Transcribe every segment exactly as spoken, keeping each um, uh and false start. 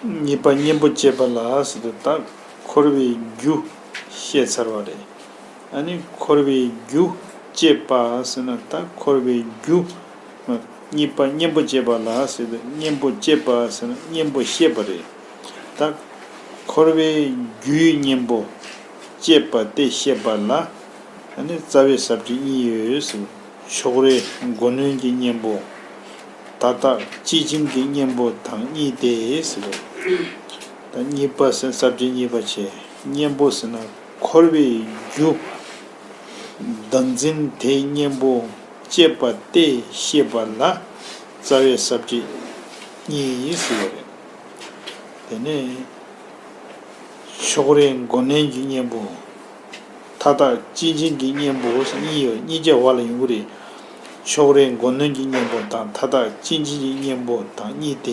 གཉིས་པ་གཉེན་པོ་བཅས་པ་ལ་ཟེར་དུས་ད་འཁོར་བའི་རྒྱུ་བཤད་ཚར་བ་རེད། ཨ་ནི་འཁོར་བའི་རྒྱུ་བཅས་པ་ཟེར་ན་ད་འཁོར་བའི་རྒྱུ། གཉིས་པ་གཉེན་པོ་བཅས་པ་ལ་ཟེར་དུས་གཉེན་པོ་བཅས་པ་ཟེར་ན་གཉེན་པོ་བཤད་པ་རེད། ད་འཁོར་བའི་རྒྱུའི་གཉེན་པོ་བཅས་པ་སྟེ་བཤད་པ་ལ། ཨ་ནི་རྩ་བའི་ས་བཅད་གཉིས་ཡོད་ཟེར། ཕྱོགས་རེས་མགོ་གནོན་གྱི་གཉེན་པོ། མཐའ་དག་སྤྱི་བྱིངས་ཀྱི་གཉེན་པོ་དང་གཉིས་ཏེ་ཟེར། ད་གཉིས་པ་ཟེར་ས་བཅད་གཉིས་པ་བྱས། གཉེན་པོ་ཟེར་ན་འཁོར་བའི་རྒྱུ། བདག་འཛིན་དེའི་གཉེན་པོ་བཅས་པ་སྟེ་བཤད་པ་ལ་རྩ་བའི་ས་བཅད་གཉིས་ཟེར་བ་རེད། དེ་ནས་ཕྱོགས་རེས་མགོ་གནོན་གྱི་གཉེན་པོ། མཐའ་དག་སྤྱི་བྱིངས་ཀྱི་གཉེན་པོ་གཉིས་ཡོད། གཉིས་ཀ་བར་ལ་ཡོང་གི་རེད། ཕྱོགས་རེས་མགོ་གནོན་གྱི་གཉེན་པོ་དང་མཐའ་དག་སྤྱི་བྱིངས་ཀྱི་གཉེན་པོ་དང་གཉིས་ཏེ།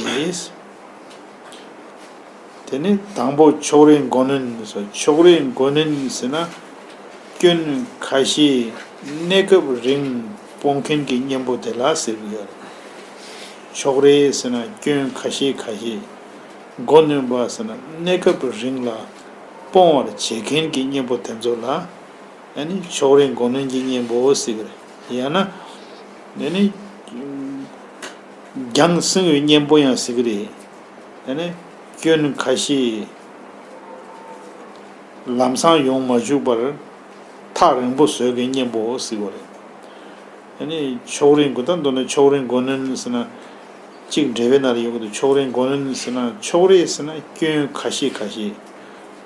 དེ་ནི་དང་པོ་ཕྱོགས་རེས་མགོ་གནོན་ཟེར། ཕྱོགས་རེས་མགོ་གནོན་ཟེར་ན། སྐྱོན་ཁ་ཤས་གནས་སྐབས་རིང་སྤོང་མཁན་གྱི་གཉེན་པོ་དེ་ལ་ཟེར་གྱི་ཡོད་རེད། ཕྱོགས་རེས་ཟེར་ན་སྐྱོན་ཁ་ཤས་ཁ་ཤས། མགོ་གནོན་པ་ཟེར་ན་གནས་སྐབས་རིང་ལ་སྤོང་བར་བྱེད་མཁན་གྱི་གཉེན་པོ་དེ་ཚོ་ལ། ཨ་ནི་ཕྱོགས་རེས་མགོ་གནོན་གྱི་གཉེན་པོ་ཟེར་གྱི་རེད། ཡང་ན། ཨ་ནི། རྒྱང་སྲིང་བའི་གཉེན་པོ་ཡང་ཟེར་གྱི་རེད། ཨ་ནི། སྐྱོན་ཁ་ཤས་ལམ་སང་ཡོང་མ་བཅུག་པར་ཐག་རིང་པོ་བཟོ་མཁན་གཉེན་པོ་ཟེར་གྱི་རེད། ཨ་ནི་ཕྱོགས་རེས་མགོ་ད་མདོར་ན་ཕྱོགས་རེས་མགོ་གནོན་ཟེར་ན། གཅིག་འགྲེལ་པའི་ནང་ལ་ཡོང་གི་འདུག་ཕྱོགས་རེས་མགོ་གནོན་ཟེར་ན་ཕྱོགས་རེས་ཟེར་ན་སྐྱོན་ཁ་ཤས་ཁ་ཤས།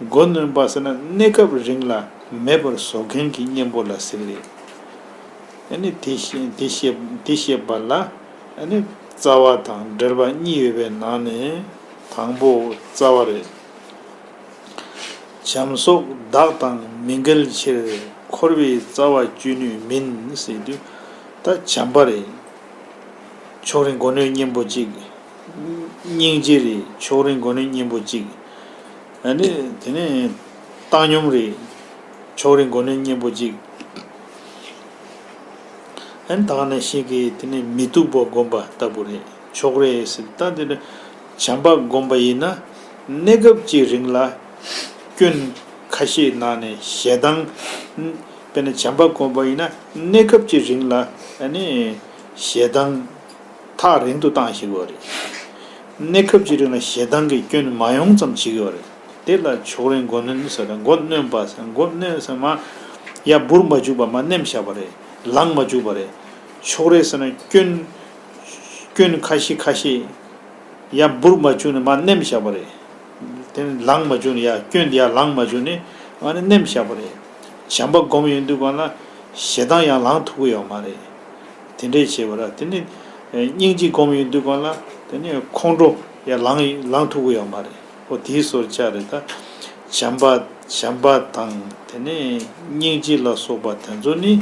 མགོ་གནོན་པ་ཟེར་ན་གནས་སྐབས་རིང་ལ་མེད་པར་བཟོ་མཁན་གྱི་གཉེན་པོ་ལ་ཟེར་གྱི་རེད། ཨ་ནི་དེ་བཤད་དེ་བཤད་དེ་བཤད་པ་ལ། ཨ་ནི་རྩ་བ་དང་འགྲེལ་པ་གཉིས་ཡོད་པའི་ནང་ནས་དང་པོ་རྩ་བ་རེད། བྱམས་སོགས་བདག་དང་མི་འགལ་ཕྱིར། འཁོར་བའི་རྩ་བ་གཅོད་ནུས་མིན་ཟེར་དུས། ད་བྱམས་པ་རེད། ཕྱོགས་རེས་མགོ་གནོན་གཉེན་པོ་གཅིག་སྙིང་རྗེ་རེད། ཕྱོགས་རེས་མགོ་གནོན་གཉེན་པོ་གཅིག་ཨ་ནི་དེ་ནས་བཏང་སྙོམས་རེད། ཕྱོགས་རེས་མགོ་གནོན་གཉེན་པོ་གཅིག་ཨ་ནི་ད་ག་ནང་བཞིན་གྱི་དེ་ནས་མི་སྡུག་པ་བསྒོམ་པ་ལྟ་བུ་རེད། ཕྱོགས་རེས་ཟེར་ད་དེ་ནི་བྱམས་པ་བསྒོམ་པ་ཡིན་ན་གནས་སྐབས་ཀྱི་རིང་ལ་སྐྱོན་ཁ་ཤས་ནང་ནས་ཞེ་སྡང་། དཔེར་ན་བྱམས་པ་བསྒོམ་པ་ཡིན་ན་གནས་སྐབས་ཀྱི་རིང་ལ་ཨ་ནི་ཞེ་སྡང་ཐག་རིང་དུ་བཏང་ཤེས་དགོས་རེད། གནས་སྐབས་ཀྱི་རིང་ལ་ཞེ་སྡང་གི་སྐྱོན་མ་ཡོང་ཙམ་བྱེད་དགོས་རེད། དེ་ལ་ཕྱོགས་རེས་མགོ་གནོན་ཟེར། མགོ་གནོན་པ་ཟེར། མགོ་གནོན་ཟེར་མ། ཡར་འབུར་མ་བཅུག་པ་མར་མནན་བཞག་པ་རེད། ལངས་མ་བཅུག་པ་རེད། ཕྱོགས་རེས་ཟེར་ན་སྐྱོན། སྐྱོན་ཁ་ཤས་ཁ་ཤས། ཡར་འབུར་མ་བཅུག་ནས་མར་མནན་བཞག་པ་རེད། དེ་ནས་ལངས་མ་བཅུག་ནས་ཡར་སྐྱོན་དེ་ཡར་ལངས་མ་བཅུག་ནས་ཨ་ནི་མནན་བཞག་པ་རེད། བྱམས་པ་སྒོམ་ཡོང་དུས་སྒང་ལ་ཞེ་སྡང་ཡར་ལངས་ཐུབ་ཀྱི་ཡོད་མ་རེད། དེ་འདྲས་བྱས་པ་ར། དེ་ནི་སྙིང་རྗེ་སྒོམ་ཡོང་དུས་སྒང་ལ་དེ་ནི་ཁོང་ཁྲོ་ཡར་ལངས་ལངས་ཐུབ་ཀྱི་ཡོད་མ་རེད། ཨོ་དེའི་སོར་ཆ་རེད་ད། བྱམས་པ་བྱམས་པ་དང་དེ་ནི་སྙིང་རྗེ་ལ་སོགས་པ་དེ་ཚོ་ནི།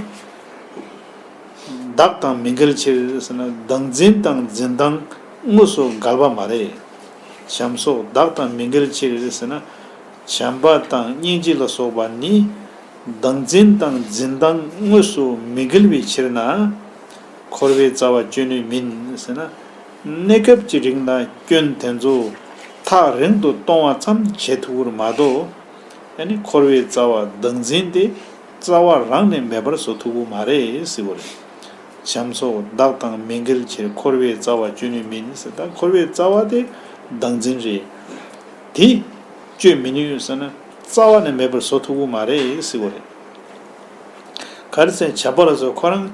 བདག་དང་མི་འགལ་ཕྱིར་ཟེར་ན་བདག་འཛིན་དང་འཛིན་སྟངས་དངོས་སུ་འགལ་བ་མ་རེད། བྱམས་སོགས་བདག་དང་མི་འགལ་ཕྱིར་ཟེར་ན། བྱམས་པ་དང་སྙིང་རྗེ་ལ་སོགས་པ་ནི་བདག་འཛིན་དང་འཛིན་སྟངས་དངོས་སུ་མི་འགལ་བའི་ཕྱིར་ན། འཁོར་བའི་རྩ་བ་གཅོད་ནུས་མིན་ཟེར་ན། གནས་སྐབས་ཀྱི་རིང་ལ་སྐྱོན་དེ་ཚོ་ཐག་རིང་དུ་གཏོང་བ་ཙམ་བྱེད་ཐུབ་ཀྱི་རེད་མ་གཏོགས། ཨ་ནི་འཁོར་བའི་རྩ་བ་བདག་འཛིན་དེ་རྩ་བ་རང་ནས་མེད་པར་བཟོ་ཐུབ་ཀྱི་མ་རེད་ཟེར་བ་རེད། བྱམས་སོགས་བདག་དང་མི་འགལ་ཕྱིར། འཁོར་བའི་རྩ་བ་གཅོད་ནུས་མིན་ཟེར། ད་འཁོར་བའི་རྩ་བ་དེ་བདག་འཛིན་རེད། དེ་གཅོད་མི་ནུས་ཟེར་ན་རྩ་བ་ནས་མེད་པར་བཟོ་ཐུབ་ཀྱི་མ་རེད་ཟེར་བ་རེད། ག་རེ་ཟེར་ན་བྱམས་པ་ལ་སོགས་ཁོ་རང་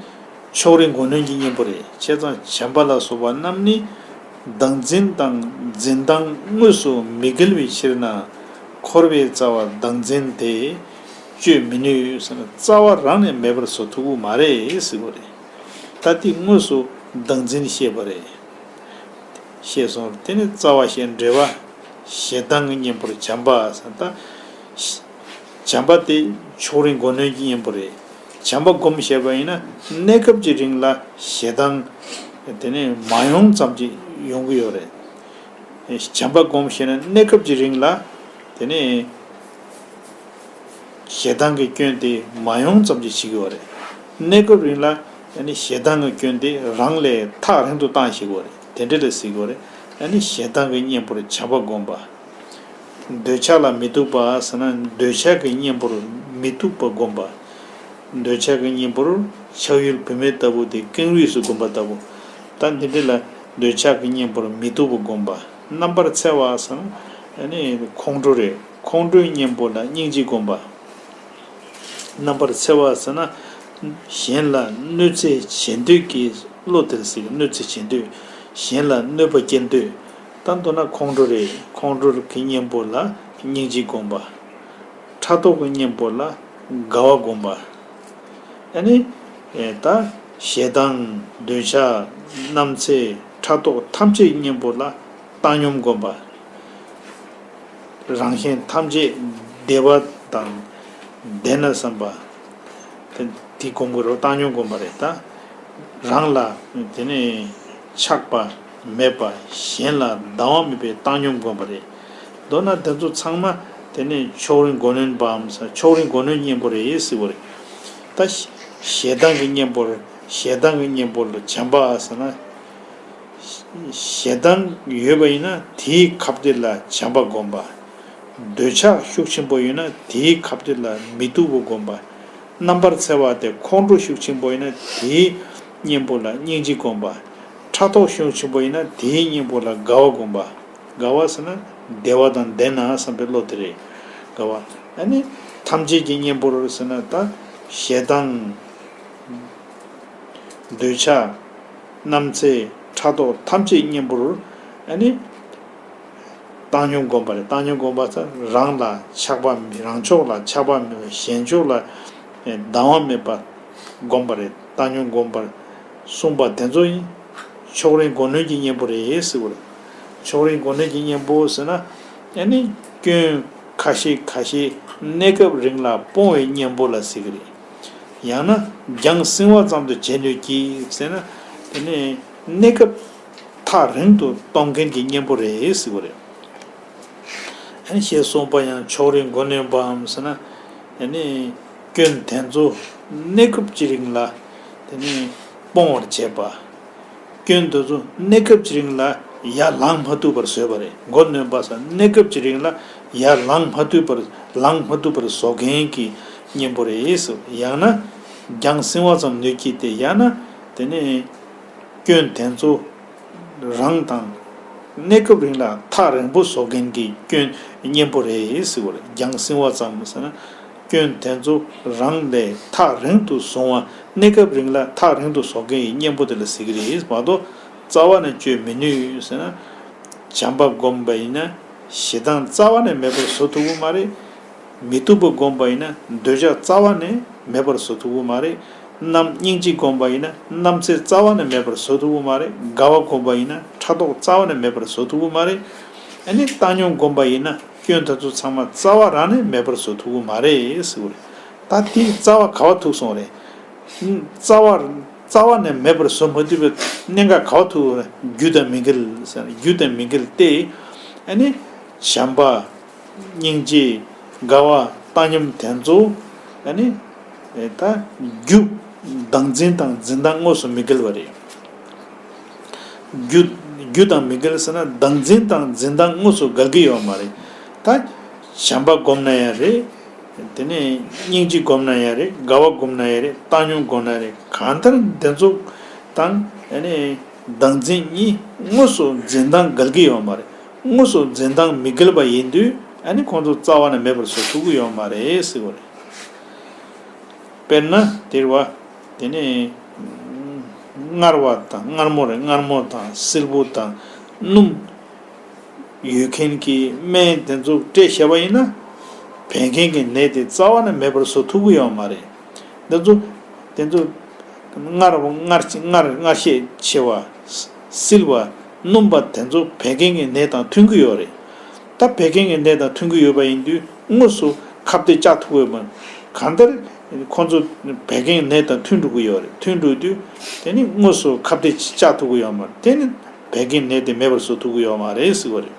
ཕྱོགས་རེས་མགོ་གནོན་གྱི་གཉེན་པོ་རེད། བྱས་ཙང་བྱམས་པ་ལ་སོགས་པ་རྣམས་ནི་བདག་འཛིན་དང་འཛིན་སྟངས་དངོས་སུ་མི་འགལ་བའི་ཕྱིར་ན། འཁོར་བའི་རྩ་བ་བདག་འཛིན་དེ་གཅོད་མི་ནུས་ཟེར་ན་རྩ་བ་རང་ནས་མེད་པར་བཟོ་ཐུབ་ཀྱི་མ་རེད་ཟེར་བ་རེད། ད་དེ་དངོས་སུ་བདག་འཛིན་བཤད་པ་རེད། ཤེས་སོང་། དེ་ནི་རྩ་བ་ཞེས་འགྲེལ་པ། ཞེ་སྡང་གི་གཉེན་པོར་བྱམས་པ་ཟེར། ད་བྱམས་པ་དེ་ཕྱོགས་རེས་མགོ་གནོན་གྱི་གཉེན་པོ་རེད། བྱམས་པ་སྒོམ་བྱས་པ་ཡིན་ན་གནས་སྐབས་ཀྱི་རིང་ལ་ཞེ་སྡང་དེ་ནི་མ་ཡོང་ཙམ་ཅིག་ཡོང་གི་ཡོད་རེད། བྱམས་པ་སྒོམ་བྱས་ན་གནས་སྐབས་ཀྱི་རིང་ལ་དེ་ནི། ཞེ་སྡང་གི་སྐྱོན་དེ་མ་ཡོང་ཙམ་ཅིག་བྱེད་ཀྱི་ཡོད་རེད། གནས་སྐབས་རིང་ལ་ཨ་ནི་ཞེ་སྡང་གི་སྐྱོན་དེ་རང་ལས་ཐག་རིང་དུ་བཏང་ཤེས་ཀྱི་ཡོད་རེད། དེ་འདྲ་ལ་ཟེར་གྱི་ཡོད་རེད། ཨ་ནི་ཞེ་སྡང་གི་གཉེན་པོར་བྱམས་པ་བསྒོམ་པ། འདོད་ཆགས་ལ་མི་ཐུག་པ་ཟེར་ན་འདོད་ཆགས་ཀྱི་གཉེན་པོར་མི་ཐུག་པ་བསྒོམ་པ། འདོད་ཆགས་ཀྱི་གཉེན་པོར་ཆགས་ཡུལ་བུད་མེད་ལྟ་བུ་དེ་ཀེང་རུས་སུ་བསྒོམ་པ་ལྟ་བུ། ད་འདི་འདྲ་ལ་འདོད་ཆགས་ཀྱི་གཉེན་པོར་མི་ཐུག་པ་བསྒོམ་པ། རྣམ་པར་འཚེ་བ་ཟེར་ན་ཨ་ནི་ཁོང་ཁྲོ་རེད། ཁོང་ཁྲོའི་གཉེན་པོ་ལ་སྙིང་རྗེ་བསྒོམ་པ། རྣམ་པར་འཚེ་བ་ཟེར་ན། གཞན་ལ་གནོད་འཚེ་བྱེད་འདོད་ཀྱི་བློ་དེར་ཟེར། གནོད་འཚེ་བྱེད་འདོད། གཞན་ལ་གནོད་པ་སྐྱེལ་འདོད། ད་མདོར་ན་ཁོང་ཁྲོ་རེད། ཁོང་ཁྲོ་གི་གཉེན་པོ་ལ་སྙིང་རྗེ་བསྒོམ་པ། ཕྲག་དོག་གི་གཉེན་པོ་ལ་དགའ་བ་བསྒོམ་པ། ཨ་ནི། ད་ཞེ་སྡང་། འདོད་ཆགས། རྣམ་འཚེ། ཕྲག་དོག་ཐམས་ཅད་གཉེན་པོ་ལ་བཏང་སྙོམས་བསྒོམ་པ། རང་གཞན་ཐམས་ཅད་བདེ་བ་དང་ལྡན་ན་བསམ་པ། དེ་དེ་སྒོམ་དགོས་རེད། བཏང་སྙོམས་སྒོམ་པ་རེད་ད། རང་ལ་དེ་ནས་ཆགས་པ་མེད་པ། གཞན་ལ་སྡང་བ་མེད་པའི་བཏང་སྙོམས་སྒོམ་པ་རེད། མདོར་ན་དེ་ཚོ་ཚང་མ་དེ་ནས་ཕྱོགས་རིས་མགོ་གནོན་པའམ་ས་ཕྱོགས་རིས་མགོ་གནོན་གཉེན་པོ་རེད་ཟེར་བ་རེད། ད་ཞེ་སྡང་གི་གཉེན་པོར་ཞེ་སྡང་གི་གཉེན་པོ་ལ་བྱམས་པ་ཟེར་ན། ཞེ་སྡང་ཡོད་པ་ཡིན་ན་དེའི་ཁ་གཏད་ལ་བྱམས་པ་བསྒོམ་པ། འདོད་ཆགས་ཤུགས་ཆེན་པོ་ཡོད་ན་དེའི་ཁ་གཏད་ལ་མི་སྡུག་པ་བསྒོམ་པ། རྣམ་པར་འཚེ་བ་སྟེ་ཁོང་ཁྲོ་ཤུགས་ཆེན་པོ་ཡིན་ན་དེའི་གཉེན་པོ་ལ་སྙིང་རྗེ་བསྒོམ་པ། ཕྲག་དོག་ཤུགས་ཆེན་པོ་ཡིན་ན་དེའི་གཉེན་པོ་ལ་དགའ་བ་བསྒོམ་པ། དགའ་བ་ཟེར་ན་བདེ་བ་དང་ལྡན་ན་བསམ་པའི་བློ་དེ་རེད། དགའ་བ། ཨ་ནི་ཐམས་ཅད་ཀྱི་གཉེན་པོར་ཟེར་ན་ད་ཞེ་སྡང་། འདོད་ཆགས། རྣམ་འཚེ། ཕྲག་དོག་ཐམས་ཅད་གཉེན་པོར་ཨ་ནི་བཏང་སྙོམས་བསྒོམ་པ་རེད། བཏང་སྙོམས་བསྒོམ་པ་ཟེར་རང་ལ་ཆགས་པ་མེད། རང་ཕྱོགས་ལ་ཆགས་པ་མེད་པ། གཞན་ཕྱོགས་ལ་སྡང་བ་མེད་པ་བསྒོམ་པ་རེད། བཏང་སྙོམས་བསྒོམ་པར་གསུངས་པ་དེ་ཚོ་ཡིན། ཕྱོགས་རིས་མགོ་གནོན་གྱི་གཉེན་པོ་རེད་ཟེར་བ་རེད། ཕྱོགས་རིས་མགོ་གནོན་གྱི་གཉེན་པོ་ཟེར་ན་ཨ་ནི་སྐྱོན་ཁ་ཤས་ཁ་ཤས་གནས་སྐབས་རིང་ལ་སྤོང་བའི་གཉེན་པོ་ལ་ཟེར་གྱི་རེད། ཡང་ན་རྒྱང་སྲིང་བ་ཙམ་དུ་བྱེད་ནུས་ཀྱི་ཟེར་ན། དེ་ནས་གནས་སྐབས་ཐག་རིང་དུ་གཏོང་མཁན་གྱི་གཉེན་པོ་རེད་ཟེར་བ་རེད། ཨ་ནི་ཞེས་གསུངས་པ་ཡང་ཕྱོགས་རིས་མགོ་གནོན་པའམ་ཟེར་ན། ཨ་ནི་སྐྱོན་དེ་ཚོ་གནས་སྐབས་ཀྱི་རིང་ལ་དེ་ནས་སྤོང་བར་བྱེད་པ། སྐྱོན་དེ་ཚོ་གནས་སྐབས་ཀྱི་རིང་ལ་ཡར་ལངས་མ་ཐུབ་པར་བཟོས་པ་རེད། མགོ་གནོན་པ་ཟེར་གནས་སྐབས་ཀྱི་རིང་ལ་ཡར་ལངས་མ་ཐུབ་པར་ལངས་མ་ཐུབ་པར་བཟོ་མཁན་གྱི་གཉེན་པོ་རེད་ཟེར། ཡང་ན་རྒྱང་སྲིང་བ་ཙམ་ནུས་ཀྱི་སྟེ། ཡང་ན་དེ་ནས་སྐྱོན་དེ་ཚོ་རང་དང་གནས་སྐབས་རིང་ལ་ཐག་རིང་པོ་བཟོ་མཁན་གྱི་སྐྱོན་གཉེན་པོ་རེད་ཟེར་བ་རེད། རྒྱང་སྲིང་བ་ཙམ་ཟེར་ན་སྐྱོན་དེ་ཚོ་རང་ལས་ཐག་རིང་དུ་བཟུང་བ། གནས་སྐབས་རིང་ལ་ཐག་རིང་དུ་བཟོ་མཁན་གྱི་གཉེན་པོ་དེ་ལ་ཟེར་གྱི་རེད། མ་གཏོགས་རྩ་བ་ནས་གཅོད་མི་ནུས་ཟེར་ན། བྱམས་པ་བསྒོམས་པ་ཡིན་ན་ཞེ་སྡང་རྩ་བ་ནས་མེད་པར་བཟོ་ཐུབ་ཀྱི་མ་རེད། མི་སྡུག་པ་བསྒོམས་པ་ཡིན་ན་འདོད་ཆགས་རྩ་བ་ནས་མེད་པར་བཟོ་ཐུབ་ཀྱི་མ་རེད། རྣམ་སྙིང་རྗེ་བསྒོམས་པ་ཡིན་ན་རྣམ་འཚེ་རྩ་བ་ནས་མེད་པར་བཟོ་ཐུབ་ཀྱི་མ་རེད། དགའ་བ་བསྒོམས་པ་ཡིན་ན་ཕྲག་དོག་རྩ་བ་ནས་མེད་པར་བཟོ་ཐུབ་ཀྱི་མ་རེད། ཨ་ནི་བཏང་སྙོམས་བསྒོམས་པ་ཡིན་ན་སྐྱོན་དེ་ཚོ་ཚང་མ་རྩ་བ་རང་ནས་མེད་པར་བཟོ་ཐུབ་ཀྱི་མ་རེད་ཟེར་བ་རེད། ད་དེ་རྩ་བ་ག་པར་ཐུག་སོང་རེད། རྩ་བ། རྩ་བ་ནས་མེད་པར་བཟོ་མ་ཐུབ་པའི་གནད་འགག་ག་པར་ཐུག་རེད། རྒྱུ་དང་མི་འགལ་ཟེར། རྒྱུ་དང་མི་འགལ་ཏེ། ཨ་ནི་བྱམས་པ། སྙིང་རྗེ། དགའ་བ། བཏང་སྙོམས་དེ་ཚོ་ཨ་ནི་ད་རྒྱུ་བདག་འཛིན་དང་འཛིན་སྟངས་དངོས་སུ་མི་འགལ་བ་རེད། རྒྱུ། རྒྱུ་དང་མི་འགལ་ཟེར་ན་བདག་འཛིན་དང་འཛིན་སྟངས་དངོས་སུ་འགལ་གྱི་ཡོད་མ་རེད། ད་བྱམས་པ་བསྒོམས་ན་ཡང་རེད། དེ་ནས་སྙིང་རྗེ་བསྒོམས་ན་ཡང་རེད། དགའ་བ་བསྒོམས་ན་ཡང་རེད། བཏང་སྙོམས་བསྒོམས་ན་ཡང་རེད། གང་ལྟར་དེ་ཚོ་དང་ཨ་ནི་བདག་འཛིན་གཉིས་དངོས་སུ་འཛིན་སྟངས་འགལ་གྱི་ཡོད་མ་རེད། དངོས་སུ་འཛིན་སྟངས་མི་འགལ་བ་ཡིན་དུས་ཨ་ནི་ཁོང་ཚོ་རྩ་བ་ནས་མེད་པར་བཟོ་ཐུབ་ཀྱི་ཡོད་མ་རེད་ཟེར་བ་རེད། དཔེར་ན་དེར་བ། དེ་ནས་མངར་བ་དང་མངར་མོ་རེད། མངར་མོ་དང་བསིལ་པོ་དང་སྣུམ་ཡོད་མཁན་གྱི་སྨན་དེ་ཚོ་སྤྲད་བཞག་པ་ཡིན་ན། བད་ཀན་གྱི་ནད་དེ་རྩ་བ་ནས་མེད་པར་བཟོ་ཐུབ་ཀྱི་ཡོད་མ་རེད། དེ་ཚོ། དེ་ཚོ། མངར་བ། མངར་ཆེ། མངར། མངར་ཤས་ཆེ་བ། བསིལ་བ། སྣུམ་པ་དེ་ཚོ་བད་ཀན་གྱི་ནད་དང་མཐུན་གྱི་ཡོད་རེད། ད་བད་ཀན་གྱི་ནད་དང་མཐུན་གྱི་ཡོད་པ་ཡིན་དུས་དངོས་སུ་ཁ་གཏད་བཅག་ཐུབ་ཀྱི་ཡོད་མ་རེད། གང་ལྟར་ཁོང་ཚོ་བད་ཀན་གྱི་ནད་དང་མཐུན་འགྲོ་གི་ཡོད་རེད། མཐུན་འགྲོ་དུས་དེ་ནི་དངོས་སུ་ཁ་གཏད་བཅག་ཐུབ་ཀྱི་ཡོད་མ་རེད། དེ་ནི་བད་ཀན་ནད་དེ་མེད་པར་བཟོ་ཐུབ་ཀྱི་ཡོད་མ་རེད་ཟེར་བ་རེད།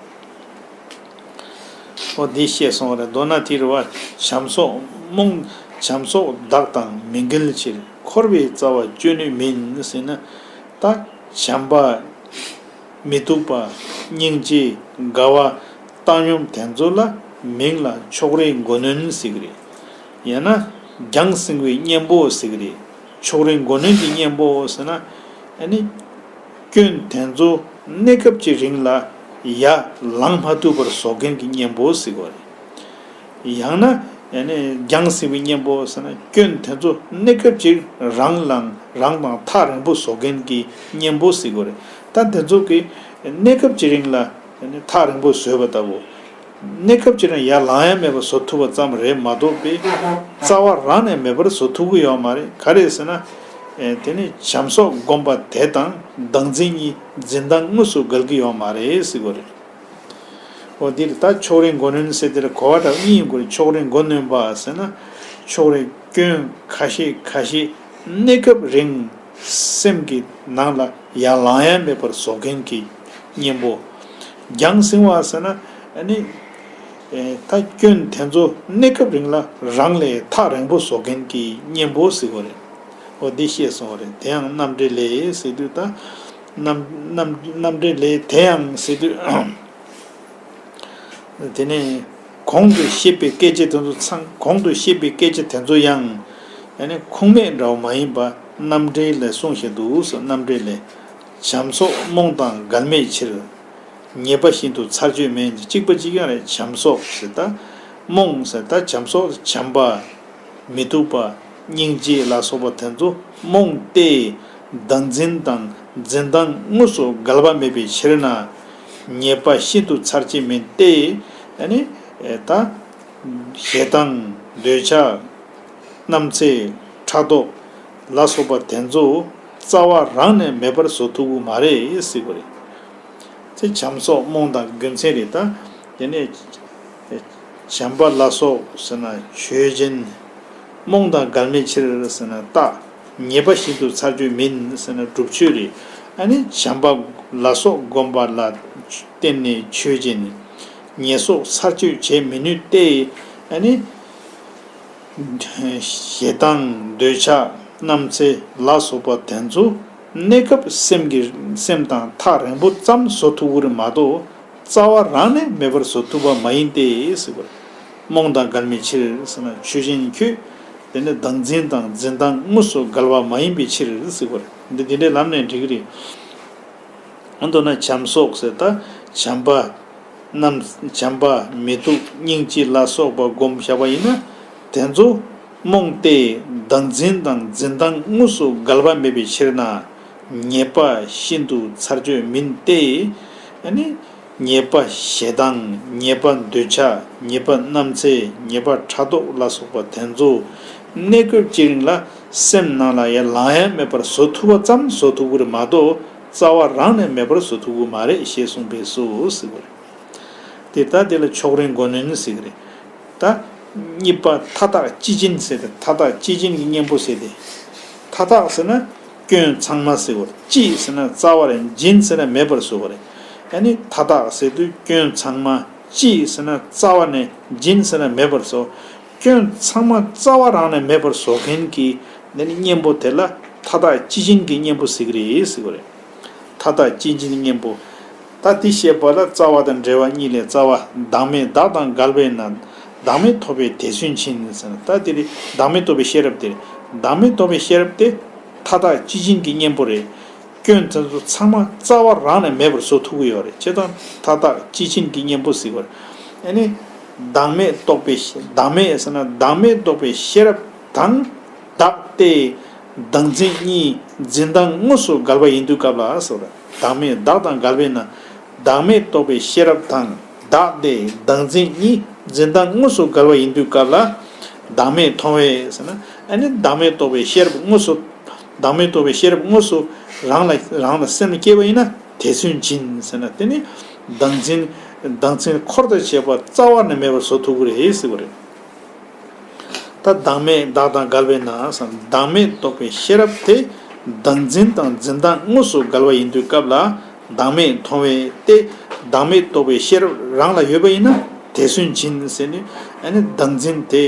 འོ་འདི་བཤད་སོང་བ་རེད། མདོར་ན་དེ་རེད་བ། བྱམས་སོགས་རྨོངས། བྱམས་སོགས་བདག་དང་མི་འགལ་ཕྱིར། འཁོར་བའི་རྩ་བ་གཅོད་ནུས་མིན་ཟེར་ན། ད་བྱམས་པ། མི་སྡུག་པ། སྙིང་རྗེ། དགའ་བ། བཏང་སྙོམས་དེ་ཚོ་ལ་མིང་ལ་ཕྱོགས་རིས་མགོ་གནོན་ཟེར་གི་རེད། ཡང་ན་རྒྱང་སྲིང་བའི་གཉེན་པོ་ཟེར་གི་རེད། ཕྱོགས་རིས་མགོ་གནོན་གྱི་གཉེན་པོ་ཟེར་ན། ཨ་ནི་སྐྱོན་དེ་ཚོ་གནས་སྐབས་ཀྱི་རིང་ལ་ཡར་ལངས་མ་ཐུབ་པར་བཟོ་མཁན་གྱི་གཉེན་པོ་ཟེར་གི་རེད། ཡང་ན་ཨ་ནི་རྒྱང་སྲིང་བའི་གཉེན་པོ་ཟེར་ན། སྐྱོན་དེ་ཚོ་གནས་སྐབས་ཀྱི་རང་ལ་རང་དང་ཐག་རིང་པོ་བཟོ་མཁན་གྱི་གཉེན་པོ་ཟེར་གི་རེད། ད་དེ་ཚོ་གི་གནས་སྐབས་ཀྱི་རིང་ལ་ཨ་ནི་ཐག་རིང་པོ་བཟོས་པ་ལྟ་བུ། གནས་སྐབས་ཀྱི་རིང་ཡར་ལངས་ཡ་མེད་པར་བཟོ་ཐུབ་པ་ཙམ་རེད་མ་གཏོགས་པའི་རྩ་བ་རང་ནས་མེད་པར་བཟོ་ཐུབ་ཀྱི་ཡོད་མ་རེད། ག་རེ་ཟེར་ན། ཨེ་དེ་ནི་བྱམས་སོགས་བསྒོམ་པ་དེ་དང་བདག་འཛིན་གཉིས་འཛིན་སྟངས་དངོས་སུ་འགལ་གྱི་ཡོད་མ་རེད་ཟེར་གྱི་རེད། འོ་འདིར་ད་ཕྱོགས་རིས་མགོ་གནོན་ཟེར་དེར་གོ་བ་འདྲ་གཉིས་ཡིན་དགོས་རེད། ཕྱོགས་རིས་མགོ་གནོན་པ་ཟེར་ན། ཕྱོགས་རིས་སྐྱོན་ཁ་ཤས་ཁ་ཤས་གནས་སྐབས་རིང་སེམས་ཀྱི་ནང་ལ་ཡར་ལངས་ཡ་མེད་པར་བཟོ་མཁན་གྱི་གཉེན་པོ། རྒྱང་སྲིང་བ་ཟེར་ན། ཨ་ནི་ཨེ་ད་སྐྱོན་དེ་ཚོ་གནས་སྐབས་རིང་ལ་རང་ལས་ཐག་རིང་པོ་བཟོ་མཁན་གྱི་གཉེན་པོ་ཟེར་གྱི་རེད། འོ་འདི་བཤད་སོང་བ་རེད། དེ་ཡང་རྣམ་འགྲེལ་ལས་ཟེར་དུས་ད། རྣམ་རྣམ་རྣམ་འགྲེལ་ལས་དེ་ཡང་ཟེར་དུས། དེ་ནས་གོང་དུ་བཤད་པའི་སྐད་ཆ་དེ་ཚོ་ཚང་། གོང་དུ་བཤད་པའི་སྐད་ཆ་དེ་ཚོ་ཡང་ཨ་ནི་ཁུངས་མེད་འདྲ་བ་མ་ཡིན་པ་རྣམ་འགྲེལ་ལས་གསུངས་བཞག་འདུག་ཟེར། རྣམ་འགྲེལ་ལས། བྱམས་སོགས་རྨོངས་དང་འགལ་མེད་ཕྱིར། ཉེས་པ་ཤིན་ཏུ་ཚར་གཅོད་མིན། གཅིག་པ་གཅིག་རྐྱང་རེད། བྱམས་སོགས་ཟེར་ད། རྨོངས་ཟེར་ད་བྱམས་སོགས་བྱམས་པ། མི་སྡུག་པ། སྙིང་རྗེ་ལ་སོགས་པ་དེ་ཚོ་རྨོངས་ཏེ་བདག་འཛིན་དང་འཛིན་སྟངས་དངོས་སུ་འགལ་བ་མེད་པའི་ཕྱིར་ན། ཉེས་པ་ཤིན་ཏུ་ཚར་གཅོད་མིན་ཏེ། ཨ་ནི་ད་ཞེ་སྡང་། འདོད་ཆགས། རྣམ་འཚེ། ཕྲག་དོག་ལ་སོགས་པ་དེ་ཚོ་རྩ་བ་རང་ནས་མེད་པར་བཟོ་ཐུབ་ཀྱི་མ་རེད་ཟེར་གྱི་རེད། དེ་བྱམས་སོགས་རྨོངས་དང་རྒྱུ་མཚན་རེད་ད། དེ་ནས་བྱམས་པ་ལ་སོགས་ཟེར་ན་ཆོས་ཅན། རྨོངས་དང་འགལ་མེད་ཕྱིར་ཟེར་ན་རྟགས། ཉེས་པ་ཤིན་ཏུ་ཚར་གཅོད་མིན་ཟེར་ན་སྒྲུབ་ཆོས་རེད། ཨ་ནི་བྱམས་པ་ལ་སོགས་བསྒོམ་པ་ལ་བརྟེན་ནས་ཆོས་ཅན། ཉེས་སོགས་ཚར་གཅོད་བྱེད་མི་ནུས་ཏེ། ཨ་ནི་ཞེ་སྡང་། འདོད་ཆགས། རྣམ་འཚེ་ལ་སོགས་པ་དེ་ཚོ་གནས་སྐབས་སེམས་ཀྱི་སེམས་དང་ཐག་རིང་པོ་ཙམ་བཟོ་ཐུབ་ཀྱི་རེད་མ་གཏོགས་རྩ་བ་རང་ནས་མེད་པར་བཟོ་ཐུབ་པ་མ་ཡིན་ཏེ་ཟེར་བ་རེད། རྨོངས་དང་འགལ་མེད་ཕྱིར་ཟེར་ན་ཆོས་ཅན་ཁྱོད། དེ་ནི་བདག་འཛིན་དང་འཛིན་སྟངས་དངོས་སུ་འགལ་བ་མ་ཡིན་པའི་ཕྱིར་ཟེར་བ་རེད། འདི་འདི་འདྲའི་ལམ་ནས་འགྲིག་གི་རེད། ཨ་མདོར་ན་བྱམས་སོགས་ཟེར་ད་བྱམས་པ། རྣམས་བྱམས་པ། མི་སྡུག་སྙིང་རྗེ་ལ་སོགས་པ་བསྒོམ་བཞག་པ་ཡིན་ན། དེ་ཚོ་རྨོངས་ཏེ་བདག་འཛིན་དང་འཛིན་སྟངས་དངོས་སུ་འགལ་བ་མེད་པའི་ཕྱིར་ན། ཉེས་པ་ཤིན་ཏུ་ཚར་གཅོད་མིན་ཏེ། ཨ་ནི་ཉེས་པ་ཞེ་སྡང་། ཉེས་པ་འདོད་ཆགས། ཉེས་པ་རྣམ་འཚེ། ཉེས་པ་ཕྲག་དོག་ལ་སོགས་པ་དེ་ཚོ་གནས་སྐབས་ཅིག་རིང་ལ་སེམས་ནང་ལ་ཡར་ལངས་ཡ་མེད་པར་བཟོ་ཐུབ་པ་ཙམ་བཟོ་ཐུབ་ཀྱི་རེད་མ་གཏོགས་རྩ་བ་རང་ནས་མེད་པར་བཟོ་ཐུབ་ཀྱི་མ་རེད་ཞེས་གསུངས་པས་སོ་ཟེར་བ་རེད། དེ་ལྟར་དེ་ལ་ཕྱོགས་རིས་མགོ་གནོན་ཟེར་གྱི་རེད། ད་གཉིས་པ་མཐའ་དག་སྤྱི་སྦྱིན་ཟེར་ཏེ། མཐའ་དག་སྤྱི་སྦྱིན་གྱི་གཉེན་པོ་ཟེར་ཏེ། མཐའ་དག་ཟེར་ན་སྐྱོན་ཚང་མ་ཟེར་བ་རེད། སྤྱི་ཟེར་ན་རྩ་བ་རེད། སྦྱིན་ཟེར་ན་མེད་པར་བཟོ་བ་རེད། ཨ་ནི་མཐའ་དག་ཟེར་དུས་སྐྱོན་ཚང་མ། སྤྱི་ཟེར་ན་རྩ་བ་ནས། སྦྱིན་ཟེར་ན་མེད་པར་བཟོ། སྐྱོན་ཚང་མ་རྩ་བ་རང་ནས་མེད་པར་བཟོ་མཁན་གྱི་དེ་ནི་གཉེན་པོ་དེ་ལ་མཐའ་དག་སྤྱི་སྦྱིན་གྱི་གཉེན་པོ་ཟེར་གྱི་རེད་ཟེར་བ་རེད། མཐའ་དག་སྤྱི་སྦྱིན་གྱི་གཉེན་པོ། ད་དེ་བཤད་པ་ལ་རྩ་བ་དང་འབྲེལ་བ་གཉིས་ལས། རྩ་བ། བདག་མེད་བདག་དང་འགལ་བས་ན། བདག་མེད་རྟོགས་པས་དེ་སུན་འབྱིན་ཟེར་ན། ད་དེ་རེད། བདག་མེད་རྟོགས་པའི་ཤེས་རབ་དེ་རེད། བདག་མེད་རྟོགས་པའི་ཤེས་རབ་དེ་མཐའ་དག་སྤྱི་སྦྱིན་གྱི་གཉེན་པོ་རེད། སྐྱོན་དེ་ཚོ་ཚང་མ་རྩ་བ་རང་ནས་མེད་པར་བཟོ་ཐུབ་ཀྱི་ཡོད་རེད། བྱས་ཙང་མཐའ་དག་སྤྱི་སྦྱིན་གྱི་གཉེན་པོ་ཟེར་བ་རེད། ཨ་ནི་བདག་མེད་རྟོགས་པའི་ཤེས། བདག་མེད་ཟེར་ན་བདག་མེད་རྟོགས་པའི་ཤེས་རབ་དང་བདག་སྟེ་བདག་འཛིན་གཉིས་འཛིན་སྟངས་དངོས་སུ་འགལ་བ་ཡིན་དུས་སྐབས་ལ་ཟེར་བ་རེད། བདག་མེད་བདག་དང་འགལ་བས་ན། བདག་མེད་རྟོགས་པའི་ཤེས་རབ་དང་བདག་སྟེ་བདག་འཛིན་གཉིས་འཛིན་སྟངས་དངོས་སུ་འགལ་བ་ཡིན་དུས་སྐབས་ལ། བདག་མེད་མཐོང་བས་ཟེར་ན། ཨ་ནི་བདག་མེད་རྟོགས་པའི་ཤེས་རབ་དངོས་སུ། བདག་མེད་རྟོགས་པའི་ཤེས་རབ་དངོས་སུ་རང་ལ་རང་ལ་སེམས་ལ་སྐྱེས་པ་ཡིན་ན་དེ་སུན་འབྱིན་ཟེར་ན། དེ་ནི་བདག་འཛིན། བདག་འཛིན་འཁོར་དུ་བྱེད་པ་རྩ་བ་ནས་མེད་པར་བཟོ་ཐུབ་ཀྱི་རེད་ཟེར་བ་རེད། ད་བདག་མེད་བདག་དང་འགལ་བས་ན་ཟེར། བདག་མེད་རྟོགས་པའི་ཤེས་རབ་དེ་བདག་འཛིན་དང་འཛིན་སྟངས་དངོས་སུ་འགལ་བ་ཡིན་དུས་སྐབས་ལ། བདག་མེད་མཐོང་བས་ཏེ། བདག་མེད་རྟོགས་པའི་ཤེས་རབ་རང་ལ་ཡོད་པ་ཡིན་ན་དེ་སུན་འབྱིན་ཟེར་ནས། ཨ་ནི་བདག་འཛིན་དེ་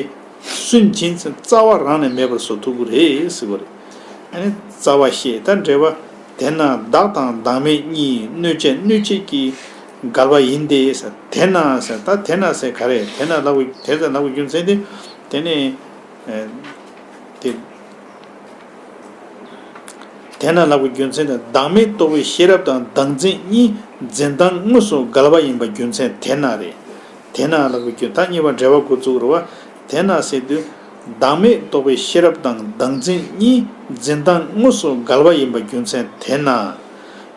སུན་འབྱིན་ཟེར། རྩ་བ་རང་ནས་མེད་པར་བཟོ་ཐུབ་ཀྱི་རེད་ཟེར་བ་རེད། ཨ་ནི་རྩ་བ་ཤེས། ད་འགྲེལ་པ། དེས་ན་བདག་དང་བདག་མེད་གཉིས་གནོད་བྱེད་གནོད་བྱེད་ཀྱི་ འགལ་བ་ཡིན་ཏེ་ཟེར། དེས་ན་ཟེར། ད་དེས་ན་ཟེར་ག་རེ། དེས་ན་ལབ་དགོས། དེས་ན་ལབ་དགོས་རྒྱུ་མཚན་དེ། དེ་ནི་ཨེ་དེ། དེས་ན་ལབ་དགོས་རྒྱུ་མཚན་དེ། བདག་མེད་རྟོགས་པའི་ཤེས་རབ་དང་བདག་འཛིན་གཉིས་འཛིན་སྟངས་དངོས་སུ་འགལ་བ་ཡིན་པ་རྒྱུ་མཚན་དེས་ན་རེད། དེས་ན་ལབ་དགོས་རྒྱུ། ད་གཉིས་པ་འགྲེལ་པ་འགོ་བཙུགས་རེད་བ། དེས་ན་ཟེར་དུས། བདག་མེད་རྟོགས་པའི་ཤེས་རབ་དང་བདག་འཛིན་གཉིས་འཛིན་སྟངས་དངོས་སུ་འགལ་བ་ཡིན་པ་རྒྱུ་མཚན་དེས་ན།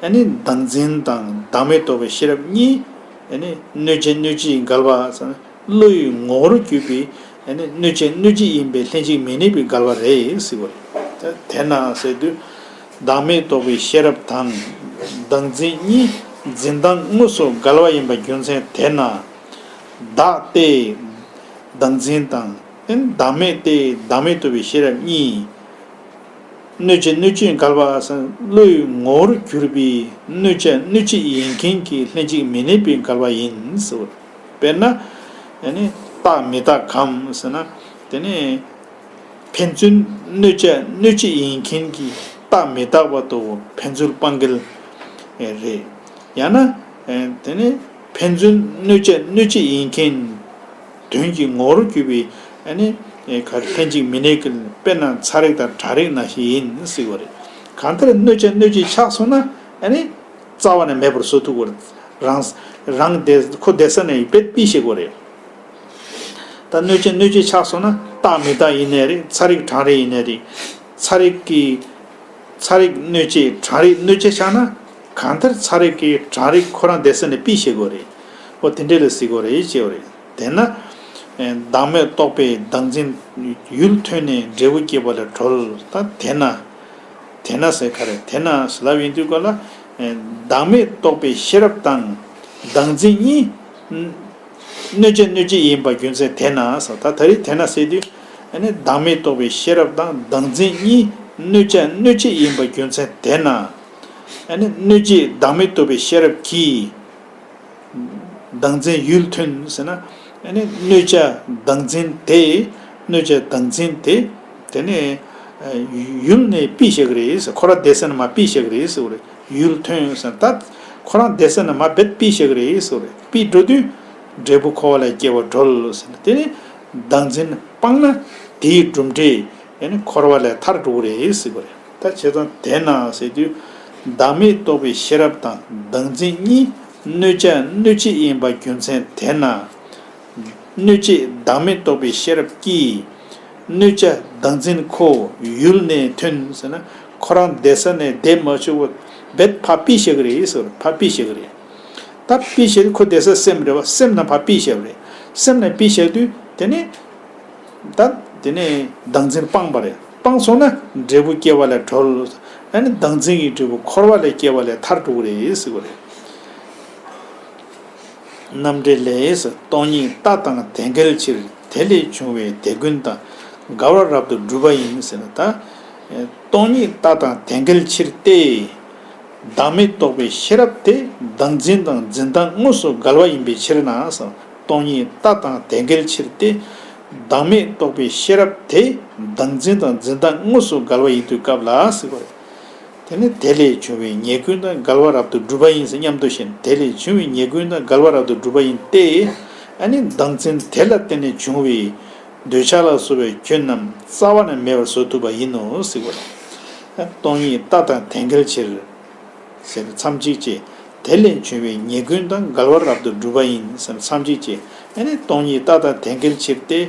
ཨ་ནི་བདག་འཛིན་དང་བདག་མེད་རྟོགས་པའི་ཤེས་རབ་གཉིས། ཨ་ནི་གནོད་བྱེད་གནོད་བྱེད་ཀྱི་འགལ་བ་ཟེར་ན། བློའི་ངོ་བོར་གྱུར་པའི་ཨ་ནི་གནོད་བྱེད་གནོད་བྱེད་ཡིན་པའི་ལྷན་ཅིག་མི་གནས་པའི་འགལ་བ་རེད་ཟེར་བ་རེད། དེས་ན་ཟེར་དུས། བདག་མེད་རྟོགས་པའི་ཤེས་རབ་དང་བདག་འཛིན་གཉིས་འཛིན་སྟངས་དངོས་སུ་འགལ་བ་ཡིན་པ་རྒྱུ་མཚན་དེས་ན། བདག་སྟེ་བདག་འཛིན་དང་། བདག་མེད་སྟེ་བདག་མེད་རྟོགས་པའི་ཤེས་རབ་གཉིས། གནོད་བྱེད་གནོད་བྱེད་འགལ་བ་ཟེར་ན། བློའི་ངོ་བོར་གྱུར་པའི་གནོད་བྱ་གནོད་བྱེད་ཡིན་མཁན་གྱི་ལྷན་ཅིག་མི་གནས་པའི་འགལ་བ་ཡིན་ཟེར་བ་རེད། དཔེར་ན། ཨ་ནི་རྟག་མི་རྟག་གམ་ཟེར་ན། དེ་ནི་ཕན་ཚུན་གནོད་བྱ་གནོད་བྱེད་ཡིན་མཁན་གྱི་རྟག་མི་རྟག་པ་དུ་ཕན་ཚུན་སྤང་འགལ་རེད། ཡང་ན། དེ་ནི་ཕན་ཚུན་གནོད་བྱ་གནོད་བྱེད་ཡིན་མཁན། དོན་གྱི་ངོ་བོར་གྱུར་པའི་ཨ་ནི་ག་རེ་ལྷན་ཅིག་མི་གནས་ཀྱི། དཔེར་ན་ཚ་རེག་དང་གྲང་རེག་ནང་བཞིན་ཡིན་ཟེར་བ་རེད། གང་ལྟར་གནོད་བྱ་གནོད་བྱེད་ཆགས་སོང་ན། ཨ་ནི་རྩ་བ་ནས་མེད་པར་བཟོ་ཐུབ་ཀྱི་རེད། རང་རང་དེ་ཁོ་བསྡད་ས་ནས་རྦད་ཕུད་ཤེས་ཀྱི་རེད། ད་གནོད་བྱ་གནོད་བྱེད་ཆགས་སོང་ན། རྟག་མི་རྟག་ཡིན་ནའི་རེད། ཚ་རེག་གྲང་རེག་ཡིན་ནའི་རེད། ཚ་རེག་གི་ཚ་རེག་གནོད་བྱེད། གྲང་རེག་གནོད་བྱེད་ཆགས་ན། གང་ལྟར་ཚ་རེག་གི་གྲང་རེག་ཁོ་རང་བསྡད་ས་ནས་ཕུད་ཤེས་དགོས་རེད། འོ་དེ་འདྲས་ལ་ཟེར་དགོས་རེད་ཅེས་པ་རེད། དེས་ན། ཨེ་བདག་མེད་རྟོགས་པའི་བདག་འཛིན་ཡུལ་ཐོན་ནས་འབྲས་བུ་སྐྱེ་བ་ལས་གྲོལ། ད་དེས་ན། དེས་ན་ཟེར་ག་རེ། དེས་ན་ཟེར་ལབ་ཡིན་དུས་སྐབས་ལ། ཨེ་བདག་མེད་རྟོགས་པའི་ཤེས་རབ་དང་བདག་འཛིན་གཉིས། གནོད་བྱ་གནོད་བྱེད་ཡིན་པ་རྒྱུ་མཚན་དེས་ན་ཟེར། ད་ད་རེས་དེས་ན་ཟེར་དུས། ཨ་ནི་བདག་མེད་རྟོགས་པའི་ཤེས་རབ་དང་བདག་འཛིན་གཉིས་གནོད་བྱ་གནོད་བྱེད་ཡིན་པ་རྒྱུ་མཚན་དེས་ན། ཨ་ནི་གནོད་བྱེད་བདག་མེད་རྟོགས་པའི་ཤེས་རབ་ཀྱིས་བདག་འཛིན་ཡུལ་ཐོན་ཟེར་ན། ཨ་ནི་གནོད་བྱ་བདག་འཛིན་དེ། གནོད་བྱ་བདག་འཛིན་དེ། དེ་ནས་ཡུལ་ནས་ཕུད་ཤེས་ཀྱི་རེད་ཟེར། ཁོ་རང་བསྡད་ས་ནས་མར་ཕུད་ཤེས་ཀྱི་རེད་ཟེར་བ་རེད། ཡུལ་ཐོན་ཟེར་ན། ད་ཁོ་རང་བསྡད་ས་ནས་མར་རྦད་ཕུད་ཤེས་ཀྱི་རེད་ཟེར་བ་རེད། ཕུད་འགྲོ་དུས་འབྲས་བུ་འཁོར་བ་ལས་སྐྱེ་བར་གྲོལ་ཟེར་ན། དེ་ནི་བདག་འཛིན་སྤངས་ན་དེའི་གྲུབ་འབྲས་ཡང་ན་འཁོར་བ་ལས་ཐར་འགྲོ་གི་རེད་ཟེར་བ་རེད། ད་བྱས་ཙང་དེས་ན་ཟེར་དུས། བདག་མེད་རྟོགས་པའི་ཤེས་རབ་དང་བདག་འཛིན་གཉིས་གནོད་བྱ་གནོད་བྱེད་ཡིན་པ་རྒྱུ་མཚན་དེས་ན། གནོད་བྱེད་བདག་མེད་རྟོགས་པའི་ཤེས་རབ་ཀྱིས་གནོད་བྱ་བདག་འཛིན་ཁོ་ཡུལ་ནས་ཐོན་ཟེར་ན། ཁོ་རང་བསྡད་ས་ནས་བསྡད་མ་ཆོག་པར་རྦད་ཕར་ཕུད་ཤེས་ཀྱི་རེད་ཟེར། ཕར་ཕུད་ཤེས་ཀྱི་རེད། ད་ཕུད་ཤེས་དུས་ཁོ་བསྡད་ས་སེམས་རེད་བ། སེམས་ནས་ཕར་ཕུད་ཤེས་པ་རེད། སེམས་ནས་ཕུད་ཤེས་དུས་དེ་ནི། ད་དེ་ནས་བདག་འཛིན་སྤངས་པ་རེད། སྤངས་སོང་ན་འབྲས་བུ་སྐྱེ་བ་ལས་གྲོལ། ཨ་ནི་བདག་འཛིན་གྱི་འབྲས་བུ་འཁོར་བ་ལས་སྐྱེ་བ་ལས་ཐར་འགྲོ་གི་རེད་ཟེར་བ་རེད། རྣམ་འགྲེལ་ལས། སྟོང་ཉིད་ལྟ་དང་དེ་འགལ་ཕྱིར། དེ་ལས་བྱུང་བའི་དེ་ཀུན་དང་། འགལ་བ་རབ་ཏུ་སྒྲུབ་པ་ཡིན་ཟེར་ན། ད་སྟོང་ཉིད་ལྟ་དང་དེ་འགལ་ཕྱིར་ཏེ། བདག་མེད་རྟོགས་པའི་ཤེས་རབ་དེ་བདག་འཛིན་དང་འཛིན་སྟངས་དངོས་སུ་འགལ་བ་ཡིན་པའི་ཕྱིར་ན། སྟོང་ཉིད་ལྟ་དང་དེ་འགལ་ཕྱིར་ཏེ། བདག་མེད་རྟོགས་པའི་ཤེས་རབ་དེ་བདག་འཛིན་དང་འཛིན་སྟངས་དངོས་སུ་འགལ་བ་ཡིན་དུས་སྐབས་ལ་ཟེར་བ་རེད། དེ་ནི་དེ་ལས་བྱུང་བའི་ཉེས་ཀུན་དང་། འགལ་བ་རབ་ཏུ་སྒྲུབ་པ་ཡིན་ཟེར་མཉམ་དུ་བཤད། དེ་ལས་བྱུང་བའི་ཉེས་ཀུན་དང་། འགལ་བ་རབ་ཏུ་སྒྲུབ་པ་ཡིན་ཏེ། ཨ་ནི་བདག་འཛིན་དེ་ལ་བརྟེན་ནས་བྱུང་བའི་འདོད་ཆགས་ལ་སོགས་པའི་སྐྱོན་རྣམས་རྩ་བ་ནས་མེད་པར་བཟོ་ཐུབ་པ་ཡིན་ནོ་ཟེར་བ་རེད། སྟོང་ཉིད་ལྟ་དང་དེ་འགལ་ཕྱིར། ཟེར་མཚམས་གཅིག་བཅད། དེ་ལས་བྱུང་བའི་ཉེས་ཀུན་དང་། འགལ་བ་རབ་ཏུ་སྒྲུབ་པ་ཡིན་ཟེར་མཚམས་གཅིག་བཅད། ཨ་ནི་སྟོང་ཉིད་ལྟ་དང་དེ་འགལ་ཕྱིར་ཏེ།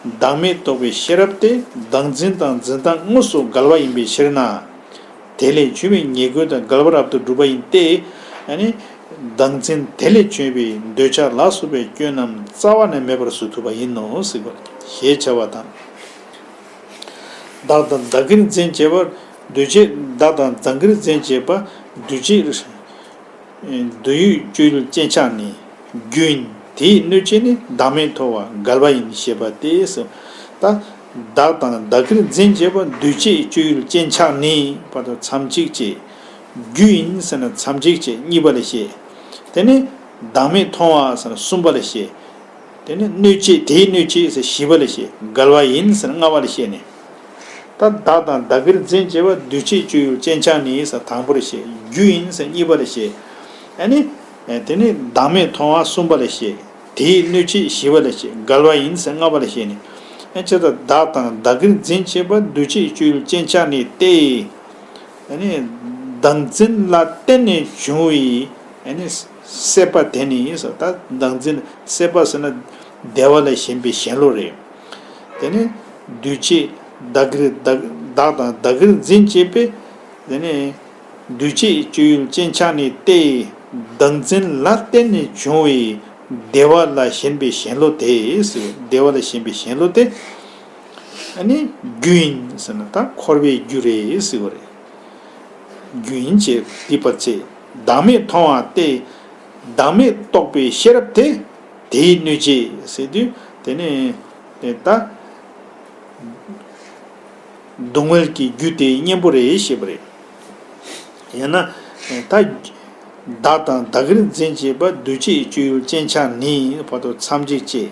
བདག་མེད་རྟོགས་པའི་ཤེས་རབ་དེ་བདག་འཛིན་དང་འཛིན་སྟངས་དངོས་སུ་འགལ་བ་ཡིན་པའི་ཕྱིར་ན། དེ་ལས་བྱུང་བའི་ཉེས་ཀུན་དང་། འགལ་བ་རབ་ཏུ་སྒྲུབ་པ་ཡིན་ཏེ། ཨ་ནི་བདག་འཛིན་དེ་ལས་བྱུང་བའི་འདོད་ཆགས་ལ་སོགས་པའི་སྐྱོན་རྣམས་རྩ་བ་ནས་མེད་པར་བཟོ་ཐུབ་པ་ཡིན་ནོ་ཟེར་བ་ཞེས་བྱ་བ་དང་། བདག་དང་བདག་གིར་འཛིན་བྱེད་པ་འདུས་བྱས། བདག་དང་བདག་གིར་འཛིན་བྱེད་པ་འདུས་བྱས། འདུས་ཡུལ་སྤྱོད་ཡུལ་ཅན་ཆགས་ནས་རྒྱུ་ཡིན། དེའི་གནོད་བྱེད་ནི་བདག་མེད་མཐོང་བ་འགལ་བ་ཡིན་ཞེས་པ་སྟེ། ད་བདག་དང་བདག་གིར་འཛིན་བྱེད་པ་འདུས་བྱས་སྤྱོད་ཡུལ་ཅན་ཆགས་ནས་བར་དུ་མཚམས་གཅིག་བཅད། རྒྱུ་ཡིན་ཟེར་ན་མཚམས་གཅིག་བཅད་གཉིས་པ་ལ་བཤད། དེ་ནས་བདག་མེད་མཐོང་བ་ཟེར་ན་གསུམ་པ་ལ་བཤད། དེ་ནས་གནོད་བྱེད་དེའི་གནོད་བྱེད་ཟེར་བཞི་པ་ལ་བཤད། འགལ་བ་ཡིན་ཟེར་ན་ལྔ་པ་ལ་བཤད་ནས། ད་བདག་དང་བདག་གིར་འཛིན་བྱེད་པ་འདུས་བྱས་སྤྱོད་ཡུལ་ཅན་ཆགས་ནས་ཟེར་དང་པོར་བཤད། རྒྱུ་ཡིན་ཟེར་གཉིས་པར་བཤད། ཨ་ནི་ དེ་ནས་བདག་མེད་མཐོང་བ་གསུམ་པ་ལ་བཤད། དེའི་གནོད་བྱེད་བཞི་པ་ལ་བཤད། འགལ་བ་ཡིན་ཟེར་ལྔ་པ་ལ་བཤད་ནས། ཨེ་ཇི་ལྟར་བདག་དང་བདག་གིར་འཛིན་བྱེད་པ་འདུས་བྱས་སྤྱོད་ཡུལ་ཅན་ཆ་ནི་སྟེ། ཨ་ནི་བདག་འཛིན་ལ་བརྟེན་ནས་བྱུང་བའི་ཨ་ནི་སྲེད་པ་དེ་ནི་ཟེར། ད་བདག་འཛིན་སྲེད་པ་ཟེར་ན་བདེ་བ་ལ་ཞེན་པའི་ཞེན་ལོག་རེད། དེ་ནི་འདུས་བྱས་བདག་གིར་བདག་བདག་དང་བདག་གིར་འཛིན་བྱེད་པའི་དེ་ནི་འདུས་བྱས་སྤྱོད་ཡུལ་ཅན་ཆ་ནི་སྟེ། བདག་འཛིན་ལ་བརྟེན་ནས་བྱུང་བའི་བདེ་བ་ལ་ཞེན་པའི་ཞེན་ལོག་དེ་ཟེར། བདེ་བ་ལ་ཞེན་པའི་ཞེན་ལོག་དེ་ཨ་ནི་རྒྱུ་ཡིན་ཟེར་ན་ད་འཁོར་བའི་རྒྱུ་རེད་ཟེར་བ་རེད། རྒྱུ་ཡིན་ཅེས་འདི་པར་བྱེད། བདག་མེད་མཐོང་བ་སྟེ། བདག་མེད་རྟོགས་པའི་ཤེས་རབ་དེ། དེའི་གནོད་བྱེད་ཟེར་དུས་དེ་ནི་ད་སྡུག་བསྔལ་གྱི་རྒྱུ་དེའི་གཉེན་པོ་རེད་ཞེས་པ་རེད། ཡང་ན་ད་བདག་དང་བདག་གིར་འཛིན་བྱེད་པ་འདུས་བྱས་སྤྱོད་ཡུལ་ཅན་ཆ་ནི་བར་དུ་མཚམས་གཅིག་བཅད།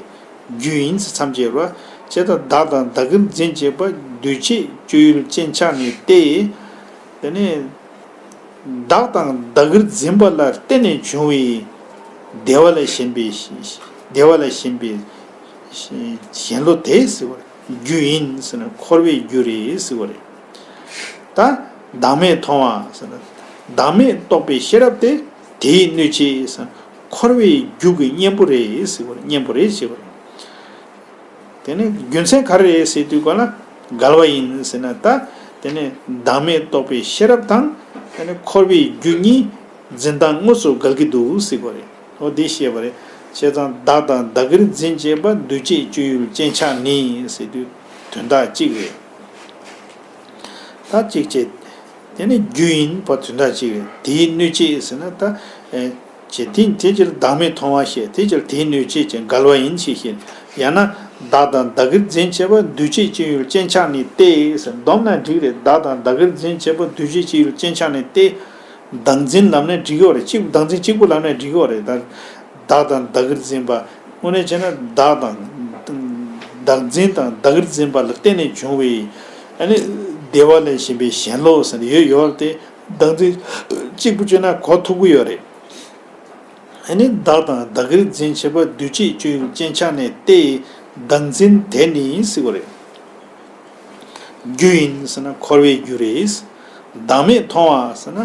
རྒྱུ་ཡིན་ཟེར་མཚམས་བཅད་པ། ཇི་ལྟར་བདག་དང་བདག་གིར་འཛིན་བྱེད་པ་འདུས་བྱས་སྤྱོད་ཡུལ་ཅན་ཆ་ནི་སྟེ། དེ་ནི་བདག་དང་བདག་གིར་འཛིན་པ་ལ་བརྟེན་ནས་བྱུང་བའི་བདེ་བ་ལ་ཞེན་པའི་བདེ་བ་ལ་ཞེན་པའི་ཞེན་ལོག་དེ་ཟེར་བ་རེད། རྒྱུ་ཡིན་ཟེར་ན་འཁོར་བའི་རྒྱུ་རེད་ཟེར་བ་རེད། ད་བདག་མེད་མཐོང་བ་ཟེར་ན་བདག་མེད་རྟོགས་པའི་ཤེས་རབ་དེ་དེའི་གནོད་བྱེད་ཟེར་ན་འཁོར་བའི་རྒྱུ་གི་གཉེན་པོ་རེད་ཟེར་བ་རེད། གཉེན་པོ་རེད་ཟེར་བ་རེད། དེ་ནི་རྒྱུ་མཚན་ག་རེ་རེད་ཟེར་དུས་ག་ལ་འགལ་བ་ཡིན་ཟེར་ན་ད་དེ་ནི་བདག་མེད་རྟོགས་པའི་ཤེས་རབ་དང་དེ་ནི་འཁོར་བའི་རྒྱུ་གཉིས་འཛིན་སྟངས་དངོས་སུ་འགལ་གྱི་འདུག་ཟེར་བ་རེད། འོ་འདི་བཤད་པ་རེད། བྱས་ཙང་བདག་དང་བདག་གིར་འཛིན་བྱེད་པ་འདུས་བྱས་སྤྱོད་ཡུལ་ཅན་ཆ་ནི་ཟེར་དུས་དོན་དག་གཅིག་རེད། ད་གཅིག་བྱས། དེ་ནི་རྒྱུ་ཡིན་པ་དོན་དག་གཅིག་རེད། དེའི་གནོད་བྱེད་ཟེར་ན་ད། ཨེ། བྱས་དེ་དེ་ཕྱིར་བདག་མེད་མཐོང་བ་ཞེས་དེ་ཕྱིར་དེའི་གནོད་བྱེད་ཅེས་འགལ་བ་ཡིན་ཞེས་བཤད། ཡང་ན་བདག་དང་བདག་གིར་འཛིན་བྱེད་པ་འདུས་བྱས་སྤྱོད་ཡུལ་ཅན་ཆ་ནི་སྟེ་ཟེར་བསྡོམས་ན་འགྲིག་རེད། བདག་དང་བདག་གིར་འཛིན་བྱེད་པ་འདུས་བྱས་སྤྱོད་ཡུལ་ཅན་ཆ་ནི་སྟེ། བདག་འཛིན་ལབ་ན་འགྲིག་གི་ཡོད་རེད། གཅིག་བདག་འཛིན་གཅིག་པུ་ལབ་ན་འགྲིག་གི་ཡོད་རེད། ད་བདག་དང་བདག་གིར་འཛིན་པ་དངོས་གནས་བྱས་ན་བདག་དང་བདག་འཛིན་དང་བདག་གིར་འཛིན་པ་ལ་བརྟེན་ནས་བྱུང་བའི་ཨ་ནི་བདེ་བ་ལ་ཞེན་པའི་ཞེན་ལོག་ཟེར་ནས་ཡོད་ཡོད་དེ་བདག་འཛིན་གཅིག་པུ་བྱས་ན་གོ་ཐུབ་ཀྱི་ཡོད་རེད། ཨ་ནི་བདག་དང་བདག་གིར་འཛིན་བྱེད་པ་འདུས་བྱས་སྤྱོད་ཡུལ་ཅན་ཆ་ནི་སྟེ། བདག་འཛིན་དེ་ནི་ཟེར་བ་རེད། རྒྱུ་ཡིན་ཟེར་ན་འཁོར་བའི་རྒྱུ་རེད། བདག་མེད་མཐོང་བ་ཟེར་ན་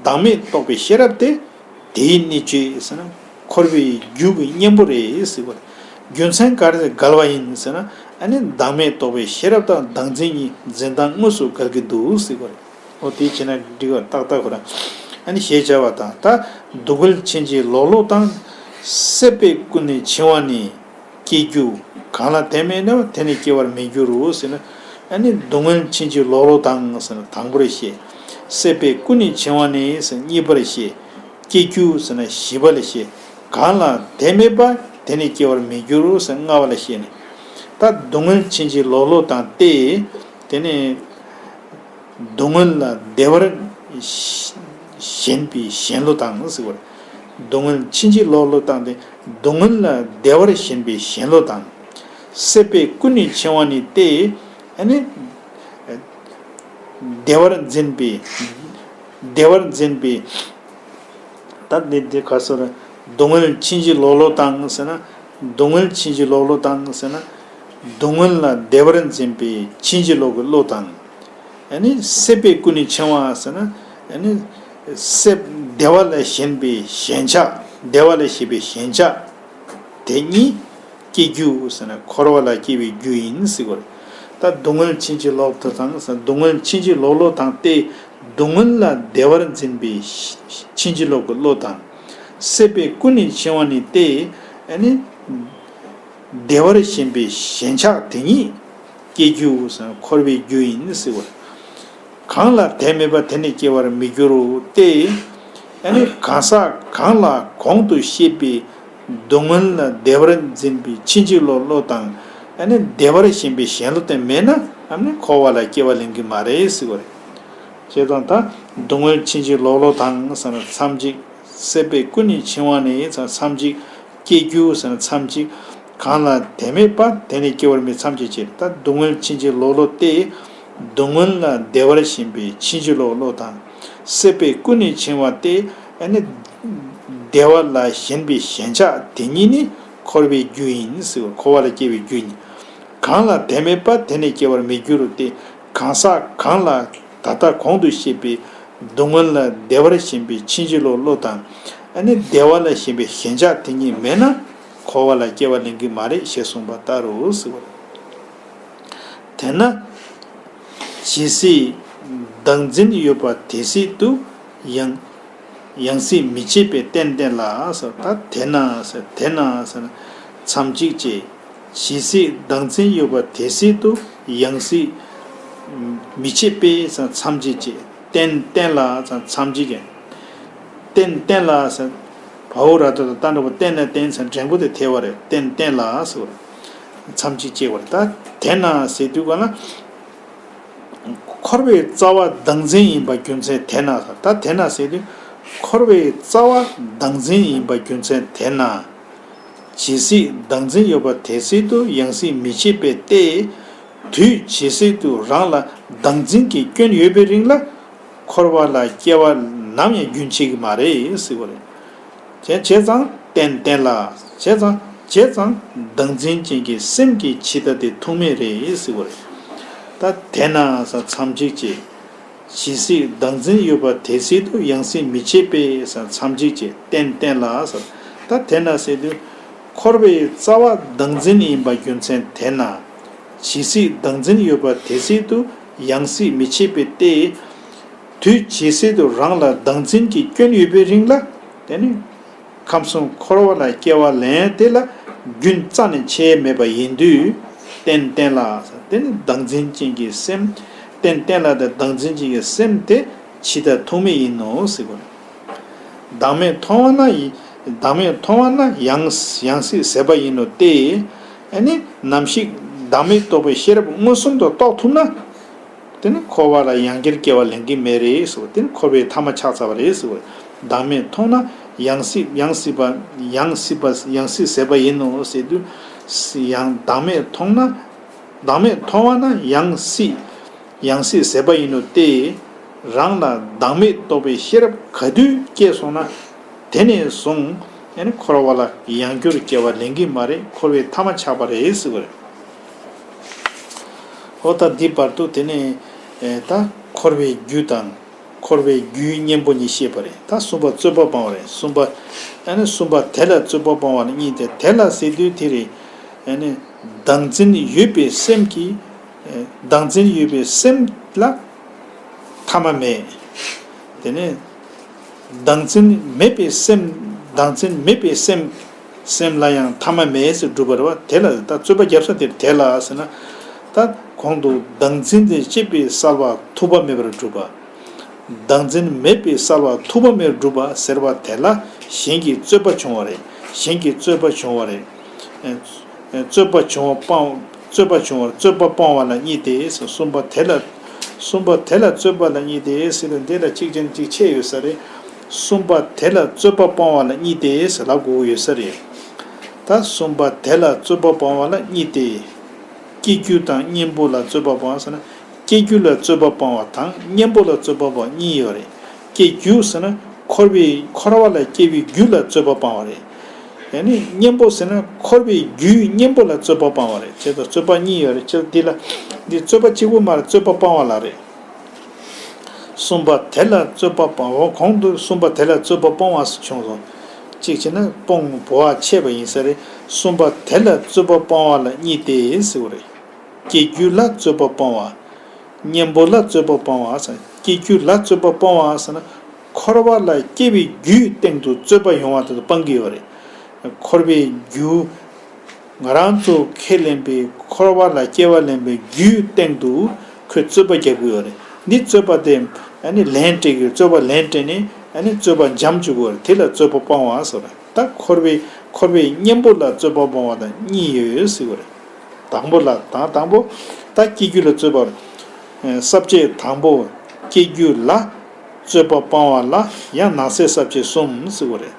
བདག་མེད་རྟོགས་པའི་ཤེས་རབ་དེ་དེའི་གནོད་བྱེད་ཟེར་ན་འཁོར་བའི་རྒྱུ་གི་གཉེན་པོ་རེད་ཟེར་བ་རེད། རྒྱུ་མཚན་ག་རེ་འགལ་བ་ཡིན་ཟེར་ན་ཨ་ནི་བདག་མེད་རྟོགས་པའི་ཤེས་རབ་དང་བདག་འཛིན་གཉིས་འཛིན་སྟངས་དངོས་སུ་འགལ་གྱི་འདུག་ཟེར་བ་རེད། འོ་དེ་བྱས་ན་འགྲིག་པ་ཏག་ཏག་ཁོ་རང་ཨ་ནི་ཞེས་བྱ་བ་དང་ད་སྡུག་བསྔལ་ཕྱིན་ཅི་ལོག་བློ་དང་། སྲེད་པས་ཀུན་ནས་འཆིང་བ་ནི། སྐྱེ་རྒྱུ། གང་ལ་དེ་མེད་ན་དེ་ནི་སྐྱེ་བར་མི་འགྱུར་རོ་ཟེར་ན། ཨ་ནི་སྡུག་བསྔལ་ཕྱིན་ཅི་ལོག་བློ་དང་ཟེར་ན་དང་པོར་བཤད། སྲེད་པས་ཀུན་ནས་འཆིང་བ་ནི་ཟེར་གཉིས་པར་བཤད། སྐྱེ་རྒྱུ་ཟེར་ན་བཞི་པ་ལ་བཤད། གང་ལ་དེ་མེད་པ་དེ་ནི་སྐྱེ་བར་མི་འགྱུར་རོ་ཟེར་ལྔ་པ་ལ་བཤད་ནས། ད་སྡུག་བསྔལ་ཕྱིན་ཅི་ལོག་བློ་དང་སྟེ། དེ་ནི། སྡུག་བསྔལ་ལ་བདེ་བར་ཞེན་པའི་ཞེན་བློ་དང་ཟེར་བ་རེད། སྡུག་བསྔལ་ཕྱིན་ཅི་ལོག་བློ་དང་སྟེ་སྡུག་བསྔལ་ལ་བདེ་བར་ཞེན་པའི་ཞེན་བློ་དང་། སྲེད་པས་ཀུན་ནས་འཆིང་བ་ནི་སྟེ། ཨ་ནི། བདེ་བར་འཛིན་པའི། བདེ་བར་འཛིན་པའི། ད་འདི་འདི་ག་སོ་ར། སྡུག་བསྔལ་ཕྱིན་ཅི་ལོག་བློ་དང་ཟེར་ན། སྡུག་བསྔལ་ཕྱིན་ཅི་ལོག་བློ་དང་ཟེར་ན། སྡུག་བསྔལ་ལ་བདེ་བར་འཛིན་པའི་ཕྱིན་ཅི་ལོག་གི་བློ་དང་། ཨ་ནི་སྲེད་པས་ཀུན་ནས་འཆིང་བ་ཟེར་ན། ཨ་ནི་སྲེད་བདེ་བ་ལ་ཞེན་པའི་ཞེན་ཆགས། བདེ་བ་ལ་ཞེན་པའི་ཞེན་ཆགས་དེ་གཉིས། སྐྱེ་རྒྱུ་ཟེར་ན་འཁོར་བ་ལ་སྐྱེ་བའི་རྒྱུ་ཡིན་ཟེར་བ་རེད། ད་སྡུག་བསྔལ་ཕྱིན་ཅི་ལོག་ཏུ་དང་ཟེར་སྡུག་བསྔལ་ཕྱིན་ཅི་ལོག་བློ་དང་སྟེ། སྡུག་བསྔལ་ལ་བདེ་བར་འཛིན་པའི་ཕྱིན་ཅི་ལོག་གི་བློ་དང་། སྲེད་པས་ཀུན་ནས་འཆིང་བ་ནི་སྟེ། ཨ་ནི། བདེ་བར་ཞེན་པའི་ཞེན་ཆགས་དེ་ཉིད་སྐྱེ་རྒྱུ་ཟེར་འཁོར་བའི་རྒྱུ་ཡིན་ཟེར་བ། གང་ལ་དེ་མེད་པ་དེ་ནི་སྐྱེ་བར་མི་འགྱུར་རོ་སྟེ། ཨ་ནི་གང་ཟག་གང་ལ་གོང་དུ་བཤད་པའི་སྡུག་བསྔལ་ལ་བདེ་བར་འཛིན་པའི་ཕྱིན་ཅི་ལོག་བློ་དང་ཨ་ནི་བདེ་བར་ཞེན་པའི་ཞེན་བློ་དེ་མེད་ན་ཨ་ནི་འཁོར་བ་ལ་སྐྱེ་བ་ལེན་གྱི་མ་རེད་ཟེར་བ་རེད། བྱས་ཙང་ད་སྡུག་བསྔལ་ཕྱིན་ཅི་ལོག་བློ་དང་ཟེར་ན་མཚམས་གཅིག་སྲེད་པས་ཀུན་ནས་འཆིང་བ་ནི་མཚམས་གཅིག་སྐྱེ་རྒྱུ་ཟེར་ན་མཚམས་གཅིག་གང་ལ་དེ་མེད་པ་དེ་ནི་སྐྱེ་བར་མི་མཚམས་གཅིག་བྱེད། ད་སྡུག་བསྔལ་ཕྱིན་ཅི་ལོག་བློ་སྟེ། སྡུག་བསྔལ་ལ་བདེ་བར་ཞེན་པའི་ཕྱིན་ཅི་ལོག་བློ་དང་། སྲེད་པས་ཀུན་ནས་འཆིང་བ་སྟེ། ཨ་ནི། བདེ་བ་ལ་ཞེན་པའི་ཞེན་ཆགས་དེ་ཉིད་ནི་འཁོར་བའི་རྒྱུ་ཡིན་ཟེར། འཁོར་བ་ལ་སྐྱེ་བའི་རྒྱུ་ཡིན། གང་ལ་དེ་མེད་པ་དེ་ནི་སྐྱེ་བར་མི་འགྱུར་ཏེ། གང་ཟག་གང་ལ་ད་ལྟ་གོང་དུ་བཤད་པའི་སྡུག་བསྔལ་ལ་བདེ་བར་ཞེན་པའི་ཕྱིན་ཅི་ལོག་བློ་དང་། ཨ་ནི་བདེ་བ་ལ་ཞེན་པའི་ཞེན་ཆགས་དེ་ཉིད་མེད་ན་འཁོར་བ་ལ་སྐྱེ་བ་ལེན་གྱི་མ་རེད་ཞེས་གསུངས་པ་ལྟར་རོ་ཟེར་བ་རེད། དེས་ན་ཇི་སྲིད་བདག་འཛིན་ཡོད་པ་དེ་སྲིད་དུ་ཡང་ཡང་སྲིད་མི་བྱེད་པའི་རྟེན་བརྟེན་ལ་ཟེར། ད་དེས་ན་ཟེར། དེས་ན་ཟེར་ན་མཚམས་གཅིག་བྱས། ཇི་སྲིད་བདག་འཛིན་ཡོད་པ་དེ་སྲིད་དུ་ཡང་སྲིད་མི་བྱེད་པའི་ཟེར་མཚམས་གཅིག་བྱས། རྟེན་བརྟེན་ལ་ཟེར་མཚམས་གཅིག་གི། རྟེན་བརྟེན་ལ་ཟེར། བའོ་ར་ཏ་ཏ་ཏ་འགྲེང་བུ་བརྟེན་ན་བརྟེན་ཟེར་འགྲེང་བུ་དེ་ཐལ་བ་རེད། རྟེན་བརྟེན་ལ་ཟེར་བ་རེད། མཚམས་གཅིག་བྱས་པ་རེད། ད་དེས་ན་ཟེར་དུས་ག་ན། འཁོར་བའི་རྩ་བ་བདག་འཛིན་ཡིན་པ་རྒྱུ་མཚན་དེས་ན། ད་དེས་ན་ཟེར་དུས་འཁོར་བའི་རྩ་བ་བདག་འཛིན་ཡིན་པ་རྒྱུ་མཚན་དེས་ན། ཇི་སྲིད་བདག་འཛིན་ཡོད་པ་དེ་སྲིད་དུ་ཡང་སྲིད་མི་བྱེད་པའི་སྟེ། དུས་ཇི་སྲིད་དུ་རང་ལ་བདག་འཛིན་གྱི་སྐྱོན་ཡོད་པའི་རིང་ལ་འཁོར་བ་ལ་སྐྱེ་བ་ནམ་ཡང་རྒྱུན་ཆད་ཀྱི་མ་རེད་ཟེར་བ་རེད། བྱས་བྱས་ཙང་རྟེན་བརྟེན་ལ། བྱས་ཙང་བྱས་ཙང་བདག་འཛིན་ཅན་གྱི་སེམས་ཀྱིས་འཆི་ལྟ་དེ་ཐུག་མེད་རེད་ཟེར་བ་རེད། ད་དེས་ན་ཟེར་མཚམས་གཅིག་བྱས། ཇི་སྲིད་བདག་འཛིན་ཡོད་པ་དེ་སྲིད་དུ་ཡང་སྲིད་མི་བྱེད་པས་ཟེར་མཚམས་གཅིག་བྱས། རྟེན་བརྟེན་ལ་ཟེར། ད་དེས་ན་ཟེར་དུས་འཁོར་བའི་རྩ་བ་བདག་འཛིན་ཡིན་པ་རྒྱུ་མཚན་དེས་ན། ཇི་སྲིད་བདག་འཛིན་ཡོད་པ་དེ་སྲིད་དུ་ཡང་སྲིད་མི་བྱེད་པའི་སྟེ། དུས་ཇི་སྲིད་དུ་རང་ལ་བདག་འཛིན་གྱི་སྐྱོན་ཡོད་པའི་རིང་ལ། དེ་ནི་ཁམས་གསུམ་འཁོར་བ་ལ་སྐྱེ་བ་ལེན་དེ་ལ་རྒྱུན་རྩ་ནས་ཆད་མེད་པ་ཡིན་དུས། རྟེན་བརྟེན་ལ། དེ་ནི་བདག་འཛིན་ཅན་གྱི་སེམས། རྟེན་བརྟེན་ལ་དེ་བདག་འཛིན་ཅན་གྱི་སེམས་དེ་འཆི་ལྟ་ཐུག་མེད་ཡིན་ནོ་ཟེར་བ་རེད། བདག་མེད་མཐོང་བ་ན་ཡི། བདག་མེད་མཐོང་བ་ན་ཡང་ཡང་སྲིད་ཟད་པ་ཡིན་ནོ་སྟེ། ཨ་ནི་ནམ་ཞིག་བདག་མེད་རྟོགས་པའི་ཤེས་རབ་མངོན་སུམ་དུ་རྟོགས་ཐུབ་ན། དེ་ནི་འཁོར་བ་ལ་ཡང་བསྐྱར་སྐྱེ་བ་ལེན་གྱི་མེད་རེད་ཟེར་བ། དེ་ནི་འཁོར་བའི་མཐའ་མ་ཆགས་ཚར་བ་རེད་ཟེར་བ། བདག་མེད་མཐོང་ན་ཡང་སྲིད་ཡང་སྲིད་པ་ཡང་སྲིད་པ་ཡང་སྲིད་ཟད་པ་ཡིན་ནོ་ཟེར་དུས། ཡང་བདག་མེད་མཐོང་ན། བདག་མེད་མཐོང་བ་ན་ཡང་སྲིད་ཡང་སྲིད་ཟད་པ་ཡིན་ནོ་སྟེ། རང་ལ་བདག་མེད་རྟོགས་པའི་ཤེས་རབ་ག་དུས་སྐྱེས་སོང་ན། དེ་ནས་བཟུང་ཨ་ནི་འཁོར་བ་ལ་ཡང་བསྐྱར་སྐྱེ་བ་ལེན་གྱི་མ་རེད། འཁོར་བའི་མཐའ་མ་ཆགས་པ་རེད་ཟེར་བ་རེད། འོ་ད་འདི་བར་དུ་དེ་ནས་ཨེ་ད་འཁོར་བའི་རྒྱུ་དང་འཁོར་བའི་རྒྱུའི་གཉེན་པོ་གཉིས་བཤད་པ་རེད། ད་གསུམ་པ་རྩོད་པ་སྤང་བ་རེད། གསུམ་པ་ཨ་ནི་གསུམ་པ་དེ་ལ་རྩོད་པ་སྤང་བ་ལ་གཉིས་ཏེ། དེ་ལ་ཟེར་དུས་དེ་རེད། ཨ་ནི་བདག་འཛིན་ཡོད་པའི་སེམས་ཀྱིས་ཨེ་བདག་འཛིན་ཡོད་པའི་སེམས་ལ་ཐ་མ་མེད། དེ་ནས་བདག་འཛིན་མེད་པའི་སེམས། བདག་འཛིན་མེད་པའི་སེམས། སེམས་ལ་ཡང་ཐ་མ་མེད་ཟེར་སྒྲུབ་པ་རེད་བ། དེ་ལ་ད་རྩོད་པ་རྒྱབ་ས་དེར་དེ་ལ་ཟེར་ན། ད་གོང་དུ་བདག་འཛིན་དེ་བཅད་པའི་སེལ་བ་ཐུབ་པ་མེད་པར་སྒྲུབ་པ། བདག་འཛིན་མེད་པའི་སེལ་བ་ཐུབ་པ་མེད་པར་སྒྲུབ་པ་ཟེར་བ་དེ་ལ་གཞན་གྱི་རྩོད་པ་བྱུང་བ་རེད། གཞན་གྱི་རྩོད་པ་བྱུང་བ་རེད། རྩོད་པ་བྱུང་བ་སྤང་། རྩོད་པ་བྱུང་བར་རྩོད་པ་སྤོང་བ་ལ་གཉིས་ཏེ། གསུམ་པ་དེ་ལ། གསུམ་པ་དེ་ལ་རྩོད་པ་ལ་གཉིས་ཏེ་ཟེར་ཏེ་འདི་ལ་གཅིག་ཅན་གཅིག་ཆད་ཡོད་ས་རེད། གསུམ་པ་དེ་ལ་རྩོད་པ་སྤོང་བ་ལ་གཉིས་ཏེ་ཟེར་ལབ་དགོས་ཡོད་ས་རེད། ད་གསུམ་པ་དེ་ལ་རྩོད་པ་སྤོང་བ་ལ་གཉིས་ཏེ། སྐྱེ་རྒྱུ་དང་གཉེན་པོ་ལ་རྩོད་པ་སྤོང་བ་ཟེར་ན། སྐྱེ་རྒྱུ་ལ་རྩོད་པ་སྤོང་བ་དང་གཉེན་པོ་ལ་རྩོད་པ་སྤོང་བ་གཉིས་ཡོད་རེད། སྐྱེ་རྒྱུ་ཟེར་ན་འཁོར་བའི་འཁོར་བ་ལ་སྐྱེ་བའི་རྒྱུ་ལ་རྩོད་པ་སྤང་བ་རེད། ཡང་ན་གཉེན་པོ་ཟེར་ན་འཁོར་བའི་རྒྱུའི་གཉེན་པོ་ལ་རྩོད་པ་སྤང་བ་རེད། བྱས་ཙང་རྩོད་པ་གཉིས་ཡོད་རེད། བྱས་ཙང་འདི་ལ་འདི་རྩོད་པ་གཅིག་པུ་མ་རེད། རྩོད་པ་སྤང་བ་ལ་རེད། གསུམ་པ་དེ་ལ་རྩོད་པ་སྤང་བ། གོང་དུ་གསུམ་པ་དེ་ལ་རྩོད་པ་སྤོང་བ་ཟེར་བྱུང་སོང་། གཅིག་བྱས་ན་སྤོང་བ་ཆད་པ་ཡིན་ས་རེད། གསུམ་པ་དེ་ལ་རྩོད་པ་སྤོང་བ་ལ་གཉིས་ཏེ་ཟེར་བ་རེད། སྐྱེ་རྒྱུ་ལ་རྩོད་པ་སྤོང་བ། གཉེན་པོ་ལ་རྩོད་པ་སྤོང་བ་ཟེར། སྐྱེ་རྒྱུ་ལ་རྩོད་པ་སྤོང་བ་ཟེར་ན། འཁོར་བ་ལ་སྐྱེ་བའི་རྒྱུའི་སྟེང་དུ་རྩོད་པ་ཡོང་བ་དེ་ཚོ་སྤང་གི་ཡོད་རེད། འཁོར་བའི་རྒྱུ། ང་རང་ཚོ་ཁས་ལེན་པའི་འཁོར་བ་ལ་སྐྱེ་བ་ལེན་པའི་རྒྱུའི་སྟེང་དུ་ཁོས་རྩོད་པ་རྒྱག་གི་ཡོད་རེད། འདི་རྩོད་པ་དེ་ཨ་ནི་ལན་སྤྲད་ཀྱི་ཡོད། རྩོད་པ་ལན་སྤྲད་ནས་ཨ་ནི་རྩོད་པ་འཇམ་བཅུག་གི་ཡོད་རེད། དེ་ལ་རྩོད་པ་སྤང་བ་ཟེར་བ་རེད། ད་འཁོར་བའི་འཁོར་བའི་གཉེན་པོ་ལ་རྩོད་པ་སྤོང་བ་དང་གཉིས་ཡོད་ཟེར་བ་རེད། དང་པོ་ལ་དང་དང་པོ། ད་སྐྱེ་རྒྱུ་ལ་རྩོད་པ། ས་བཅད་དང་པོ། སྐྱེ་རྒྱུ་ལ་རྩོད་པ་སྤང་བ་ལ་ཡང་ནང་གསེས་ས་བཅད་གསུམ་ཟེར་བ་རེད།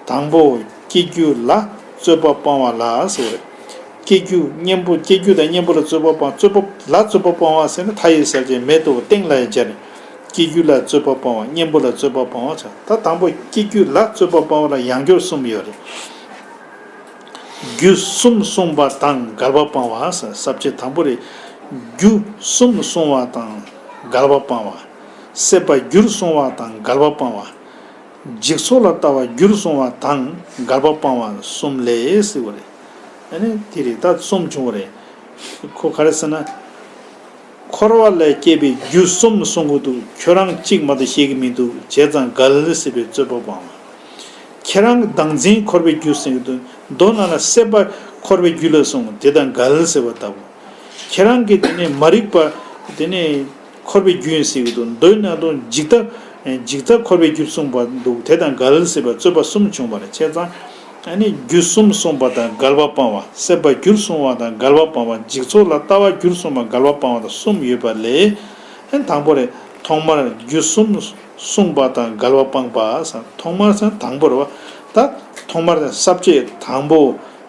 དང་པོ། སྐྱེ་རྒྱུ་ལ་རྩོད་པ་སྤང་བ་ལ་ཟེར་བ་རེད། སྐྱེ་རྒྱུ་གཉེན་པོ། སྐྱེ་རྒྱུ་དང་གཉེན་པོ་ལ་རྩོད་པ་སྤང་། རྩོད་པ་ལ་རྩོད་པ་སྤང་བ་ཟེར་ན་མཐའ་ཡི་གསལ་བྱེད་མེ་ཏོག་སྟེང་ལ་ཡང་སྦྱར། སྐྱེ་རྒྱུ་ལ་རྩོད་པ་སྤང་བ། གཉེན་པོ་ལ་རྩོད་པ་སྤང་བ་བྱ། ད་དང་པོ་སྐྱེ་རྒྱུ་ལ་རྩོད་པ་སྤང་བ་ལ་ཡང་སྐྱར་གསུམ་ཡོད་རེད། རྒྱུ་གསུམ་བསྲུང་བ་དང་འགལ་བ་སྤང་བ། ས་བཅད་དང་པོ་རེད། རྒྱུ་གསུམ་བསྲུང་བ་དང་འགལ་བ་སྤང་བ། སྲེད་པ་རྒྱུར་བསྲུང་བ་དང་འགལ་བ་སྤང་བ། འཇིག་ཚོགས་ལ་ལྟ་བ་རྒྱུར་བསྲུང་བ་དང་འགལ་བ་སྤང་བ་གསུམ་ལས་ཟེར་བ་རེད། ཨ་ནི་དེ་རེད། ད་གསུམ་བྱུང་བ་རེད། ཁོ་ག་རེ་ཟེར་ན། འཁོར་བ་ལས་སྐྱེས་པའི་རྒྱུ་གསུམ་བསྲུང་གི་འདུག་ཁྱོད་རང་གཅིག་མ་གཏོགས་ཤེས་ཀྱི་མི་འདུག་བྱས་ཙང་འགལ་ཟེར་བའི་རྩོད་པ་སྤང་བ། ཁྱེད་རང་གི་བདག་འཛིན་འཁོར་བའི་རྒྱུ་ཟེར་གྱི་འདུག་མདོར་ན་ལ་སྲེད་པ་འཁོར་བའི་རྒྱུ་ལ་བསྲུང་དེ་དང་འགལ་ཟེར་བ་ལྟ་བུ། ཁྱེད་རང་གི་དེ་ནས་མ་རིག་པ་དེ་ནས་འཁོར་བའི་རྒྱུ་ཡིན་ཟེར་གྱི་འདུག་མདོར་ན་དང་འཇིག་ལྟ་འཇིག་ལྟ་འཁོར་བའི་རྒྱུ་གསུངས་པ་འདུག་དེ་དང་འགལ་ཟེར་བ་རྩོད་པ་གསུམ་བྱུང་བ་རེད། བྱས་ཙང་། ཨ་ནི་རྒྱུ་གསུམ་བསྲུང་བ་དང་འགལ་བ་སྤང་བ། སྲེད་པ་རྒྱུར་བསྲུང་བ་དང་འགལ་བ་སྤང་བ། འཇིག་ཚོགས་ལ་ལྟ་བ་རྒྱུར་བསྲུང་བ་འགལ་བ་སྤང་བ་དང་གསུམ་ཡོད་པ་ལས། ཨ་ནི་དང་པོ་རེད། ཐོག་མར་རྒྱུ་གསུམ་བསྲུང་བ་དང་འགལ་བ་སྤང་བ་ཟེར། ཐོག་མར་ཟེར་དང་པོ་རེད་བ། ད་ཐོག་མར་ས་བཅད་དང་པོ།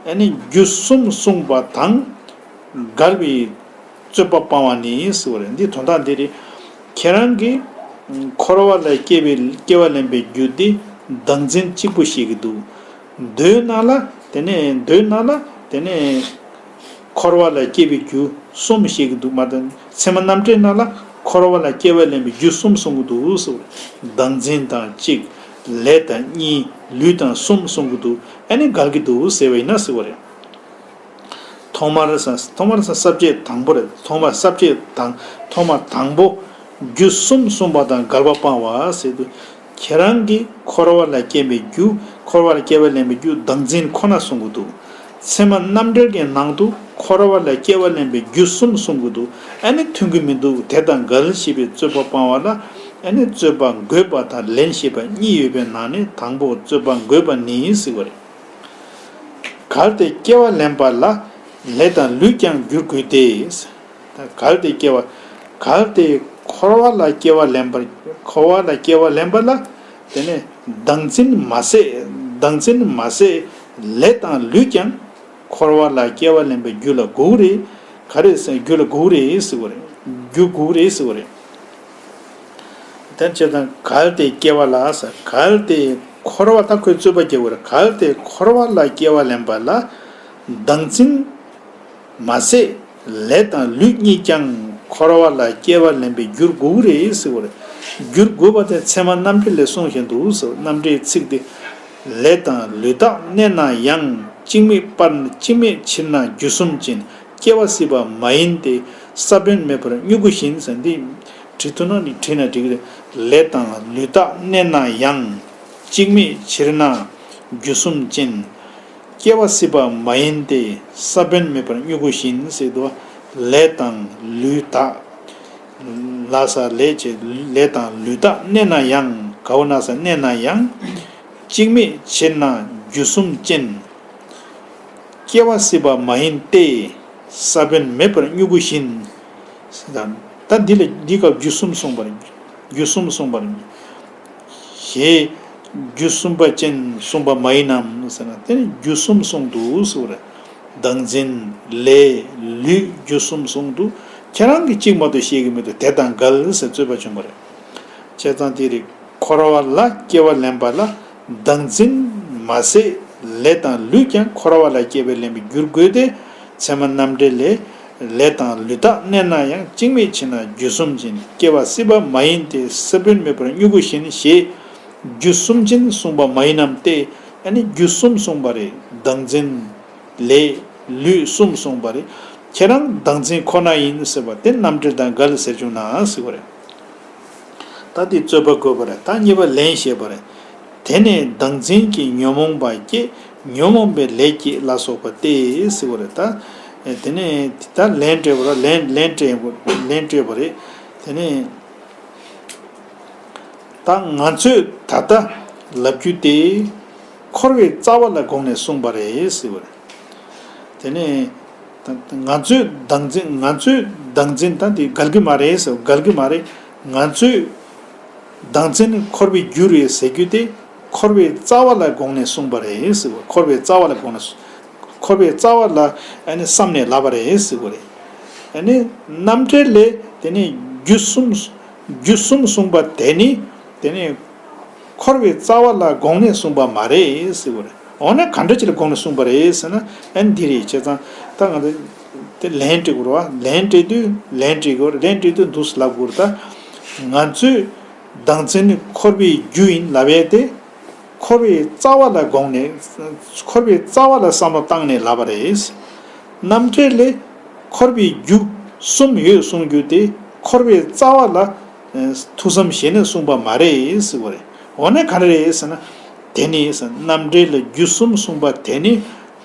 ཨ་ནི་རྒྱུ་གསུམ་བསྲུང་བ་དང་འགལ་བའི་རྩོད་པ་སྤང་བ་ནི་ཟེར་བ་རེད། འདི་དོན་དག་འདི་རེད། ཁྱེད་རང་གིས་འཁོར་བ་ལ་སྐྱེ་བའི་སྐྱེ་བ་ལེན་པའི་རྒྱུ་དེ་བདག་འཛིན་གཅིག་པུ་བཤད་ཀྱི་འདུག་མདོའི་ནང་ལ་དེ་ནས་མདོའི་ནང་ལ་དེ་ནས་འཁོར་བ་ལ་སྐྱེ་བའི་རྒྱུ་གསུམ་བཤད་ཀྱི་འདུག་མ་གཏོགས་ཚད་མ་རྣམ་འགྲེལ་ནང་ལ་འཁོར་བ་ལ་སྐྱེ་བ་ལེན་པའི་རྒྱུ་གསུམ་གསུང་གི་འདུག་ཟེར་བ་རེད། བདག་འཛིན་དང་གཅིག་ལས་དང་གཉིས། ལུས་དང་གསུམ་གསུང་གི་འདུག་ཨ་ནི་འགལ་གྱི་འདུག་ཟེར་བ་ཡིན་ན་ཟེར་བ་རེད། ཐོག་མར་ས་ཐོག་མར་ས་ས་བཅད་དང་པོ་རེད། ཐོག་མར་ས་བཅད་དང་ཐོག་མ་དང་པོ། རྒྱུ་གསུམ་བསྲུང་བ་དང་འགལ་བ་སྤང་བ་ཟེར་དུས། ཁྱེད་རང་གིས་འཁོར་བ་ལ་སྐྱེ་བའི་རྒྱུ། འཁོར་བ་ལ་སྐྱེ་བ་ལེན་པའི་རྒྱུ་བདག་འཛིན་ཁོ་ན་གསུང་གི་འདུག་ཚད་མ་རྣམ་འགྲེལ་གྱི་ནང་དུ་འཁོར་བ་ལ་སྐྱེ་བ་ལེན་པའི་རྒྱུ་གསུམ་གསུང་གི་འདུག་ཨ་ནི་མཐུན་གྱི་མི་འདུག་དེ་དང་འགལ་ཞེས་པའི་རྩོད་པ་སྤང་བ་ལ། ཨ་ནི་རྩོད་པ་འགོད་པ་དང་ལན་ཞེས་པ་གཉིས་ཡོད་པའི་ནང་ནས་དང་པོ་རྩོད་པ་འགོད་པ་ནི་ཟེར་བ་རེད། གལ་ཏེ་སྐྱེ་བ་ལེན་པ་ལ་ལས་དང་ལུས་ཀྱང་འགྱུར་དགོས་ཏེ། གལ་ཏེ་སྐྱེ་བ། གལ་ཏེ་འཁོར་བ་ལ་སྐྱེ་བ་ལེན་པར། འཁོར་བ་ལ་སྐྱེ་བ་ལེན་པ་ལ། དེ་ནས་བདག་འཛིན་མ་ཟད། བདག་འཛིན་མ་ཟད་ལས་དང་ལུས་ཀྱང་འཁོར་བ་ལ་སྐྱེ་བ་ལེན་པའི་རྒྱུ་ལ་དགོས་རེད། ག་རེ་ཟེར། རྒྱུ་ལ་དགོས་རེད་ཟེར་བ་རེད། རྒྱུ་དགོས་རེད་ཟེར་བ་རེད། དེ་བྱས་ཙང་གལ་ཏེ་སྐྱེ་བ་ལ་ཟེར། གལ་ཏེ་འཁོར་བ། ད་ཁོས་རྩོད་པ་རྒྱག་དགོས་རེད། གལ་ཏེ་འཁོར་བ་ལ་སྐྱེ་བ་ལེན་པ་ལ་བདག་འཛིན་མ་ཟད་ལས་དང་ལུས་གཉིས་ཀྱང་འཁོར་བ་ལ་སྐྱེ་བ་ལེན་པའི་རྒྱུར་དགོས་རེད་ཟེར་བ་རེད། རྒྱུར་དགོས་པ་དེ་ཚད་མ་རྣམ་འགྲེལ་ལས་གསུངས་བཞིན་དུ་ཟེར། རྣམ་འགྲེལ་ཚིག་དེ། ལས་དང་ལུས་དག་གནས་ན་ཡང་། འཇིག་མེད་པར། འཇིག་མེད་ཕྱིར་ན་རྒྱུ་གསུམ་ཅན། སྐྱེ་བ་སྲིད་པ་མ་ཡིན་ཏེ། ས་བོན་མེད་པར་མྱུ་གུ་བཞིན་ཟེར། འདི་བྲིས་ཐུབ་ན་ནི་བྲིས་ན་འགྲིག་གི་རེད། ལས་དང་ལུས་དག་གནས་ན་ཡང་། འཇིག་མེད་ཕྱིར་ན་རྒྱུ་གསུམ་ཅན། སྐྱེ་བ་སྲིད་པ་མ་ཡིན་ཏེ། ས་བོན་མེད་པར་མྱུ་གུ་བཞིན་ཟེར་དུས། ལས་དང་ལུས་དག་ལ་ས་ལས་བྱེད། ལས་དང་ལུས་དག་གནས་ན་ཡང་། ག་འོ་ན་ས་གནས་ན་ཡང་། འཇིག་མེད་ཕྱིར་ན་རྒྱུ་གསུམ་ཅན། སྐྱེ་བ་སྲིད་པ་མ་ཡིན་ཏེ། ས་བོན་མེད་པར་མྱུ་གུ་བཞིན། ད་འདི་ལ་འདི་སྐབས་རྒྱུ་གསུམ་གསུངས་པ་རེད། རྒྱུ་གསུམ་གསུངས་པ་རེད། ཞེས་རྒྱུ་གསུམ་པ་ཅན་གསུངས་པ་མ་ཡིན་ནམ་ཟེར་ན། དེ་ནི་རྒྱུ་གསུམ་གསུངས་འདུག་ཟེར་བ་རེད། བདག་འཛིན། ལས། ལུས། རྒྱུ་གསུམ་གསུངས་འདུག་ཁྱེད་རང་གིས་གཅིག་མ་གཏོགས་ཤེས་ཀྱི་མི་འདུག་དེ་དང་འགལ་ཟེར་རྩོད་པ་བྱུང་བ་རེད། བྱས་ཙང་དེ་རིགས་འཁོར་བ་ལ་སྐྱེ་བ་ལེན་པ་ལ་བདག་འཛིན་མ་ཟད་ལས་དང་ལུས་ཀྱང་འཁོར་བ་ལ་སྐྱེ་བ་ལེན་པའི་རྒྱུར་དགོས་ཏེ། ཚད་མ་རྣམ་འགྲེལ་ལས། ལས་དང་ལུས་དག་གནས་ན་ཡང་། འཇིག་མེད་ཕྱིར་ན་རྒྱུ་གསུམ་ཅན། སྐྱེ་བ་སྲིད་པ་མ་ཡིན་ཏེ། ས་བོན་མེད་པར་མྱུ་གུ་བཞིན། ཞེས་རྒྱུ་གསུམ་ཅན་གསུངས་པ་མ་ཡིན་ནམ་སྟེ། ཨ་ནི་རྒྱུ་གསུམ་གསུངས་པ་རེད། བདག་འཛིན། ལས། ལུས་གསུམ་གསུངས་པ་རེད། ཁྱེད་རང་བདག་འཛིན་ཁོ་ན་ཡིན་ཟེར་བ་དེ་རྣམ་འགྲེལ་དང་འགལ་ཟེར་བྱུང་ན་ཟེར་བ་རེད། ད་འདི་རྩོད་པ་བཀོད་པ་རེད། ད་གཉིས་པ་ལན་བཤད་པ་རེད། དེ་ནས་བདག་འཛིན་གྱི་ཉོན་མོངས་པ་སྐྱེ། ཉོན་མོངས་པའི་ལས་སྐྱེ་ལ་སོགས་པ་སྟེ་ཟེར་བ་རེད། ད་དེ་ནས་ད་ལན་སྤྲད་པ་རེད། ལན་ལན་སྤྲད་ལན་སྤྲད་པ་རེད། དེ་ནས། ད་ང་ཚོས་ད་ལྟ་ལབ་རྒྱུ་དེ་འཁོར་བའི་རྩ་བ་ལ་དགོངས་ནས་གསུངས་པ་རེད་ཟེར་བ་རེད། དེ་ནས་ད་ང་ཚོས་བདག་འཛིན། ང་ཚོས་བདག་འཛིན། ད་དེ་འགལ་གྱི་མ་རེད་ཟེར། འགལ་གྱི་མ་རེད། ང་ཚོས་བདག་འཛིན་འཁོར་བའི་རྒྱུ་རེད་ཟེར་རྒྱུ་དེ་འཁོར་བའི་རྩ་བ་ལ་དགོངས་ནས་གསུངས་པ་རེད་ཟེར་བ། འཁོར་བའི་རྩ་བ་ལ་དགོངས་ནས། འཁོར་བའི་རྩ་བ་ལ་ཨ་ནི་བསམས་ནས་ལབ་པ་རེད་ཟེར་བ་རེད། ཨ་ནི་རྣམ་འགྲེལ་ལས་དེ་ནས་རྒྱུ་གསུམ། རྒྱུ་གསུམ་གསུངས་པ་དེ་ནི་དེ་ནི་འཁོར་བའི་རྩ་བ་ལ་དགོངས་ནས་གསུངས་པ་མ་རེད་ཟེར་བ་རེད། འོ་ན་ག་འདྲ་ཅིག་ལ་དགོངས་ནས་གསུངས་པ་རེད་ཟེར་ན། ཨ་ནི་འདི་རེད། བྱས་ཙང་ད་ང་ཚོ་དེ་ལན་སྤྲད་དགོས་རེད་བ། ལན་སྤྲད་དུས་ལན་སྤྲད་དགོས་རེད། ལན་སྤྲད་དུས་འདུག་སེ་ལབ་དགོས་རེད། ད་ང་ཚོས་བདག་འཛིན་ནི་འཁོར་བའི་རྒྱུ་ཡིན་ལབ་ཡས་དེ། འཁོར་བའི་རྩ་བ་ལ་དགོངས་ནས། འཁོར་བའི་རྩ་བ་ལ་བསམ་བློ་བཏང་ནས་ལབ་པ་རེད། རྣམ་འགྲེལ་ལས་འཁོར་བའི་རྒྱུ་གསུམ་ཡོད་གསུང་རྒྱུ་དེ་འཁོར་བའི་རྩ་བ་ལ་ཐུགས་བསམ་བཞེས་ནས་གསུངས་པ་མ་རེད་ཟེར་བ་རེད། འོ་ན་ག་རེ་རེད་ཟེར་ན། དེ་ནི་རྣམ་འགྲེལ་ལ་རྒྱུ་གསུམ་གསུངས་པ་དེ་ནི་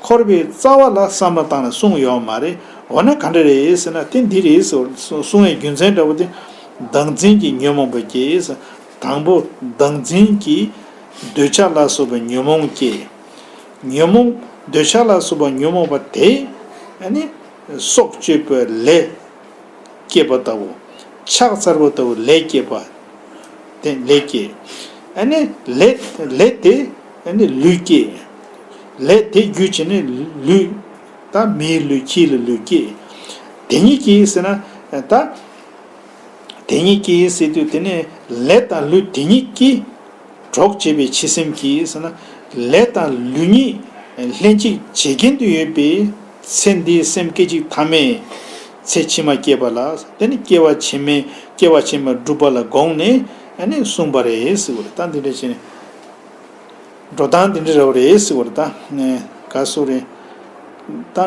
འཁོར་བའི་རྩ་བ་ལ་བསམ་བློ་བཏང་ནས་གསུངས་ཡོད་མ་རེད། འོ་ན་ག་འདྲ་རེད་ཟེར་ན། དེ་འདི་རེད་ཟེར་གསུང་བའི་རྒྱུ་མཚན་འདྲ་བོ་དེ། བདག་འཛིན་གྱི་ཉོན་མོངས་པ་སྐྱེས། དང་པོ་བདག་འཛིན་གྱི་འདོད་ཆགས་ལ་སོགས་པའི་ཉོན་མོངས་སྐྱེས། ཉོན་མོངས་འདོད་ཆགས་ལ་སོགས་པ་ཉོན་མོངས་པ་དེ་ཨ་ནི་སྲོག་གཅོད་པའི་ལས་སྐྱེས་པ་ལྟ་བུ། ཕྱག་འཚལ་བ་ལྟ་བུ་ལས་སྐྱེས་པ། དེ་ལས་སྐྱེས། ཨ་ནི་ལས་ལས་དེ་ཨ་ནི་ལུས་སྐྱེས། ལས་དེ་བརྒྱུད་བྱས་ནས་ལུས། ད་མིའི་ལུས་ཁྱིའི་ལུས་ལུས་སྐྱེས། དེ་ཉིད་ཀྱིས་ཟེར་ན། ད་དེ་ཉིད་ཀྱིས་ཟེར་དུས་དེ་ནས་ལས་དང་ལུས་དེ་ཉིད་ཀྱིས་གྲོགས་བྱེད་པའི་འཆི་སེམས་ཀྱིས་ཟེར་ན། ལས་དང་ལུས་གཉིས་ལྷན་ཅིག་བྱེད་ཀྱིན་དུ་ཡོད་པའི་ཚེ་འདིའི་སེམས་སྐད་ཅིག་ཐ་མས་ཚེ་ཕྱི་མ་སྐྱེས་པ་ལ། དེ་ནི་སྐྱེ་བ་ཕྱི་མའི་སྐྱེ་བ་ཕྱི་མ་སྒྲུབ་པ་ལ་དགོངས་ནས་ཨ་ནི་གསུངས་པ་རེད་ཟེར་བ་རེད། ད་འདི་འདྲ་བྱས་ནས། འགྲོ་སྟངས་འདི་འདྲ་རེད་ཟེར་བ་རེད། ད་ནས་ག་སུ་རེད། ད་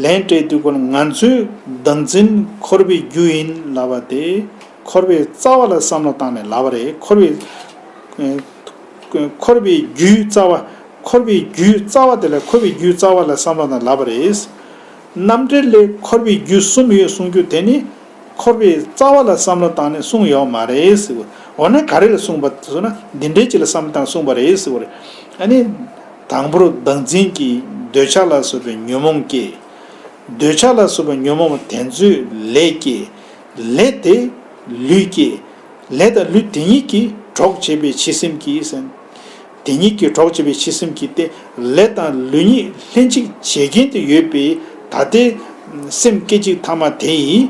ལན་སྤྲད་དུས་ཀོ་ང་ཚོས་བདག་འཛིན་འཁོར་བའི་རྒྱུ་ཡིན་ལབ་པ་དེ་འཁོར་བའི་རྩ་བ་ལ་བསམ་བློ་བཏང་ནས་ལབ་པ་རེད། འཁོར་བའི་ཨེ་འཁོར་བའི་རྒྱུའི་རྩ་བ། འཁོར་བའི་རྒྱུའི་རྩ་བ་དེ་ལ་འཁོར་བའི་རྒྱུའི་རྩ་བ་ལ་བསམ་བློ་བཏང་ལབ་པ་རེད། རྣམ་འགྲེལ་ལས་འཁོར་བའི་རྒྱུ་གསུམ་ཡོད་གསུང་རྒྱུ་དེ་ནི་འཁོར་བའི་རྩ་བ་ལ་བསམ་བློ་བཏང་ནས་གསུངས་ཡོད་མ་རེད་ཟེར་བ། འོ་ན་ག་རེ་ལ་གསུངས་པ་ཟེར་ན། འདི་འདྲའི་ཅིག་ལ་བསམ་བློ་བཏང་གསུངས་པ་རེད་ཟེར་བ་རེད། ཨ་ནི་དང་པོར་བདག་འཛིན་གྱི་འདོད་ཆགས་ལ་སོགས་པའི་ཉོན་མོངས་སྐྱེས། འདོད་ཆགས་ལ་སོགས་པའི་ཉོན་མོངས་དེ་ཚོས་ལས་སྐྱེས། ལས་དེ་ལུས་སྐྱེས། ལས་དང་ལུས་དེ་ཉིད་ཀྱིས་གྲོགས་བྱེད་པའི་འཆི་སེམས་ཀྱིས་ཟེར། དེ་ཉིད་ཀྱིས་གྲོགས་བྱེད་པའི་འཆི་སེམས་ཀྱིས་ཏེ། ལས་དང་ལུས་གཉིས་ལྷན་ཅིག་བྱེད་ཀྱིན་དུ་ཡོད་པའི་ད་ལྟའི་སེམས་སྐད་ཅིག་ཐ་མ་དེ་ཡིས།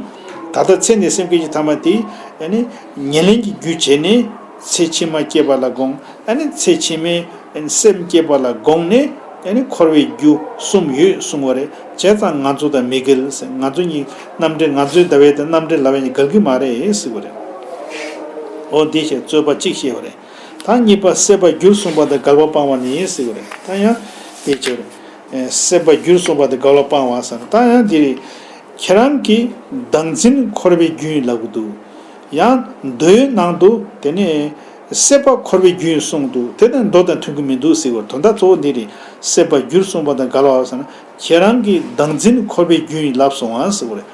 ད་ལྟ་ཚེ་འདིའི་སེམས་སྐད་ཅིག་ཐ་མ་དེ་ཡིས་ཨ་ནི་ཉེར་ལེན་གྱི་རྒྱུ་བྱས་ནས་ཚེ་ཕྱི་མ་སྐྱེས་པ་ལ་དགོངས། ཨ་ནི་ཚེ་ཕྱི་མའི་ཨ་ནི་སེམས་བསྐྱེད་པ་ལ་དགོངས་ནས་ཨ་ནི་འཁོར་བའི་རྒྱུ་གསུམ་ཡོད་གསུང་བ་རེད། བྱས་ཙང་ང་ཚོ་དང་མི་འགལ་ཟེར། ང་ཚོ་གཉིས་རྣམ་འགྲེལ། ང་ཚོའི་ཟླ་བའི་དང་རྣམ་འགྲེལ་ལབ་ཡས་གཉིས་འགལ་གྱི་མ་རེད་ཟེར་བ་རེད། འོ་འདི་བྱས་རྩོད་པ་གཅིག་བཤད་པ་རེད། ད་གཉིས་པ་སྲེད་པ་རྒྱུར་གསུངས་པ་དང་འགལ་བ་སྤང་བ་ནི་ཟེར་བ་རེད། ད་ཡང་དེ་བྱས་རེད། སྲེད་པ་རྒྱུར་གསུངས་པ་དང་འགལ་བ་སྤང་བ་ཟེར་ན། ད་ཡང་འདི་རེད། ཁྱེད་རང་གིས་བདག་འཛིན་འཁོར་བའི་རྒྱུ་ཡིན་ལབ་གི་འདུག། ཡང་མདོའི་ནང་དུ་དེ་ནས་སྲེད་པ་འཁོར་བའི་རྒྱུ་ཡིན་གསུངས་འདུག། དེ་དང་མདོ་དང་མཐུན་གྱི་མི་འདུག་ཟེར་བར། དོན་དག་གཙོ་བོ་འདི་རེད། སྲེད་པ་རྒྱུར་གསུངས་པ་དང་འགལ་བ་ཟེར་ན། ཁྱེད་རང་གིས་བདག་འཛིན་འཁོར་བའི་རྒྱུ་ཡིན་ལབ་སོང་ང་ཟེར་བ་རེད།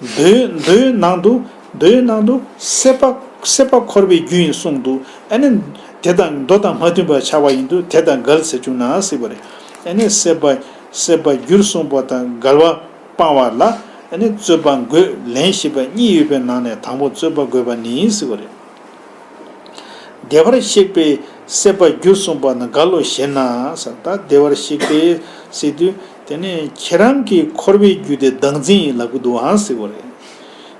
མདོའི་མདོའི་ནང་དུ། མདོའི་ནང་དུ་སྲེད་པ་སྲེད་པ་འཁོར་བའི་རྒྱུ་ཡིན་གསུངས་འདུག། ཨ་ནི་དེ་དང་མདོ་དང་མ་མཐུན་པ་ཆགས་པ་ཡིན་དུས་དེ་དང་འགལ་ཟེར་བྱུང་ན་ཟེར་བ་རེད། ཨ་ནི་སྲེད་པ་སྲེད་པ་རྒྱུར་གསུངས་པ་དང་འགལ་བ་སྤང་བ་ལ་ཨ་ནི་རྩོད་པ་འགོད་ལན་ཞེས་པ་གཉིས་ཡོད་པའི་ནང་ནས་དང་པོ་རྩོད་པ་འགོད་པ་ནི་ཟེར་བ་རེད། བདེ་བར་གཤེགས་པས་སྲེད་པ་རྒྱུར་གསུངས་པ་ན་འགལ་ལོ་ཞེ་ན་ཟེར། ད་བདེ་བར་གཤེགས་པས་ཟེར་དུས་དེ་ནས་ཁྱེད་རང་གིས་འཁོར་བའི་རྒྱུ་དེ་བདག་འཛིན་ཡིན་ལབ་གི་འདུག་ཨང་ཟེར་བ་རེད།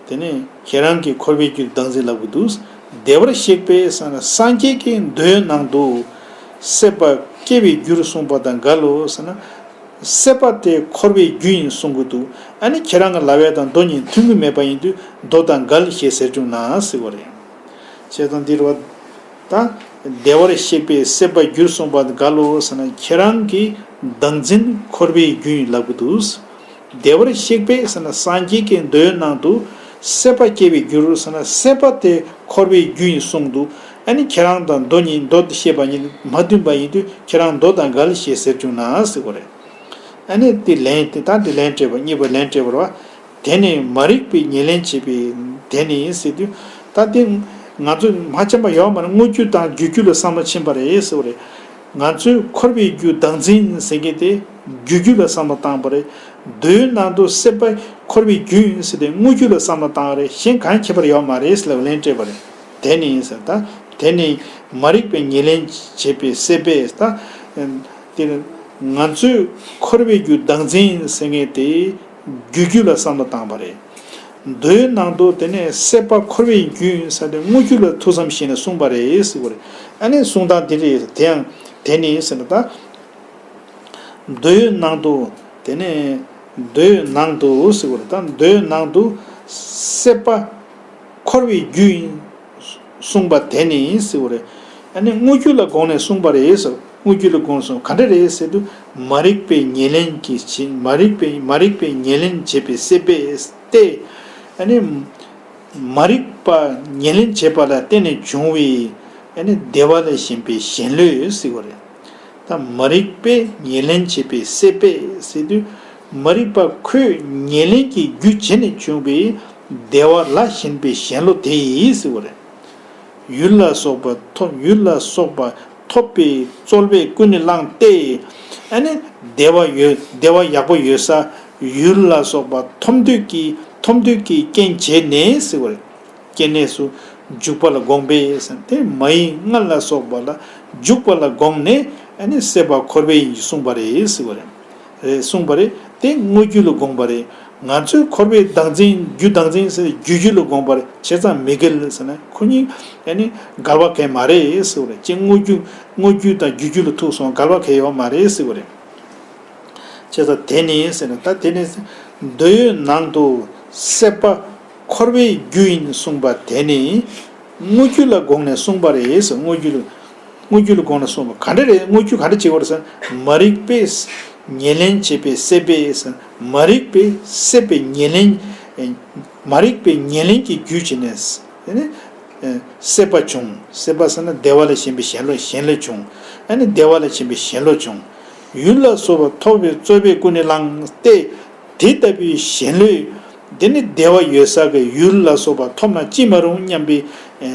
དེ་ནས་ཁྱེད་རང་གིས་འཁོར་བའི་རྒྱུ་བདག་འཛིན་ལབ་གི་འདུག། བདེ་བར་གཤེགས་པས་ཟེར་ན་སངས་རྒྱས་ཀྱི་མདོའི་ནང་དུ་སྲེད་པ་སྐྱེ་བའི་རྒྱུར་གསུངས་པ་དང་འགལ་ལོ་ཟེར་ན། སྲེད་པ་དེ་འཁོར་བའི་རྒྱུ་ཡིན་གསུང་གི་འདུག། ཨ་ནི་ཁྱེད་རང་གི་ལབ་ཡས་དང་མདོ་གཉིས་མཐུན་གྱི་མེད་པ་ཡིན་དུས་མདོ་དང་འགལ་ཞེས་ཟེར་བྱུང་ན་ཟེར་བ་རེད། བྱས་ཙང་འདིར་བ། ད་བདེ་བར་གཤེགས་པས་སྲེད་པ་རྒྱུར་གསུངས་པ་དང་འགལ་ལོ་ཟེར་ན། ཁྱེད་རང་གིས་བདག་འཛིན་འཁོར་བའི་རྒྱུ་ཡིན་ལབ་གི་འདུག། བདེ་བར་གཤེགས་པས་ཟེར་ན་སངས་རྒྱས་ཀྱི་མདོའི་ནང་དུ་སྲེད་པ་སྐྱེ་བའི་རྒྱུར་ཟེར་ན་སྲེད་པ་དེ་འཁོར་བའི་རྒྱུ་ཡིན་གསུངས་འདུག། ཨ་ནི་ཁྱེད་རང་དང་མདོ་གཉིས་མདོ་དེ་བཤད་པ་གཉིས་མ་མཐུན་པ་ཡིན་དུས་ཁྱེད་རང་མདོ་དང་འགལ་ཞེས་ཟེར་བྱུང་ན་ཟེར་བ་རེད། ཨ་ནི་དེ་ལན་དེ་ད་དེ་ལན་སྤྲད་པ་གཉིས་པ་ལན་སྤྲད་པ་རེད་བ། དེ་ནི་མ་རིག་པའི་ཉེར་ལེན་བྱེད་པའི་དེ་ནི་ཟེར་དུས། ད་དེ་ང་ཚོ་མ་དཔྱད་པ་ཡོད་མ་རེད། དངོས་རྒྱུ་དང་རྒྱུ་རྒྱུ་ལ་བསམ་བློ་ཕྱིན་པ་རེད་ཟེར་བ་རེད། ང་ཚོས་འཁོར་བའི་རྒྱུ་བདག་འཛིན་ཟེར་མཁན་དེ་རྒྱུ་རྒྱུ་ལ་བསམ་བློ་བཏང་པ་རེད། མདོའི་ནང་དུ་སྲེད་པ་འཁོར་བའི་རྒྱུ་ཡིན་ཟེར་ཏེ་དངོས་རྒྱུ་ལ་བསམ་བློ་བཏང་བ་རེད། གཞན་གང་ཁྱད་པར་ཡོད་མ་རེད་ཟེར་ལབ་ལན་སྤྲད་པ་རེད། དེ་ནི་ཟེར་ད། དེ་ནི་མ་རིག་པའི་ཉེར་ལེན་བྱེད་པའི་སྲེད་པས་ད། དེར་ང་ཚོས་འཁོར་བའི་རྒྱུ་བདག་འཛིན་ཟེར་མཁན་དེ་རྒྱུ་རྒྱུ་ལ་བསམ་བློ་བཏང་བ་རེད། མདོའི་ནང་དུ་དེ་ནས་སྲེད་པ་འཁོར་བའི་རྒྱུ་ཡིན་ཟེར་ཏེ་དངོས་རྒྱུ་ལ་ཐུགས་བསམ་བཞེས་ནས་གསུངས་པ་རེད་ཟེར་བ་རེད། ཨ་ནི་གསུང་སྟངས་དེ་རེད། དེ་ཡང་དེ་ནི་ཟེར་ན་ད། མདོའི་ནང་དུ་དེ་ནས་མདོའི་ནང་དུ་ཟེར་བ་རེད། ད་མདོའི་ནང་དུ་སྲེད་པ་འཁོར་བའི་རྒྱུ་ཡིན་གསུངས་པ་དེ་ནི་ཟེར་བ་རེད། ཨ་ནི་དངོས་རྒྱུ་ལ་དགོངས་ནས་གསུངས་པ་རེད་ཟེར། དངོས་རྒྱུ་ལ་དགོངས་གསུངས་ག་འདྲ་རེད་ཟེར་དུས། མ་རིག་པའི་ཉེར་ལེན་གྱི་ཕྱིར། མ་རིག་པའི་མ་རིག་པའི་ཉེར་ལེན་བྱེད་པའི་སྲེད་པས་ཏེ། ཨ་ནི་མ་རིག་པ་ཉེར་ལེན་བྱེད་པ་ལ་བརྟེན་ནས་བྱུང་བའི་ཨ་ནི་བདེ་བ་ལ་ཞེན་པའི་ཞེན་ལོས་ཟེར་བ་རེད། ད་མ་རིག་པས་ཉེར་ལེན་བྱེད་པའི་སྲེད་པས་ཟེར་དུས། མ་རིག་པ་ཁོས་ཉེར་ལེན་གྱི་རྒྱུ་བྱས་ནས་བྱུང་བའི་བདེ་བ་ལ་ཞེན་པའི་ཞེན་ལོ་དེ་ཡིས་ཟེར་བ་རེད། ཡུལ་ལ་སོགས་པ་ཐོབ། ཡུལ་ལ་སོགས་པ་ཐོབ་པའི་རྩོལ་བས་ཀུན་ནས་བསླངས་ཏེ། ཨ་ནི་བདེ་བ་ཡོད། བདེ་བ་ཡག་པོ་ཡོད་ས་ཡུལ་ལ་སོགས་པ་ཐོབ་འདོད་ཀྱི་ཐོབ་འདོད་ཀྱི་རྐྱེན་བྱས་ནས་ཟེར་བ་རེད། སྐྱེ་གནས་སུ་འཇུག་པ་ལ་དགོངས་པས་ཟེར་ཏེ། མ་ཡིན་ལྔ་ལ་སོགས་པ་ལ་འཇུག་པ་ལ་དགོངས་ནས་ཨ་ནི་སྲེད་པ་འཁོར་བའི་ཡིན་གསུངས་པ་རེད་ཟེར་བ་རེད། རེད་གསུངས་པ་རེད། དེ་དངོས་རྒྱུ་ལ་དགོངས་པ་རེད། ང་ཚོས་འཁོར་བའི་བདག་འཛིན། རྒྱུ་བདག་འཛིན་ཟེར་རྒྱུ་རྒྱུ་ལ་དགོངས་པ་རེད། བྱས་ཙང་མི་འགལ་ཟེར་ན་ཁོ་གཉིས་ཨ་ནི་འགལ་བ་གང་ཡང་མ་རེད་ཟེར་བ་རེད། ཅེས་དངོས་རྒྱུ་དངོས་རྒྱུ་དང་རྒྱུ་རྒྱུ་ལ་ཐུག་སོང་འགལ་བ་གང་ཡང་ཡོད་མ་རེད་ཟེར་བ་རེད། བྱས་ཙང་དེ་ནི་ཟེར་ན་ད་དེ་ནི་མདོའི་ནང་དུ་སྲེད་པ་འཁོར་བའི་རྒྱུ་ཡིན་གསུངས་པ་དེ་ནི་དངོས་རྒྱུ་ལ་དགོངས་ནས་གསུངས་པ་རེད་ཟེར། དངོས་རྒྱུ་ལ། དངོས་རྒྱུ་ལ་དགོངས་ནས་གསུངས་པ་ག་འདྲ་རེད། དངོས་རྒྱུ་ག་འདྲ་བྱེད་དགོས་རེད་ཟེར་ན། མ་རིག་པས་ཉེར་ལེན་བྱེད་པའི་སྲེད་པས་ཟེར། མ་རིག་པས་སྲེད་པའི་ཉེར་ལེན། མ་རིག་པའི་ཉེར་ལེན་གྱི་རྒྱུ་བྱས་ནས་དེ་ནི་སྲེད་པ་བྱུང་། སྲེད་པ་ཟེར་ན་བདེ་བ་ལ་ཞེན་པའི་ཞེན་ལོ། ཞེན་ལོས་བྱུང་། ཨ་ནི་བདེ་བ་ལ་ཞེན་པའི་ཞེན་ལོས་བྱུང་། ཡུལ་ལ་སོགས་པ་ཐོབ་པའི་རྩོལ་བས་ཀུན་ནས་བསླངས་ཏེ། དེ་ལྟ་བུའི་ཞེན་ལོས་དེ་ནི་བདེ་བ་ཡོད་ས་གི་ཡུལ་ལ་སོགས་པ་ཐོབ་ན་ཅི་མ་རུང་སྙམ་པའི་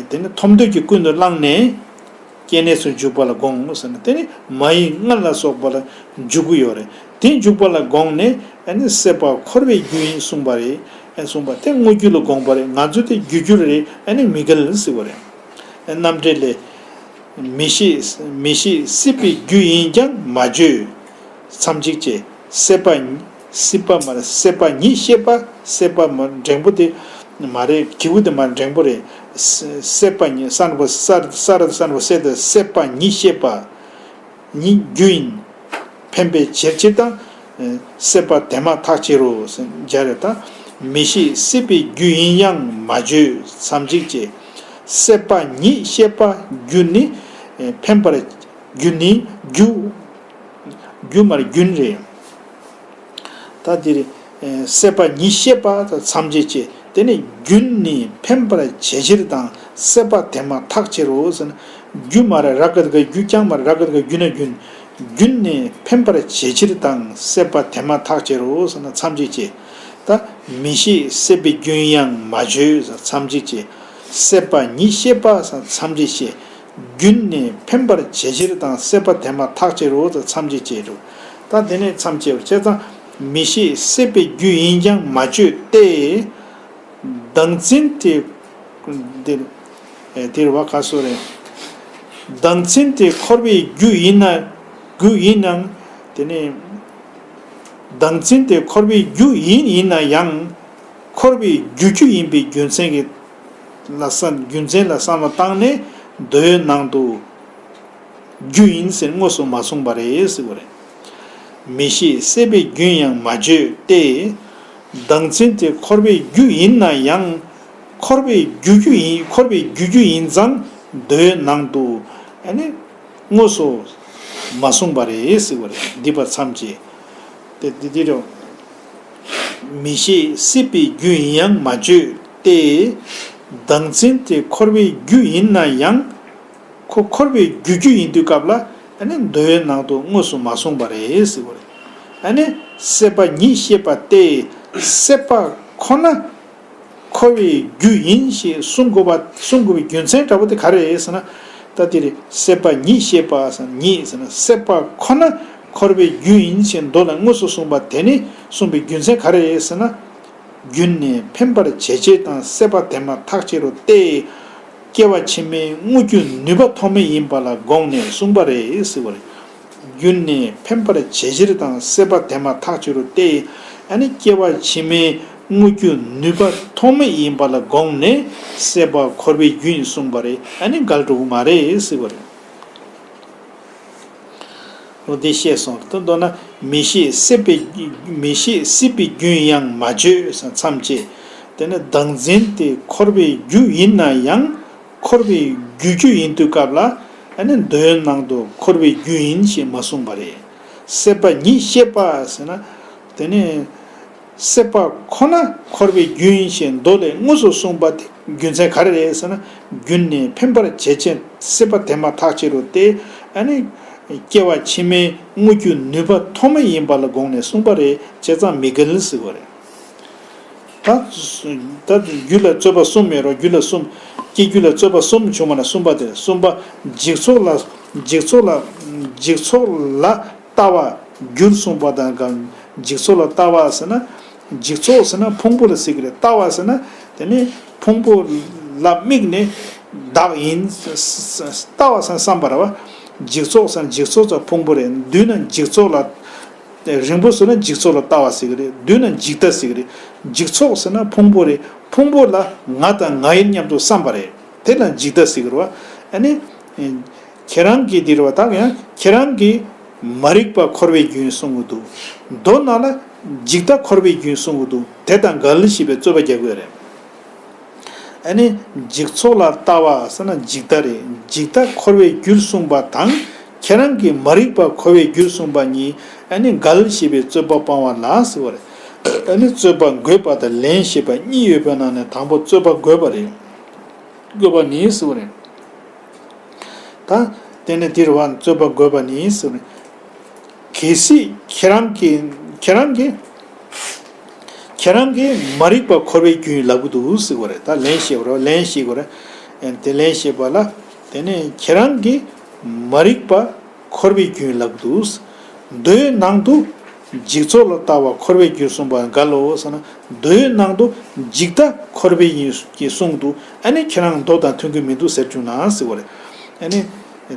དེ་ནི་ཐོབ་འདོད་ཀྱིས་ཀུན་ཏུ་བསླངས་ནས། སྐྱེ་གནས་སུ་འཇུག་པ་ལ་དགོངས་ཟེར་ན། དེ་ནི་མ་ཡིན་ལྔ་ལ་སོགས་པ་ལ་འཇུག་གི་ཡོད་རེད། དེ་འཇུག་པ་ལ་དགོངས་ནས་ཨ་ནི་སྲེད་པ་འཁོར་བའི་རྒྱུ་ཡིན་གསུངས་པ་རེད། ཨ་གསུངས་པ་དེ་དངོས་རྒྱུ་ལ་དགོངས་པ་རེད། ང་ཚོ་དེ་རྒྱུ་རྒྱུ་རེད། ཨ་ནི་མི་འགལ་ཟེར་བ་རེད། རྣམ་འགྲེལ་ལས། མི་ཤེས། མི་ཤེས་སྲིད་པའི་རྒྱུ་ཡིན་ཀྱང་མ་བརྗོད། མཚམས་གཅིག་ཅེས། སྲེད་པ་ཉིད། སྲིད་པ་མ་རེད། སྲེད་པ་ཉིད་ཤེས་པ། སྲེད་པ་མ་འགྲེང་བུ་དེ་མ་རེད། གི་གུ་དེ་མ་འགྲེང་བུ་རེད། སྲེད་པ་ཉིད་སྲ་ན་བོ་སྲ། སྲ་ར་སྲ་ན་བོ་སྲེད་དེ། སྲེད་པ་ཉིད་ཤེས་པ་ཉིད་རྒྱུ་ཡིན། འཕེན་པའི་བྱེད་ཕྱིར་དང་། སྲེད་པ་དེ་མ་ཐག་ཆེ་རུ་སྦྱར་ཡོད་ད། མི་ཤེས་སྲིད་པའི་རྒྱུ་ཡིན་ཡང་མ་བརྗོད། མཚམས་གཅིག་ཅེས། སྲེད་པ་ཉིད་ཤེས་པ་རྒྱུ་ནི། འཕེན་པར། རྒྱུ་ནི་རྒྱུ། རྒྱུ་མར་རྒྱུན་རེད། ད་འདིར། སྲེད་པ་ཉིད་ཤེས་པ་དང་མཚམས་གཅིག་ཅེས། དེ་ནི་རྒྱུན་ནི་འཕེན་པར་བྱེད་ཕྱིར་དང་སྲེད་པ་དེ་མ་ཐག་ཆེ་རུ་ཟེར་ན། རྒྱུ་མ་རེད། ར་ག་དག་རྒྱུ། རྐྱང་མ་རེད། ར་ག་དག་རྒྱུ་ན་རྒྱུན། རྒྱུན་ནི་འཕེན་པར་བྱེད་ཕྱིར་དང་སྲེད་པ་དེ་མ་ཐག་ཆེ་རུ་ཟེར་ན་མཚམས་གཅིག་ཅེས། ད་མི་ཤེས་སྲིད་པའི་རྒྱུ་ཡིན་ཡང་མ་བརྗོད་ཟེར་མཚམས་གཅིག་ཅེས། སྲེད་པ་ཉིད་ཤེས་པ་ཟེར་མཚམས་གཅིག་ཅེས། རྒྱུན་ནི་འཕེན་པར་བྱེད་ཕྱིར་དང་སྲེད་པ་དེ་མ་ཐག་ཆེ་རུ་ཟེར་མཚམས་གཅིག་ཅེས་འགྲོ། ད་དེ་ནས་མཚམས་གཅིག་བྱས་ཙང་། མི་ཤེས་སྲིད་པའི་རྒྱུ་ཡིན་ཀྱང་མ་བརྗོད་དེ། བདག་འཛིན་དེ། འདིར། ཨེ། དེར་བ་ཁ་སོ་རེད། བདག་འཛིན་དེ་འཁོར་བའི་རྒྱུ་ཡིན་ན། རྒྱུ་ཡིན་ནའང་། དེ་ནས། བདག་འཛིན་དེ་འཁོར་བའི་རྒྱུ་ཡིན་ཡིན་ན་ཡང་། འཁོར་བའི་རྒྱུ་རྒྱུ་ཡིན་པའི་རྒྱུ་མཚན་གྱི་ལ་བསམ། རྒྱུ་མཚན་ལ་བསམ་བློ་བཏང་ནས་མདོའི་ནང་དུ། རྒྱུ་ཡིན་ཟེར་དངོས་སུ་མ་གསུངས་པ་རེད་ཟེར་བ་རེད། མི་ཤེས་སྲེད་པའི་རྒྱུན་ཡང་མ་བརྗོད་དེ། བདག་འཛིན་དེ་འཁོར་བའི་རྒྱུ་ཡིན་ན་ཡང་། འཁོར་བའི་རྒྱུ་རྒྱུ་ཡིན། འཁོར་བའི་རྒྱུ་རྒྱུ་ཡིན་ཙང་མདོའི་ནང་དུ་ཨ་ནི་དངོས་སུ་མ་གསུངས་པ་རེད་ཟེར་བ་རེད། འདི་པ་མཚམས་གཅིག་དེ་འདི་འདི་རེད། མི་ཤེས་སྲིད་པའི་རྒྱུ་ཡིན་ཡང་མ་བརྗོད་དེ། བདག་འཛིན་དེ་འཁོར་བའི་རྒྱུ་ཡིན་ན་ཡང་། ཁོ་འཁོར་བའི་རྒྱུ་རྒྱུ་ཡིན་དུས་སྐབས་ལ་ཨ་ནི་མདོའི་ནང་དུ་དངོས་སུ་མ་གསུངས་པ་རེད་ཟེར་བ་རེད། ཨ་ནི་སྲེད་པ་ཉིད་ཤེས་པ་སྟེ། སྲེད་པ་ཁོ་ན་འཁོར་བའི་རྒྱུ་ཡིན་ཞེས་གསུང་དགོས་པ། གསུང་དགོས་པའི་རྒྱུ་མཚན་འདྲ་པོ་དེ་ག་རེ་རེད་ཟེར་ན། ད་དེ་རེད། སྲེད་པ་ཉིད་ཤེས་པ་ཟེར། ཉིད་ཟེར་ན་སྲེད་པ་ཁོ་ན་འཁོར་བའི་རྒྱུ་ཡིན་ཞེས་མདོ་ལ་དངོས་སུ་གསུངས་པ་དེ་ནི་གསུངས་པའི་རྒྱུ་མཚན་ག་རེ་རེད་ཟེར་ན། རྒྱུན་ནི་འཕེན་པར་བྱེད་ཕྱིར་དང་སྲེད་པ་དེ་མ་ཐག་ཆེ་རུ་སྟེ། སྐྱེ་བ་ཕྱི་མའི་དངོས་རྒྱུ་ནུས་པ་ཐོགས་མེད་ཡིན་པ་ལ་དགོངས་ནས་གསུངས་པ་རེད་ཟེར་བ་རེད། རྒྱུན་ནི་འཕེན་པར་བྱེད་ཕྱིར་དང་སྲེད་པ་དེ་མ་ཐག་ཆེ་རུ་སྟེ། ཨ་ནི་སྐྱེ་བ་ཕྱི་མའི་ དངོས་རྒྱུ་ནུས་པ་ཐོགས་མེད་ཡིན་པ་ལ་དགོངས་ནས་སྲེད་པ་འཁོར་བའི་རྒྱུ་ཡིན་གསུངས་པ་རེད། ཨ་ནི་འགལ་འགྲོ་གི་མ་རེད་ཟེར་བ་རེད། འོ་དེ་བཤད་སོང་། ད་མདོར་ན་མི་ཤེས་སྲིད་པའི་མི་ཤེས་སྲིད་པའི་རྒྱུན་ཡང་མ་བརྗོད་མཚམས་བཅད། དེ་ནི་བདག་འཛིན་དེ་འཁོར་བའི་རྒྱུ་ཡིན་ན་ཡང་འཁོར་བའི་རྒྱུ་རྒྱུ་ཡིན་དུས་སྐབས་ལ་ཨ་ནི་མདོའི་ནང་དུ་འཁོར་བའི་རྒྱུ་ཡིན་ཞེས་མ་གསུངས་པ་རེད། སྲེད་པ་ཉིད་ཤེས་པ་ཟེར་ན་དེ་ནི། སྲེད་པ་ཁོ་ན་འཁོར་བའི་རྒྱུ་ཡིན་ཞེས་མདོ་ལས་དངོས་སུ་གསུངས་པ་དེ་རྒྱུ་མཚན་ག་རེ་རེད་ཟེར་ན། རྒྱུ་ནི་འཕེན་པར་བྱེད་ཅིང་སྲེད་པ་དེ་མ་ཐག་ཆད་རུང་སྟེ། ཨ་ནི་སྐྱེ་བ་ཕྱི་མའི་དངོས་རྒྱུ་ནུས་པ་ཐོགས་མེད་ཡིན་པ་ལ་དགོངས་ནས་གསུངས་པ་རེད། བྱས་ཙང་མི་འགལ་ཟེར་བ་རེད། ད་ད་རྒྱུ་ལ་རྩོད་པ་གསུམ་མེད་རོ། རྒྱུ་ལ་གསུམ། སྐྱེ་རྒྱུ་ལ་རྩོད་པ་གསུམ་བྱུང་བ་ན་གསུམ་པ་དེ། གསུམ་པ་འཇིག་ཚོགས་ལ་འཇིག་ཚོགས་ལ་འཇིག་ཚོགས་ལ། ལྟ་བ་རྒྱུར་གསུངས་པ་དང་གང་། འཇིག་ཚོགས་ལ་ལྟ་བ་ཟེར་ན། འཇིག་ཚོགས་ཟེར་ན་ཕུང་པོ་ལ་ཟེར་གི་རེད། ལྟ་བ་ཟེར་ན་དེ་ནི་ཕུང་པོ་ལ་དམིགས་ནས་བདག་ཡིན། ལྟ་བ་ཟེར་ན་བསམ་པ་རེད་བ། འཇིག་ཚོགས་ཟེར་ན་འཇིག་ཚོགས་ཚོགས་ཕུང་པོ་རེད། མདུན་ན་འཇིག་ཚོགས་ལ། རིང་པོ་ཟེར་ན་འཇིག་ཚོགས་ལ་ལྟ་བ་ཟེར་གི་རེད། མདུན་ན་འཇིག་ལྟ་ཟེར་གི་རེད། འཇིག་ཚོགས་ཟེར་ན་ཕུང་པོ་རེད། ཕུང་པོ་ལ་ང་དང་ང་ཡིན་སྙམ་དུ་བསམ་པ་རེད། དེ་ལ་འཇིག་ལྟ་ཟེར་གི་རེད་བ། ཨ་ནི། ཁྱེད་རང་གིས་འདིར་བ་དག་ཡང་ཁྱེད་རང་གིས་མ་རིག་པ་འཁོར་བའི་རྒྱུན་གསུང་གི་འདུག་མདོ་ནང་ལ་འཇིག་ལྟ་འཁོར་བའི་རྒྱུན་གསུང་གི་འདུག་དེ་དང་འགལ་ཞེས་པའི་རྩོད་པ་རྒྱག་གི་རེད། ཨ་ནི་འཇིག་ཚོགས་ལ་ལྟ་བ་ཟེར་ན་འཇིག་ལྟ་རེད། འཇིག་ལྟ་འཁོར་བའི་རྒྱུར་གསུངས་པ་དང་ཁྱེད་རང་གིས་མ་རིག་པ་འཁོར་བའི་རྒྱུར་གསུངས་པ་གཉིས་ཨ་ནི་འགལ་ཞེས་པའི་རྩོད་པ་སྤང་བ་ལ་ཟེར་བ་རེད། ཨ་ནི་རྩོད་པ་འགོད་པ་དང་ལན་ཞེས་པ་གཉིས་ཡོད་པའི་ནང་ནས་དང་པོ་རྩོད་པ་འགོད་པ་རེད། འགོད་པ་ནི་ཟེར་བ་རེད། ད། དེ་ནས་འདིར་བ་རྩོད་པ་འགོད་པ་ནི་ཟེར་བ་རེད། གལ་སྲིད་ཁྱེད་རང་གིས་ཁྱེད་རང་གིས་ཁྱེད་རང་གིས་མ་རིག་པ་འཁོར་བའི་རྒྱུན་ལབ་གི་འདུག་ཟེར་བ་རེད། ད་ལན་ཞེས་པ་རེད། ལན་ཞེས་པ་རེད། དེ་ལན་ཞེས་པ་ལ། དེ་ནས་ཁྱེད་རང་གིས་མ་རིག་པ། འཁོར་བའི་རྒྱུན་ལབ་འདུག་མདོའི་ནང་དུ་འཇིག་ཚོགས་ལ་ལྟ་བ་འཁོར་བའི་རྒྱུན་གསུངས་པ་འགལ་ལོ་ཟེར་ན། མདོའི་ནང་དུ་འཇིག་ལྟ་འཁོར་བའི་ཡིན་གྱི་གསུངས་འདུག་ཨ་ནི་ཁྱེད་རང་མདོ་དང་མཐུན་གྱི་མི་འདུག་ཟེར་བྱུང་ན་ཟེར་བ་རེད། ཨ་ནི་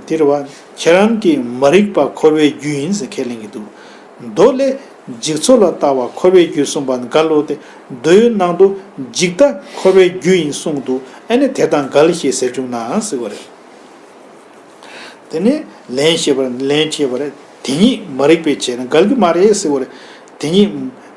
དེ་རེད་བ། ཁྱེད་རང་གིས་མ་རིག་པ་འཁོར་བའི་རྒྱུ་ཡིན་ཟེར་ཁས་ལེན་གྱི་འདུག་མདོ་ལས་འཇིག་ཚོགས་ལ་ལྟ་བ་འཁོར་བའི་རྒྱུན་གསུངས་པ་འགལ་ལོ་སྟེ། མདོའི་ནང་དུ་འཇིག་ལྟ་འཁོར་བའི་རྒྱུ་ཡིན་གསུངས་འདུག་ཨ་ནི་དེ་དང་འགལ་ཞེས་ཟེར་བྱུང་ན་ཟེར་བ་རེད། དེ་ནས་ལན་ཞེས་པ་ལན་ཞེས་པ་རེད། དེ་ཉིད་མ་རིག་པའི་བྱེ་བྲག་འགལ་གྱི་མ་རེད་ཟེར་བ་རེད། དེ་ཉིད་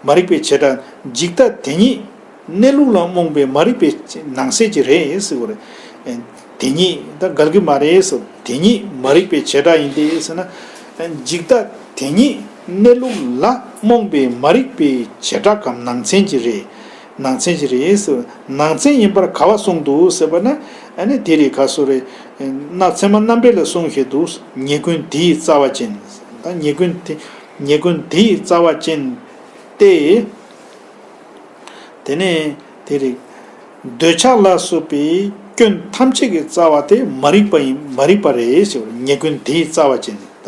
མ་རིག་པའི་བྱེ་བྲག་འཇིག་ལྟ་དེ་ཉིད་གནས་ལུགས་ལ་རྨོངས་པའི་མ་རིག་པའི་ནང་གསེས་ཀྱི་རེད་ཟེར་བ་རེད། དེ་ཉིད་ད་འགལ་གྱི་མ་རེད་ཟེར། དེ་ཉིད་མ་རིག་པའི་བྱེ་བྲག་ཡིན་ཏེ་ཟེར་ན། འཇིག་ལྟ་དེ་ཉིད་གནས་ལུགས་ལ་རྨོངས་པའི་མ་རིག་པའི་བྱེ་བྲག་གམ་ནང་ཚན་གྱི་རེད། ནང་ཚན་གྱི་རེད་ཟེར། ནང་ཚན་ཡིན་པར་ག་བ་གསུངས་འདུག་ཟེར་བ་ན། ཨ་ནི་དེ་རེད་ག་སོ་རེད། ན་ཚད་མ་རྣམ་འགྲེལ་ལ་གསུངས་བཞིན་དུ་ཉེས་ཀུན་དེ་ཡི་རྩ་བ་ཅན། ད་ཉེས་ཀུན་དེ་ཉེས་ཀུན་དེ་ཡི་རྩ་བ་ཅན་ཏེ། དེ་ནས་དེ་རེད། འདོད་ཆགས་ལ་སོགས་པའི་སྐྱོན་ཐམས་ཅད་ཀྱི་རྩ་བ་དེ་མ་རིག་པ་ཡིན་མ་རིག་པ་རེད་ཟེར་བ་ཉེས་ཀུན་དེ་ཡི་རྩ་བ་ཅན། ད་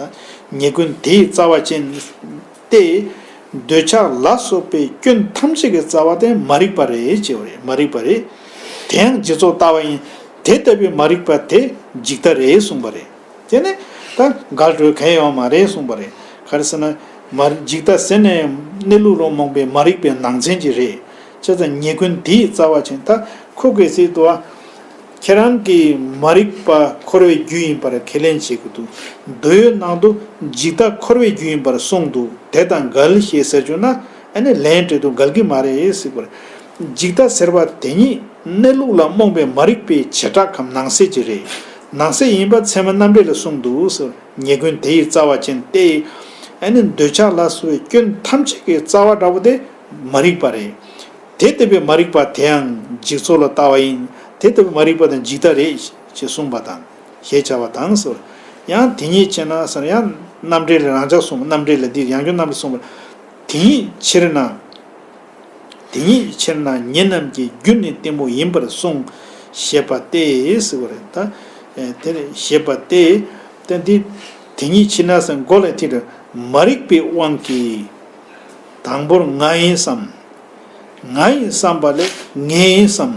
ཉེས་ཀུན་དེ་ཡི་རྩ་བ་ཅན། ཏེ། འདོད་ཆགས་ལ་སོགས་པའི་སྐྱོན་ཐམས་ཅད་ཀྱི་རྩ་བ་དེ་མ་རིག་པ་རེད་ཅེས་པ་རེད། མ་རིག་པ་རེད། དེ་ཡང་འཇིག་ཚོགས་ལྟ་བ་ཡིན། དེ་ལྟ་བུའི་མ་རིག་པ་དེ་འཇིག་ལྟ་རེད་གསུངས་པ་རེད། དེ་ནི་ད་འགལ་འགྲོ་གང་ཡང་མ་རེད་གསུངས་པ་རེད། ག་རེ་ཟེར་ན། མ་འཇིག་ལྟ་ཟེར་ནས་གནས་ལུགས་ལ་རྨོངས་པའི་མ་རིག་པའི་ནང་ཚན་གྱི་རེད། བྱས་ཙང་ཉེས་ཀུན་དེའི་རྩ་བ་ཅན། ད་ཁོ་གལ་སྲིད་དུ་བ། ཁྱེད་རང་གིས་མ་རིག་པ་འཁོར་བའི་རྒྱུ་ཡིན་པར་ཁས་ལེན་བྱེད་ཀྱི་འདུག་མདོའི་ནང་དུ་འཇིག་ལྟ་འཁོར་བའི་རྒྱུ་ཡིན་པར་གསུངས་འདུག་དེ་དང་འགལ་ཞེས་ཟེར་བྱུང་ན། ཨ་ནི་ལན་སྤྲད་དུ་འགལ་གྱི་མ་རེད་ཟེར་བར། འཇིག་ལྟ་ཟེར་བ་དེ་ཉིད་གནས་ལུགས་ལ་རྨོངས་པའི་མ་རིག་པའི་བྱེ་བྲག་གམ་ནང་གསེས་ཀྱི་རེད། ནང་གསེས་ཡིན་པ་ཚད་མ་རྣམ་འགྲེལ་ལ་གསུངས་འདུག་ཟེར། ཉེས་ཀུན་དེ་ཡི་རྩ་བ་ཅན་ཏེ། ཨ་ནི་འདོད་ཆགས་ལ་སོགས་པའི་སྐྱོན་ཐམས་ཅད་ཀྱི་རྩ་བ་འདྲ་པོ་དེ་མ་རིག་པ་རེད། དེ་ལྟ་བུའི་མ་རིག་པ་དེའང་འཇིག་ཚོགས་ལ་ལྟ་བ་ཡིན། དེ་ལྟ་བུའི་མ་རིག་པ་དང་འཇིག་ལྟ་རེད་ཅེས་གསུངས་པ་དང་། ཞེས་བྱ་བ་དང་ཟེར། ཡང་དེ་ཉིད་ཕྱིར་ན་ཟེར། ཡང་རྣམ་འགྲེལ་ལ་རང་འཇགས་གསུངས། རྣམ་འགྲེལ་ལ་འདིར་ཡང་བསྐྱར་རྣམ་འགྲེལ་གསུངས་པ། དེ་ཉིད་ཕྱིར་ན། དེ་ཉིད་ཕྱིར་ན་ཉེ་རྣམས་ཀྱི་རྒྱུ་ནི་གཏི་མུག་ཡིན་པར་གསུངས། ཞེས་པ་སྟེ་ཟེར་བ་རེད། ད་དེ་ཞེས་པ་སྟེ། ད་འདི་དེ་ཉིད་ཕྱིར་ན་ཟེར་མགོ་ལ་ཐིག་རེད། མ་རིག་པའི་དབང་གིས། དང་པོར་ང་ཡིན་བསམ། ང་ཡིན་བསམ་པ་ལས་ངའི་ཡིན་བསམ།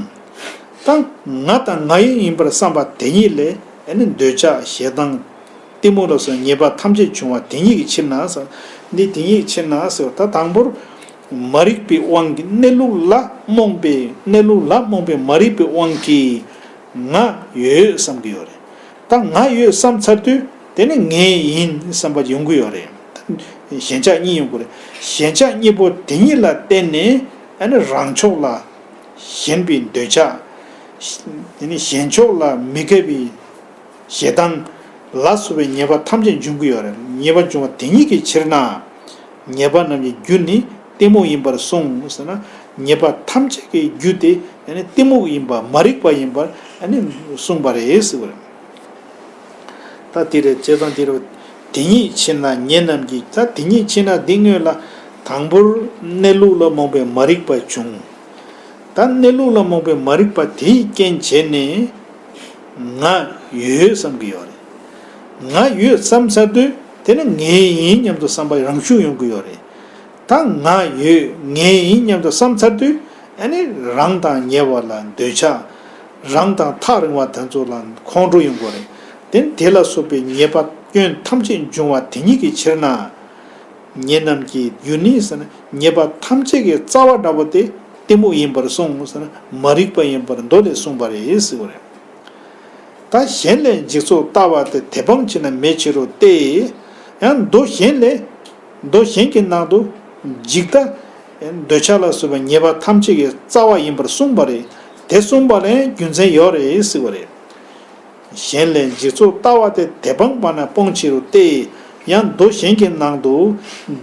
ད་ང་དང་ང་ཡིན་ཡིན་པར་བསམ་པ་དེ་ཉིད་ལས་ཨ་ནི་འདོད་ཆགས་ཞེ་སྡང་གཏི་མུག་ལ་སོགས་ཉེས་པ་ཐམས་ཅད་བྱུང་བ་དེ་ཉིད་ཀྱི་ཕྱིར་ན་ཟེར། འདི་དེ་ཉིད་ཀྱི་ཕྱིར་ན་ཟེར། ད་དང་པོར་ མ་རིག་པའི་དབང་གིས་གནས་ལུགས་ལ་རྨོངས་པའི་གནས་ལུགས་ལ་རྨོངས་པའི་མ་རིག་པའི་དབང་གིས་ང་ཡོད་བསམ་གྱི་ཡོད་རེད། ད་ང་ཡོད་བསམ་ཚར་དུས་དེ་ནི་ངའི་ཡིན་བསམ་པ་ཡོང་གི་ཡོད་རེད། ད་ཞེན་ཆགས་གཉིས་ཡོང་གི་རེད། ཞེན་ཆགས་གཉིས་པོ་དེ་གཉིས་ལ་བརྟེན་ནས་ཨ་ནི་རང་ཕྱོགས་ལ་ཞེན་པའི་འདོད་ཆགས། དེ་ནི་ཞེན་ཕྱོགས་ལ་མི་དགེ་བའི་ཞེ་སྡང་ལ་སོགས་པའི་ཉེས་པ་ཐམས་ཅད་འབྱུང་གི་ཡོད་རེད། ཉེས་པ་འབྱུང་བ་དེ་ཉིད་ཀྱི་ཕྱིར་ན། ཉེས་པ་རྣམས་ཀྱི་རྒྱུ་ནི་གཏི་མུག་ཡིན་པར་གསུངས་ཟེར་ན། ཉེས་པ་ཐམས་ཅད་ཀྱི་རྒྱུ་དེ་ཡང་ནི་གཏི་མུག་ཡིན་པ་མ་རིག་པ་ཡིན་པར་ཡང་ནི་གསུངས་པ་རེད་ཟེར་བ་རེད། ད་དེ་རེད། བྱས་ཙང་དེ་རེད། དེ་ཉིད་ཕྱིར་ན་ཉེ་རྣམས་ཀྱིས། ད་དེ་ཉིད་ཕྱིར་ན་འདི་སྔོན་ལ་དང་པོར་གནས་ལུགས་ལ་རྨོངས་པའི་མ་རིག་པ་བྱུང་། ད་གནས་ལུགས་ལ་རྨོངས་པའི་མ་རིག་པ་དེའི་རྐྱེན་བྱས་ནས་ང་ཡོད་བསམ་གྱི་ཡོད་རེད། ང་ཡོད་བསམ་ཚར་དུས་དེ་ནི་ངའི་ཡིན་སྙམ་དུ་བསམ་པ་རང་ཤུགས་ཡོང་གི་ཡོད་རེད། ད་ང་ཡོད་ངའི་ཡིན་སྙམ་དུ་བསམ་ཚར་དུས་ཨ་ནི་རང་དང་ཉེ་བ་ལ་འདོད་ཆགས། རང་དང་ཐག་རིང་བ་དེ་ཚོ་ལ་ཁོང་ཁྲོ་ཡོང་གི་ཡོད་རེད། དེ་ནི་དེ་ལ་སོགས་པའི་ཉེས་པ་སྐྱོན་ཐམས་ཅད་འབྱུང་བ་དེ་ཉིད་ཀྱི་ཕྱིར་ན། ཉེ་རྣམས་ཀྱི་རྒྱུ་ནི་ཟེར་ན་ཉེས་པ་ཐམས་ཅད་ཀྱི་རྩ་བ་འདྲ་པོ་དེ་གཏི་མུག་ཡིན་པར་གསུངས་ཟེར་ན་མ་རིག་པ་ཡིན་པར་མདོ་ལས་གསུངས་པ་རེད་ཟེར་བ་རེད། ད་གཞན་ལས་འཇིག་ཚོགས་ལྟ་བ་དེ་དེ་སྤང་བྱས་ན་མེད་ཕྱིར་རོ་སྟེ། ཡང་མདོ་གཞན་ལས། མདོ་གཞན་གྱི་ནང་དུ་འཇིག་ལྟ། འདོད་ཆགས་ལ་སོགས་པའི་ཉེས་པ་ཐམས་ཅད་ཀྱི་རྩ་བ་ཡིན་པར་གསུངས་པ་རེད། དེ་གསུངས་པ་ལ་རྒྱུ་མཚན་ཡོད་རེད་ཟེར་བ་རེད། གཞན་ལས་འཇིག་ཚོགས་ལྟ་བ་དེ་དེ་སྤང་བ་ན་སྤོང་བྱེད་རོ་སྟེ། ཡང་མདོ་གཞན་གྱི་ནང་དུ་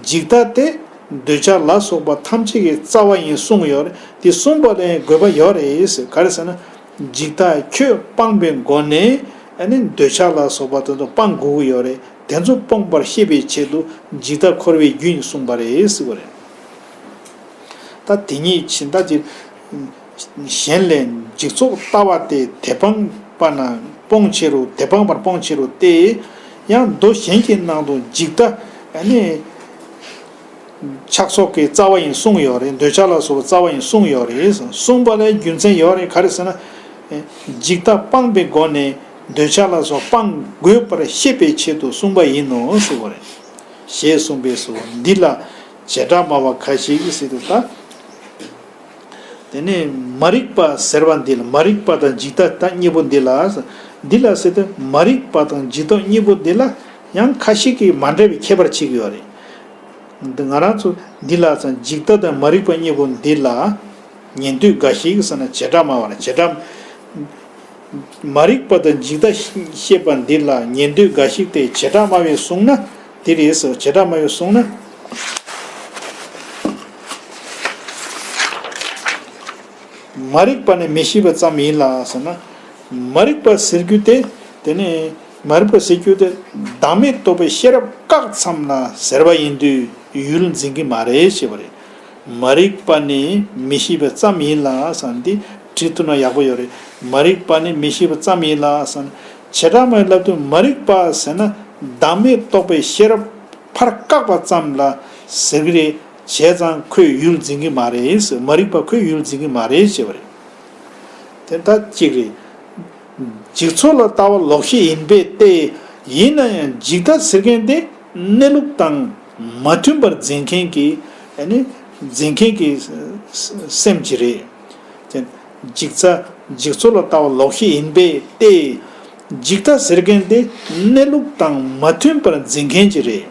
འཇིག་ལྟ་དེ་འདོད་ཆགས་ལ་སོགས་པ་ཐམས་ཅད་ཀྱི་རྩ་བ་ཡིན་གསུངས་ཡོད་རེད། དེ་གསུངས་པ་ལ་དགོས་པ་ཡོད་རེད་ཟེར། ག་རེ་ཟེར་ན། འཇིག་ལྟ་ཁྱོད་སྤངས་པའི་སྒོ་ནས་ཨ་ནི་འདོད་ཆགས་ལ་སོགས་པ་དེ་ཚོ་སྤང་དགོས་ཀྱི་ཡོད་རེད། དེ་ཚོ་སྤོང་བར་བཤད་པའི་ཆེད་དུ་འཇིག་ལྟ་འཁོར་བའི་རྒྱུ་ཡིན་གསུངས་པ་རེད་ཟེར་བ་རེད། ད་དེ་ཉིད་ཕྱིར་ད་ཅི། གཞན་ལས་འཇིག་ཚོགས་ལྟ་བ་དེ་དེ་སྤངས་པ་ན་སྤོང་བྱེད་རོ། དེ་སྤངས་པར་སྤོང་བྱེད་རོ་སྟེ། ཡང་མདོ་གཞན་གྱི་ནང་དུ་འཇིག་ལྟ་ཨ་ནི། ཆགས་སོགས་ཀྱི་རྩ་བ་ཡིན་གསུངས་ཡོད་རེད། འདོད་ཆགས་ལ་སོགས་པའི་རྩ་བ་ཡིན་གསུངས་ཡོད་རེད། གསུངས་པ་ལ་རྒྱུ་མཚན་ཡོད་རེད། ག་རེ་ཟེར་ན། འཇིག་ལྟ་སྤངས་པའི་སྒོ་ནས་འདོད་ཆགས་ལ་སོགས་སྤང་དགོས་པར་བཤད་པའི་ཆེད་དུ་གསུངས་པ་ཡིན་ནོ་ཟེར་བ་རེད། ཞེས་གསུངས་པས་སོ། འདི་ལ་བྱེ་བྲག་སྨྲ་བ་ཁ་ཅིག་ཟེར་དུས་ད། དེ་ནས་མ་རིག་པ་ཟེར་བ་འདི་ལ། མ་རིག་པ་དང་འཇིག་ལྟ་ད་གཉིས་པོ་འདི་ལ། འདི་ལ་ཟེར་དུས་མ་རིག་པ་དང་འཇིག་ལྟ་གཉིས་པོ་འདི་ལ་ཡང་ཁ་ཤས་ཀྱིས་མ་འདྲ་བའི་ཁྱད་པར་ཕྱེ་གི་ཡོད་རེད། འདི་ང་རང་ཚོ་འདི་ལ་ཙང་འཇིག་ལྟ་དང་མ་རིག་པ་གཉིས་པོ་འདི་ལ་ཉན་ཐོས་འགའ་ཞིག་ཟེར་ན་བྱེ་བྲག་སྨྲ་བ་རེད། བྱེ་བྲག་མ་རིག་པ་དང་འཇིག་ལྟ་བཤད་པ་འདི་ལ་ཉན་ཐོས་འགའ་ཞིག་སྟེ། བྱེ་བྲག་སྨྲ་བས་གསུངས་ན་འདི་རེད་ཟེར། བྱེ་བྲག་སྨྲ་བས་གསུངས་ན། མ་རིག་པ་ནི་མི་ཤེས་པ་ཙམ་ཡིན་ལ་ཟེར་ན། མ་རིག་པ་ཟེར་རྒྱུ་དེ། དེ་ནི་མ་རིག་པ་ཟེར་རྒྱུ་དེ་བདག་མེད་རྟོགས་པའི་ཤེས་རབ་བཀག་ཙམ་ལ་ཟེར་བ་ཡིན་དུས་ཡུལ་འཛིན་གྱི་མ་རེད་ཞེས་པ་རེད། མ་རིག་པ་ནི་མི་ཤེས་པ་ཙམ་ཡིན་ལ་ཟེར་འདི་བྲིས་ཐུབ་ན་ཡག་པོ་ཡོད་རེད། མ་རིག་པ་ནི་མི་ཤེས་པ་ཙམ་ཡིན་ལ་ཟེར་ན། བྱེ་བྲག་སྨྲ་བས་ལབ་དུས་མ་རིག་པ་ཟེར་ན་བདག་མེད་རྟོགས་པའི་ཤེས་རབ་ཕར་བཀག་པ་ཙམ་ལ་ཟེར་གྱི་རེད། བྱས་ཙང་ཁོས་ཡུལ་འཛིན་གྱི་མ་རེད། མ་རིག་པ་ཁོས་ཡུལ་འཛིན་གྱི་མ་རེད་ཞེས་པ་རེད། དེ་ལྟ་གཅིག་རེད། འཇིག་ཚོགས་ལ་ལྟ་བ་ལོག་ཤེས་ཡིན་པས་ཏེ། ཡིན་ན་ཡང་འཇིག་ལྟ་ཟེར་མཁན་དེ་གནས་ལུགས་དང་མ་མཐུན་པར་འཛིན་མཁན་གྱི་ཨ་ནི་འཛིན་མཁན་གྱི་སེམས་ཅིག་རེད། དེ་འཇིག་ཚ་འཇིག་ཚོགས་ལ་ལྟ་བ་ལོག་ཤེས་ཡིན་པས་ཏེ། འཇིག་ལྟ་ཟེར་མཁན་དེ་གནས་ལུགས་དང་མ་མཐུན་པར་འཛིན་མཁན་ཅིག་རེད།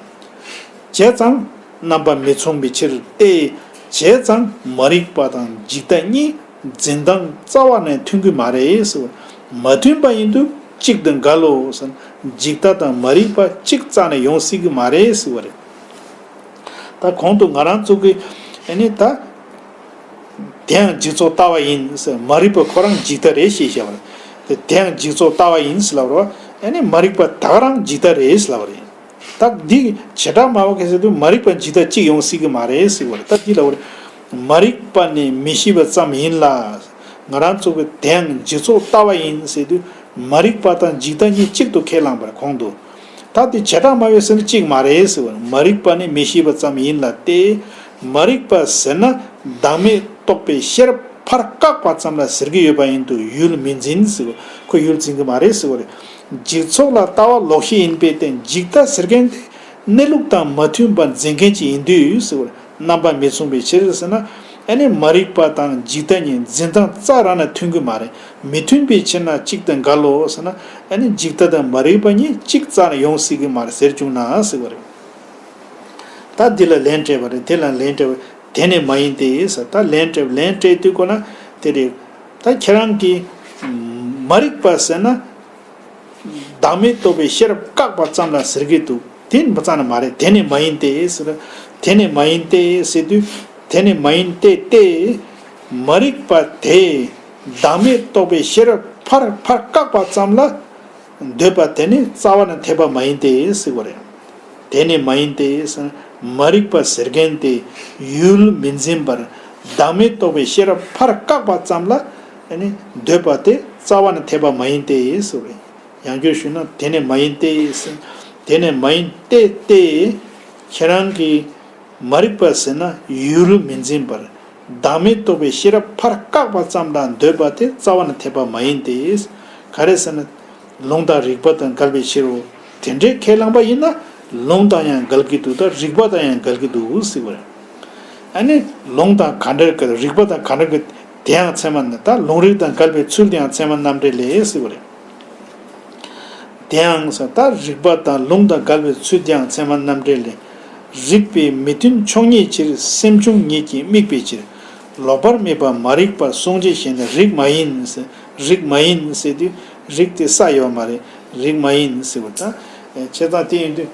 བྱས་ཙང་རྣམ་པ་མི་མཚུངས་པའི་ཕྱིར་ཏེ། བྱས་ཙང་མ་རིག་པ་དང་འཇིག་ལྟ་གཉིས་འཛིན་སྟངས་རྩ་བ་ནས་མཐུན་གྱི་མ་རེད་ཟེར་བ། མ་མཐུན་པ་ཡིན་དུས་གཅིག་ཏུ་འགལ་ལོ་ཟེར། འཇིག་ལྟ་དང་མ་རིག་པ་གཅིག་རྩ་ནས་ཡོང་སྲིད་ཀྱི་མ་རེད་ཟེར་བ་རེད། ད་གོང་དུ་ང་རང་ཚོ་གི་ཨ་ནི་ད། དེའང་འཇིག་ཚོགས་ལྟ་བ་ཡིན་ཟེར། མ་རིག་པ་ཁོ་རང་འཇིག་ལྟ་རེད་ཞེས་བཤད་པ་རེད། དེ་དེའང་འཇིག་ཚོགས་ལྟ་བ་ཡིན་ཟེར་ལབ་རེད་བ། ཨ་ནི་མ་རིག་པ་ད་ག་རང་འཇིག་ལྟ་རེད་ཟེར་ལབ་པ་རེད། ད་འདི་བྱེ་བྲག་སྨྲ་བ་ག་ཟེར་དུས་མ་རིག་པ་འཇིག་ལྟ་གཅིག་ཡོང་སྲིད་ཀྱི་མ་རེད་ཟེར་བ་རེད། ད་འདི་ལབ་པ་རེད། མ་རིག་པ་ནི་མི་ཤེས་པ་ཙམ་ཡིན་ལ། ང་རང་ཚོ་གི་དེའང་འཇིག་ཚོགས་ལྟ་བ་ཡིན་ཟེར་དུས་མ་རིག་པ་དང་འཇིག་ལྟ་གཉིས་གཅིག་ཏུ་ཁས་བླངས་པ་རེད་གོང་དུ། ད་དེ་བྱེ་བྲག་སྨྲ་བས་ཟེར་ན་གཅིག་མ་རེད་ཟེར་བ་རེད། མ་རིག་པ་ནི་མི་ཤེས་པ་ཙམ་ཡིན་ལ་སྟེ། མ་རིག་པ་ཟེར་ན་བདག་མེད་རྟོགས་པའི་ཤེས་རབ་ཕར་བཀག་པ་ཙམ་ལ་ཟེར་གྱི་ཡོད་པ་ཡིན་དུས་ཡུལ་མི་འཛིན་ཟེར་བ། ཁོ་ཡུལ་འཛིན་གྱི་མ་རེད་ཟེར་བ་རེད། འཇིག་ཚོགས་ལ་ལྟ་བ་ལོག་ཤེས་ཡིན་པས་ཏེ། འཇིག་ལྟ་ཟེར་མཁན་དེ་གནས་ལུགས་དང་མ་མཐུན་པར་འཛིན་མཁན་ཅིག་ཡིན་དུས་ཟེར་བ་རེད། རྣམ་པ་མི་མཚུངས་པའི་ཕྱིར་ཟེར་ན། ཨ་ནི་མ་རིག་པ་དང་འཇིག་ལྟ་གཉིས་འཛིན་སྟངས་རྩ་རང་ནས་མཐུན་གྱི་མ་རེད། མི་མཐུན་པའི་ཕྱིར་ན་གཅིག་ཏུ་འགལ་ལོ་ཟེར་ན། ཨ་ནི་འཇིག་ལྟ་དང་མ་རིག་པ་གཉིས་གཅིག་རྩ་ནས་ཡོང་སྲིད་ཀྱི་མ་རེད་ཟེར་བྱུང་ན་ཟེར་བ་རེད། ད་འདི་ལ་ལན་སྤྲད་པ་རེད། དེ་ལ་ལན་སྤྲད་པ། དེ་ནི་མ་ཡིན་ཏེ་ཟེར། ད་ལན་སྤྲད་ལན་སྤྲད་དུས་ཀོ་ན་དེ་རེད། ད་ཁྱེད་རང་གིས་མ་རིག་པ་ཟེར་ན། བདག་མེད་རྟོགས་པའི་ཤེས་རབ་བཀག་པ་ཙམ་ལ་ཟེར་གྱི་འདུག་དེ་ཙམ་ན་མ་རེད། དེ་ནི་མ་ཡིན་ཏེ་ཟེར། དེ་ནི་མ་ཡིན་ཏེ་ཟེར་དུས། དེ་ནི་མ་ཡིན་ཏེ་སྟེ། མ་རིག་པ་དེས་བདག་མེད་རྟོགས་པའི་ཤེས་རབ་ཕར་ཕར་བཀག་པ་ཙམ་ལ་འདོད་པ་དེ་ནི་རྩ་བ་ནས་འཐད་པ་མ་ཡིན་ཏེ་ཟེར་བ་རེད། དེ་ནི་མ་ཡིན་ཏེ་ཟེར། མ་རིག་པ་ཟེར་མཁན་དེ་ཡུལ་མི་འཛིན་པར་བདག་མེད་རྟོགས་པའི་ཤེས་རབ་ཕར་བཀག་པ་ཙམ་ལ་ནི་འདོད་པ་དེ་རྩ་བ་ནས་འཐད་པ་མ་ཡིན་ཏེ་ཟེར་བ་རེད། ཡང་བསྐྱར་ཞུས་ན། དེ་ནི་མ་ཡིན་ཏེ་ཟེར། དེ་ནི་མ་ཡིན་ཏེ་སྟེ། ཁྱེད་རང་གིས་མ་རིག་པ་ཟེར་ན་ཡུལ་མི་འཛིན་པར་བདག་མེད་རྟོགས་པའི་ཤེས་རབ་ཕར་བཀག་པ་ཙམ་ལ་འདོད་པ་དེ་རྩ་བ་ནས་འཐད་པ་མ་ཡིན་ཏེ། ག་རེ་ཟེར་ན། ལུང་དང་རིགས་པ་དང་འགལ་བའི་ཕྱིར་རོ། དེ་འདྲའི་ཁས་བླངས་པ་ཡིན་ན་ལུང་དང་ཡང་འགལ་གྱི་འདུག་ད་རིགས་པ་དང་ཡང་འགལ་གྱི་འདུག་ཟེར་བ་རེད། ཨ་ནི་ལུང་དང་ག་འདྲར་འགལ། རིགས་པ་དང་ག་འདྲར་འགལ། དེ་ཡང་ཚད་མ་ནི། ད་ལུང་རིགས་དང་འགལ་བའི་ཚུལ་དེ་ཡང་ཚད་མ་རྣམ་འགྲེལ་ལས་ཟེར་བ་རེད། དེ་ཡང་ཟེར། ད་རིགས་པ་དང་ལུང་དང་འགལ་བའི་ཚུལ་དེ་ཡང་ཚད་མ་རྣམ་འགྲེལ་ལས། རིགས་པའི་མི་མཐུན་ཕྱོགས་ཉིད་ཕྱིར། སེམས་བྱུང་ཉིད་ཀྱིས་དམིགས་པའི་ཕྱིར། ལོག་པར་དམིགས་པ་མ་རིག་པར་གསུངས་ཕྱིར་ཞེས་ནས་རིགས་མ་ཡིན་ཟེར། རིགས་མ་ཡིན་ཟེར་དུས་རིགས་དེ་ས་ཡོད་མ་རེད། རིགས་མ་ཡིན་ཟེར་བ་ད། བྱས་ཙང་དེ་ཡིན་དུས་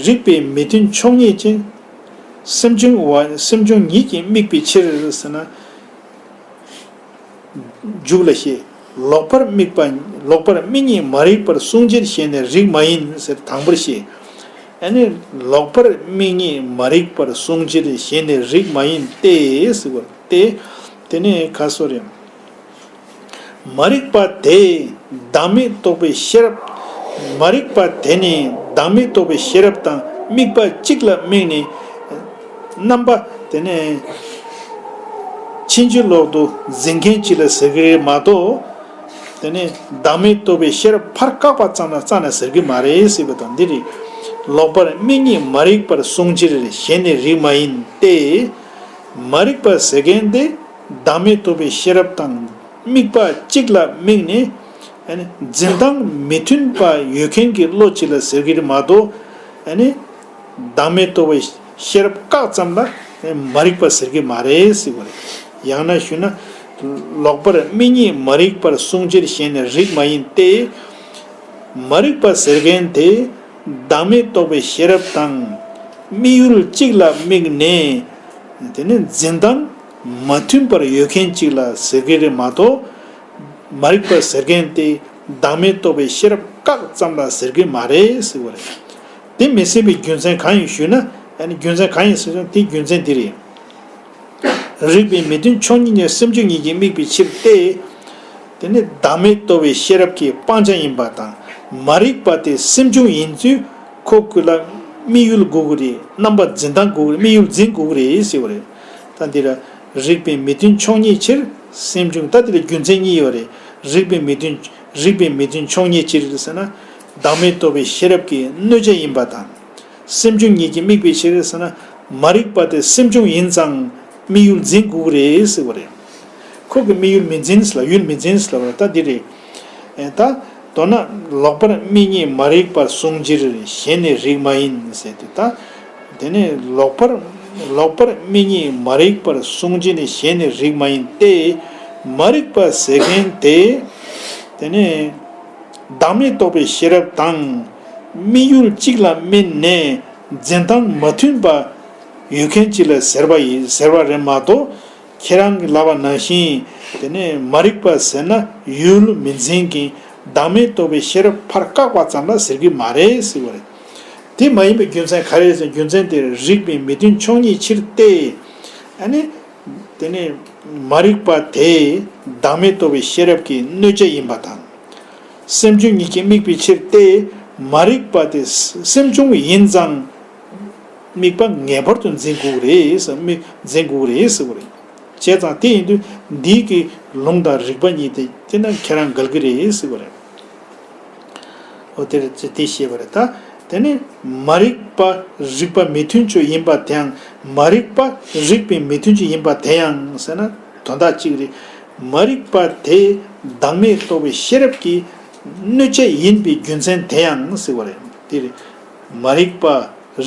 རིགས་པའི་མི་མཐུན་ཕྱོགས་ཉིད་ཀྱིས། སེམས་བྱུང་བ། སེམས་བྱུང་ཉིད་ཀྱིས་དམིགས་པའི་ཕྱིར་ཟེར་ན། མཇུག་ལ་བཤད། ལོག་པར་དམིགས་པ། ལོག་པར་དམིགས་ཉིད་མ་རིག་པར་གསུངས་ཕྱིར་ཞེས་ནས་རིགས་མ་ཡིན་ཟེར་དང་པོར་བཤད། ཨ་ནི་ལོག་པར་དམིགས་ཉིད་མ་རིག་པར་གསུངས་ཕྱིར་ཞེས་ནས་རིགས་མ་ཡིན་ཏེ་ཟེར་བ་སྟེ། དེ་ནི་ཁ་སོ་རེད། མ་རིག་པ་དེས་བདག་མེད་རྟོགས་པའི་ཤེས་རབ། མ་རིག་པ་དེ་ནི་བདག་མེད་རྟོགས་པའི་ཤེས་རབ་དང་དམིགས་པ་གཅིག་ལ་དམིགས་ནས། རྣམ་པ་དེ་ནས་ཕྱིན་ཅི་ལོག་ཏུ་འཛིན་མཁན་གཅིག་ལ་ཟེར་གྱི་རེད་མ་གཏོགས། དེ་ནས་བདག་མེད་རྟོགས་པའི་ཤེས་རབ་ཕར་བཀག་པ་ཙམ་ལ་རྩ་ནས་ཟེར་གྱི་མ་རེད་ཟེར་བ་དང་འདི་རེད། ལོག་པར་དམིགས་ཉིད་མ་རིག་པར་གསུངས་ཕྱིར་ཞེས་ནས་རིགས་མ་ཡིན་ཏེ། མ་རིག་པ་ཟེར་མཁན་དེ་བདག་མེད་རྟོགས་པའི་ཤེས་རབ་དང་དམིགས་པ་གཅིག་ལ་དམིགས་ནས། ཨ་ནི་འཛིན་སྟངས་མི་མཐུན་པ་ཡོད་མཁན་གྱི་བློ་གཅིག་ལ་ཟེར་གྱི་རེད་མ་གཏོགས། ཨ་ནི་བདག་མེད་རྟོགས་པའི་ཤེས་རབ་བཀག་ཙམ་ལ་མ་རིག་པ་ཟེར་གྱི་མ་རེད་ཟེར་བ་རེད། ཡང་ན་ཞུས་ན། ལོག་པར་དམིགས་ཉིད་མ་རིག་པར་གསུངས་ཕྱིར་ཞེས་ནས་རིགས་མ་ཡིན་ཏེ། མ་རིག་པ་ཟེར་མཁན་དེ་བདག་མེད་རྟོགས་པའི་ཤེས་རབ་དང་དམིགས་ཡུལ་གཅིག་ལ་དམིགས་ནས། དེ་ནི་འཛིན་སྟངས་མ་མཐུན་པར་ཡོད་མཁན་གཅིག་ལ་ཟེར་གྱི་རེད་མ་གཏོགས། མ་རིག་པ་ཟེར་མཁན་དེ་བདག་མེད་རྟོགས་པའི་ཤེས་རབ་བཀག་ཙམ་ལ་ཟེར་གྱི་མ་རེད་ཟེར་བ་རེད། དེ་མི་སྲིད་པའི་རྒྱུ་མཚན་གང་ཡིན་ཞུས་ན། ཨ་ནི་རྒྱུ་མཚན་གང་ཡིན་ཟེར་ན་དེའི་རྒྱུ་མཚན་འདི་རེད། རིགས་པའི་མི་མཐུན་ཕྱོགས་ཉིད་ནི་སེམས་བྱུང་ཉིད་ཀྱིས་དམིགས་པའི་ཕྱིར་ཏེ། དེ་ནི་བདག་མེད་རྟོགས་པའི་ཤེས་རབ་ཀྱི་སྤང་བྱ་ཡིན་པ་དང་མ་རིག་པ་དེ་སེམས་བྱུང་ཡིན་ཚུལ་ཁོ་ཀུན་ལ་དམིགས་ཡུལ་དགོས་ཀྱི་རེད། རྣམ་པ་འཛིན་སྟངས་དགོས་ཀྱི་རེད། དམིགས་ཡུལ་འཛིན་དགོས་ཀྱི་རེད་ཟེར་བ་རེད། ད་འདི་ལ། རིགས་པའི་མི་མཐུན་ཕྱོགས་ཉིད་ཕྱིར་སེམས་བྱུང་། ད་འདི་ལ་རྒྱུ་མཚན་གཉིས་ཡོད་རེད། རིགས་པའི་མི་མཐུན། རིགས་པའི་མི་མཐུན་ཕྱོགས་ཉིད་ཕྱིར་ཟེར་ན། བདག་མེད་རྟོགས་པའི་ཤེས་རབ་ཀྱི་གནོད་བྱ་ཡིན་པ་དང་། སེམས་བྱུང་ཉིད་ཀྱིས་དམིགས་པའི་ཕྱིར་ཟེར་ན། མ་རིག་པ་དེ་སེམས་བྱུང་ཡིན་ཙང་དམིགས་ཡུལ་འཛིན་དགོས་ཀྱི་རེད་ཟེར་བ་རེད། ཁོ་གི་དམིགས་ཡུལ་མི་འཛིན་ཟེར་ལ། ཡུལ་མི་འཛིན་ཟེར་ལ་བ་ད་འདི་རེད། ཨེ་ད། མདོར་ན་ལོག་པར་དམིགས་ཉིད་མ་རིག་པར་གསུངས་ཕྱིར་ཞེས་ནས་རིགས་མ་ཡིན་ཟེར་དུས་ད། དེ་ནས་ལོག་པར། ལོག་པར་དམིགས་ཉིད་མ་རིག་པར་གསུངས་ཕྱིར་ནི་ཞེས་ནས་རིགས་མ་ཡིན་ཏེ། མ་རིག་པ་ཟེར་མཁན་དེ། དེ་ནས་བདག་མེད་རྟོགས་པའི་ཤེས་རབ་དང་དམིགས་ཡུལ་གཅིག་ལ་དམིགས་ནས་འཛིན་སྟངས་མ་མཐུན་པ་ཡོད་མཁན་གཅིག་ལ་ཟེར་བ་ཡིན་ཟེར་བ་རེད་མ་གཏོགས། ཁྱེད་རང་གིས་ལབ་པ་ནང་བཞིན། དེ་ནས་མ་རིག་པ་ཟེར་ན་ཡུལ་མི་འཛིན་གྱི་བདག་མེད་རྟོགས་པའི་ཤེས་རབ་ཕར་བཀག་པ་ཙམ་ལ་ཟེར་གྱི་མ་རེད་ཟེར་བ་རེད། དེ་མ་ཡིན་པའི་རྒྱུ་མཚན་ག་རེ་རེད་ཟེར་ན། རྒྱུ་མཚན་དེ་རིགས་པའི་མི་མཐུན་ཕྱོགས་ཉིད་ཕྱིར་ཏེ། ཨ་ནི། དེ་ནས་མ་རིག་པ་དེ་བདག་མེད་རྟོགས་པའི་ཤེས་རབ་ཀྱི་གནོད་བྱ་ཡིན་པ་དང་། སེམས་བྱུང་ཉིད་ཀྱིས་དམིགས་པའི་ཕྱིར་ཏེ། མ་རིག་པ་དེ་སེམས་བྱུང་ཡིན་ཙང་། དམིགས་པ་ངེས་པར་དུ་འཛིན་དགོས་རེད་ཟེར། དམིགས་འཛིན་དགོས་རེད་ཟེར་བ་རེད། བྱས་ཙང་དེ་ཡིན་དུས་འདི་གི་ལུང་དང་རིགས་པ་གཉིས་དེ་དེ་ན་ཁྱེད་རང་འགལ་གྱི་རེད་ཟེར་བ་རེད། འོ་དེར་དེ་ཤེས་པ་རེད་ད། དེ་ནི་མ་རིག་པ་རིག་པ་མི་མཐུན་ཕྱོགས་ཡིན་པ་དེའང་། མ་རིག་པ་རིག་པའི་མི་མཐུན་ཕྱོགས་ཡིན་པ་དེ་ཡང་ཟེར་ན་དོན་དག་གཅིག་རེད། མ་རིག་པ་དེ་བདག་མེད་རྟོགས་པའི་ཤེས་རབ་ཀྱི་གནོད་བྱ་ཡིན་པའི་རྒྱུ་མཚན་དེ་ཡང་ཟེར་བ་རེད། དེ་རེད། མ་རིག་པ་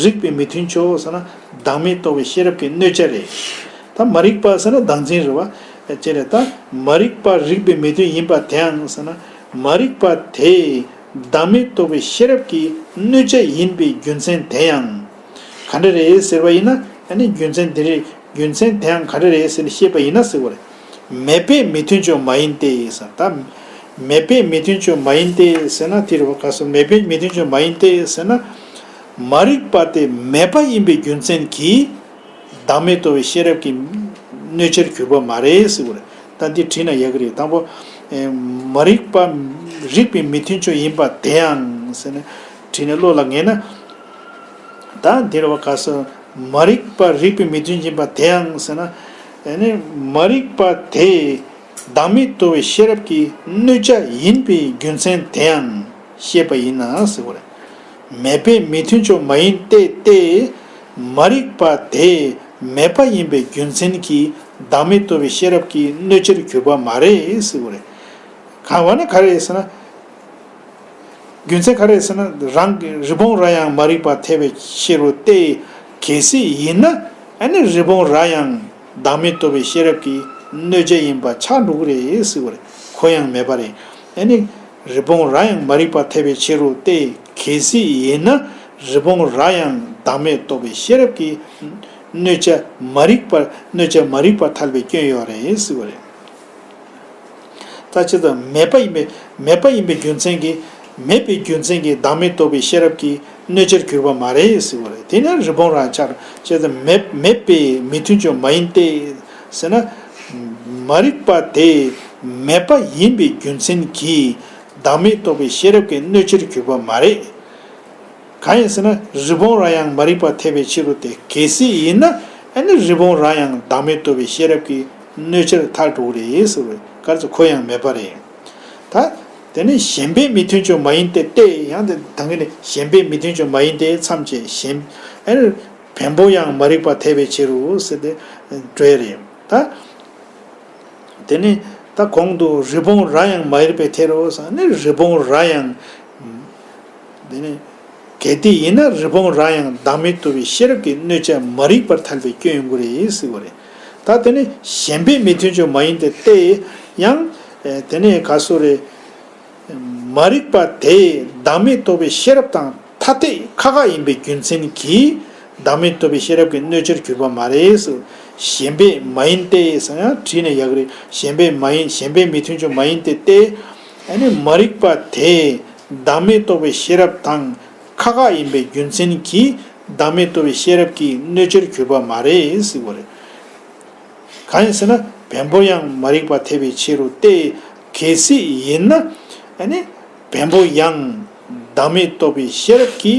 རིག་པའི་མི་མཐུན་ཕྱོགས་ཟེར་ན་བདག་མེད་རྟོགས་པའི་ཤེས་རབ་ཀྱི་གནོད་བྱ་རེད། ད་མ་རིག་པ་ཟེར་ན་བདག་འཛིན་རེད་བ། ཅེས་རེད། ད་མ་རིག་པ་རིག་པའི་མི་མཐུན་ཡིན་པ་དེའང་ཟེར་ན། མ་རིག་པ་དེ་བདག་མེད་རྟོགས་པའི་ཤེས་རབ་ཀྱི་གནོད་བྱ་ཡིན་པའི་རྒྱུ་མཚན་དེ་ཡང་། ག་འདྲ་རེད་ཟེར་བ་ཡིན་ན། ཨ་ནི་རྒྱུ་མཚན་དེ་རེད། རྒྱུ་མཚན་དེ་ཡང་ག་འདྲ་རེད་ཟེར་ནས་བཤད་པ་ཡིན་ན་ཟེར་བ་རེད། མེད་པས་མི་མཐུན་ཕྱོགས་མ་ཡིན་ཏེ་ཟེར། ད་མེད་པས་མི་མཐུན་ཕྱོགས་མ་ཡིན་ཏེ་ཟེར་ན་དེ་རེད་བ། ག་སོ། མེད་པས་མི་མཐུན་ཕྱོགས་མ་ཡིན་ཏེ་ཟེར་ན། མ་རིག་པ་དེ་མེད་པ་ཡིན་པའི་རྒྱུ་མཚན་གྱིས། བདག་མེད་རྟོགས་པའི་ཤེས་རབ་ཀྱི་གནོད་བྱར་གྱུར་པ་མ་རེད་ཟེར་བ་རེད། ད་འདི་བྲིས་ན་ཡག་གི་རེད། དང་པོ། ཨེ། མ་རིག་པ་རིག་པའི་མི་མཐུན་ཕྱོགས་ཡིན་པ་དེའང་ཟེར་ནས་བྲིས་ནས་བློ་ལ་ངེས་ན། ད་འདིར་བ་ག་ས། མ་རིག་པ་རིག་པའི་མི་མཐུན་ཡིན་པ་དེའང་ཟེར་ན། ཨེ་ནི་མ་རིག་པ་དེ་བདག་མེད་རྟོགས་པའི་ཤེས་རབ་ཀྱི་གནོད་བྱ་ཡིན་པའི་རྒྱུ་མཚན་དེའང་བཤད་པ་ཡིན་ན་ཟེར་བ་རེད། མེད་པས་མི་མཐུན་ཕྱོགས་མ་ཡིན་ཏེ་སྟེ། མ་རིག་པ་དེ་མེད་པ་ཡིན་པའི་རྒྱུ་མཚན་གྱིས་བདག་མེད་རྟོགས་པའི་ཤེས་རབ་ཀྱི་གནོད་བྱར་གྱུར་པ་མ་རེད་ཟེར་བ་རེད། གང་བ་ན་ག་རེ་ཟེར་ན། རྒྱུ་མཚན་ག་རེ་ཟེར་ན། རང་གི་རི་བོང་རྭ་ཡང་མ་རིག་པར་ཐལ་བའི་ཕྱིར་རོ་སྟེ། གལ་སྲིད་ཡིན་ན་ཨ་ནི་རི་བོང་རྭ་ཡང་བདག་མེད་རྟོགས་པའི་ཤེས་རབ་ཀྱི་གནོད་བྱ་ཡིན་པ་ཆགས་འགྲོ་གི་རེད་ཟེར་བ་རེད། ཁོ་ཡང་མེད་པ་རེད། ཨ་ནི་རི་བོང་རྭ་ཡང་མ་རིག་པར་ཐལ་བའི་ཕྱིར་རོ་སྟེ། གལ་སྲིད་ཡིན་ན་རི་བོང་རྭ་ཡང་བདག་མེད་རྟོགས་པའི་ཤེས་རབ་ཀྱི་གནོད་བྱ་མ་རིག་པར་གནོད་བྱ་མ་རིག་པར་ཐལ་བའི་སྐྱོན་ཡོད་རེད་ཟེར་བ་རེད། ད་ཅི་ལྟར་མེད་པ་ཡིན་པའི་མེད་པ་ཡིན་པའི་རྒྱུ་མཚན་གྱིས། མེད་པའི་རྒྱུ་མཚན་གྱིས་བདག་མེད་རྟོགས་པའི་ཤེས་རབ་ཀྱི་གནོད་བྱར་གྱུར་པ་མ་རེད་ཟེར་བ་རེད། དེས་ན་རི་བོང་རྭ་ཆགས། ཅི་ལྟར་མེད་མེད་པས་མི་མཐུན་ཕྱོགས་མ་ཡིན་ཏེ་ཟེར་ན། མ་རིག་པ་དེ་མེད་པ་ཡིན་པའི་རྒྱུ་མཚན་གྱིས་བདག་མེད་རྟོགས་པའི་ཤེས་རབ་ཀྱི་གནོད་བྱར་གྱུར་པ་མ་རེད། གང་ཡིན་ཟེར་ན་རི་བོང་རྭ་ཡང་མ་རིག་པར་ཐལ་བའི་ཕྱིར་རོ་སྟེ། གལ་སྲིད་ཡིན་ན་ཨ་ནི་རི་བོང་རྭ་ཡང་བདག་མེད་རྟོགས་པའི་ཤེས་རབ་ཀྱི་གནོད་བྱར་ཐལ་འགྲོ་གི་རེད་ཟེར་བས། ག་རེ་ཟེར། ཁོ་ཡང་མེད་པ་རེད། ད་དེ་ནི་ཞེན་པས་མི་མཐུན་ཕྱོགས་མ་ཡིན་ཏེ་སྟེ། ཡང་དེ་ད་གིན་ནི་ཞེན་པས་མི་མཐུན་ཕྱོགས་མ་ཡིན་ཏེ་མཚམས་བཅད། ཞེན། ཨ་ནི་བེམ་པོ་ཡང་མ་རིག་པར་ཐལ་བའི་ཕྱིར་རོ་ཟེར་ཏེ་འགྲོ་ཡ་རེད། ད། དེ་ནི་ད་གོང་དུ་རི་བོང་རྭ་ཡང་མ་རིག་པར་ཐལ་རོ་ཟེར་ནི་རི་བོང་རྭ་ཡང་། དེ་ནི་གལ་ཏེ་ཡིན་ན་རི་བོང་རྭ་ཡང་བདག་མེད་རྟོགས་པའི་ཤེས་རབ་ཀྱི་གནོད་བྱ་མ་རིག་པར་ཐལ་བའི་སྐྱོན་ཡོང་གི་རེད་ཟེར་བ་རེད། ད་དེ་ནི་ཞེན་པས་མི་མཐུན་ཕྱོགས་མ་ཡིན་ཏེ་སྟེ། ཡང་དེ་ནི་ག་སོ་རེད། མ་རིག་པ་དེས་བདག་མེད་རྟོགས་པའི་ཤེས་རབ་དང་ཐ་དད་ཁ་ཁ་ཡིན་པའི་རྒྱུ་མཚན་གྱིས་བདག་མེད་རྟོགས་པའི་ཤེས་རབ་ཀྱི་གནོད་བྱར་གྱུར་པ་མ་རེད། ཞེན་པས་མ་ཡིན་ཏེ་ཟེར་ཡང་བྲིས་ན་ཡག་རེད། ཞེན་པས་མ་ཡིན། ཞེན་པས་མི་མཐུན་ཕྱོགས་མ་ཡིན་ཏེ་སྟེ། ཨ་ནི་མ་རིག་པ་དེས་བདག་མེད་རྟོགས་པའི་ཤེས་རབ་དང་ཁ་ཁ་ཡིན་པའི་རྒྱུ་མཚན་གྱིས་བདག་མེད་རྟོགས་པའི་ཤེས་རབ་ཀྱི་གནོད་བྱར་གྱུར་པ་མ་རེད་ཟེར་བ་རེད། གང་ཡིན་ཟེར་ན་བེམ་པོ་ཡང་མ་རིག་པར་ཐལ་བའི་ཕྱིར་རོ་སྟེ། གལ་སྲིད་ཡིན་ན་ཨ་ནི་བེམ་པོ་ཡང་བདག་མེད་རྟོགས་པའི་ཤེས་རབ་ཀྱི་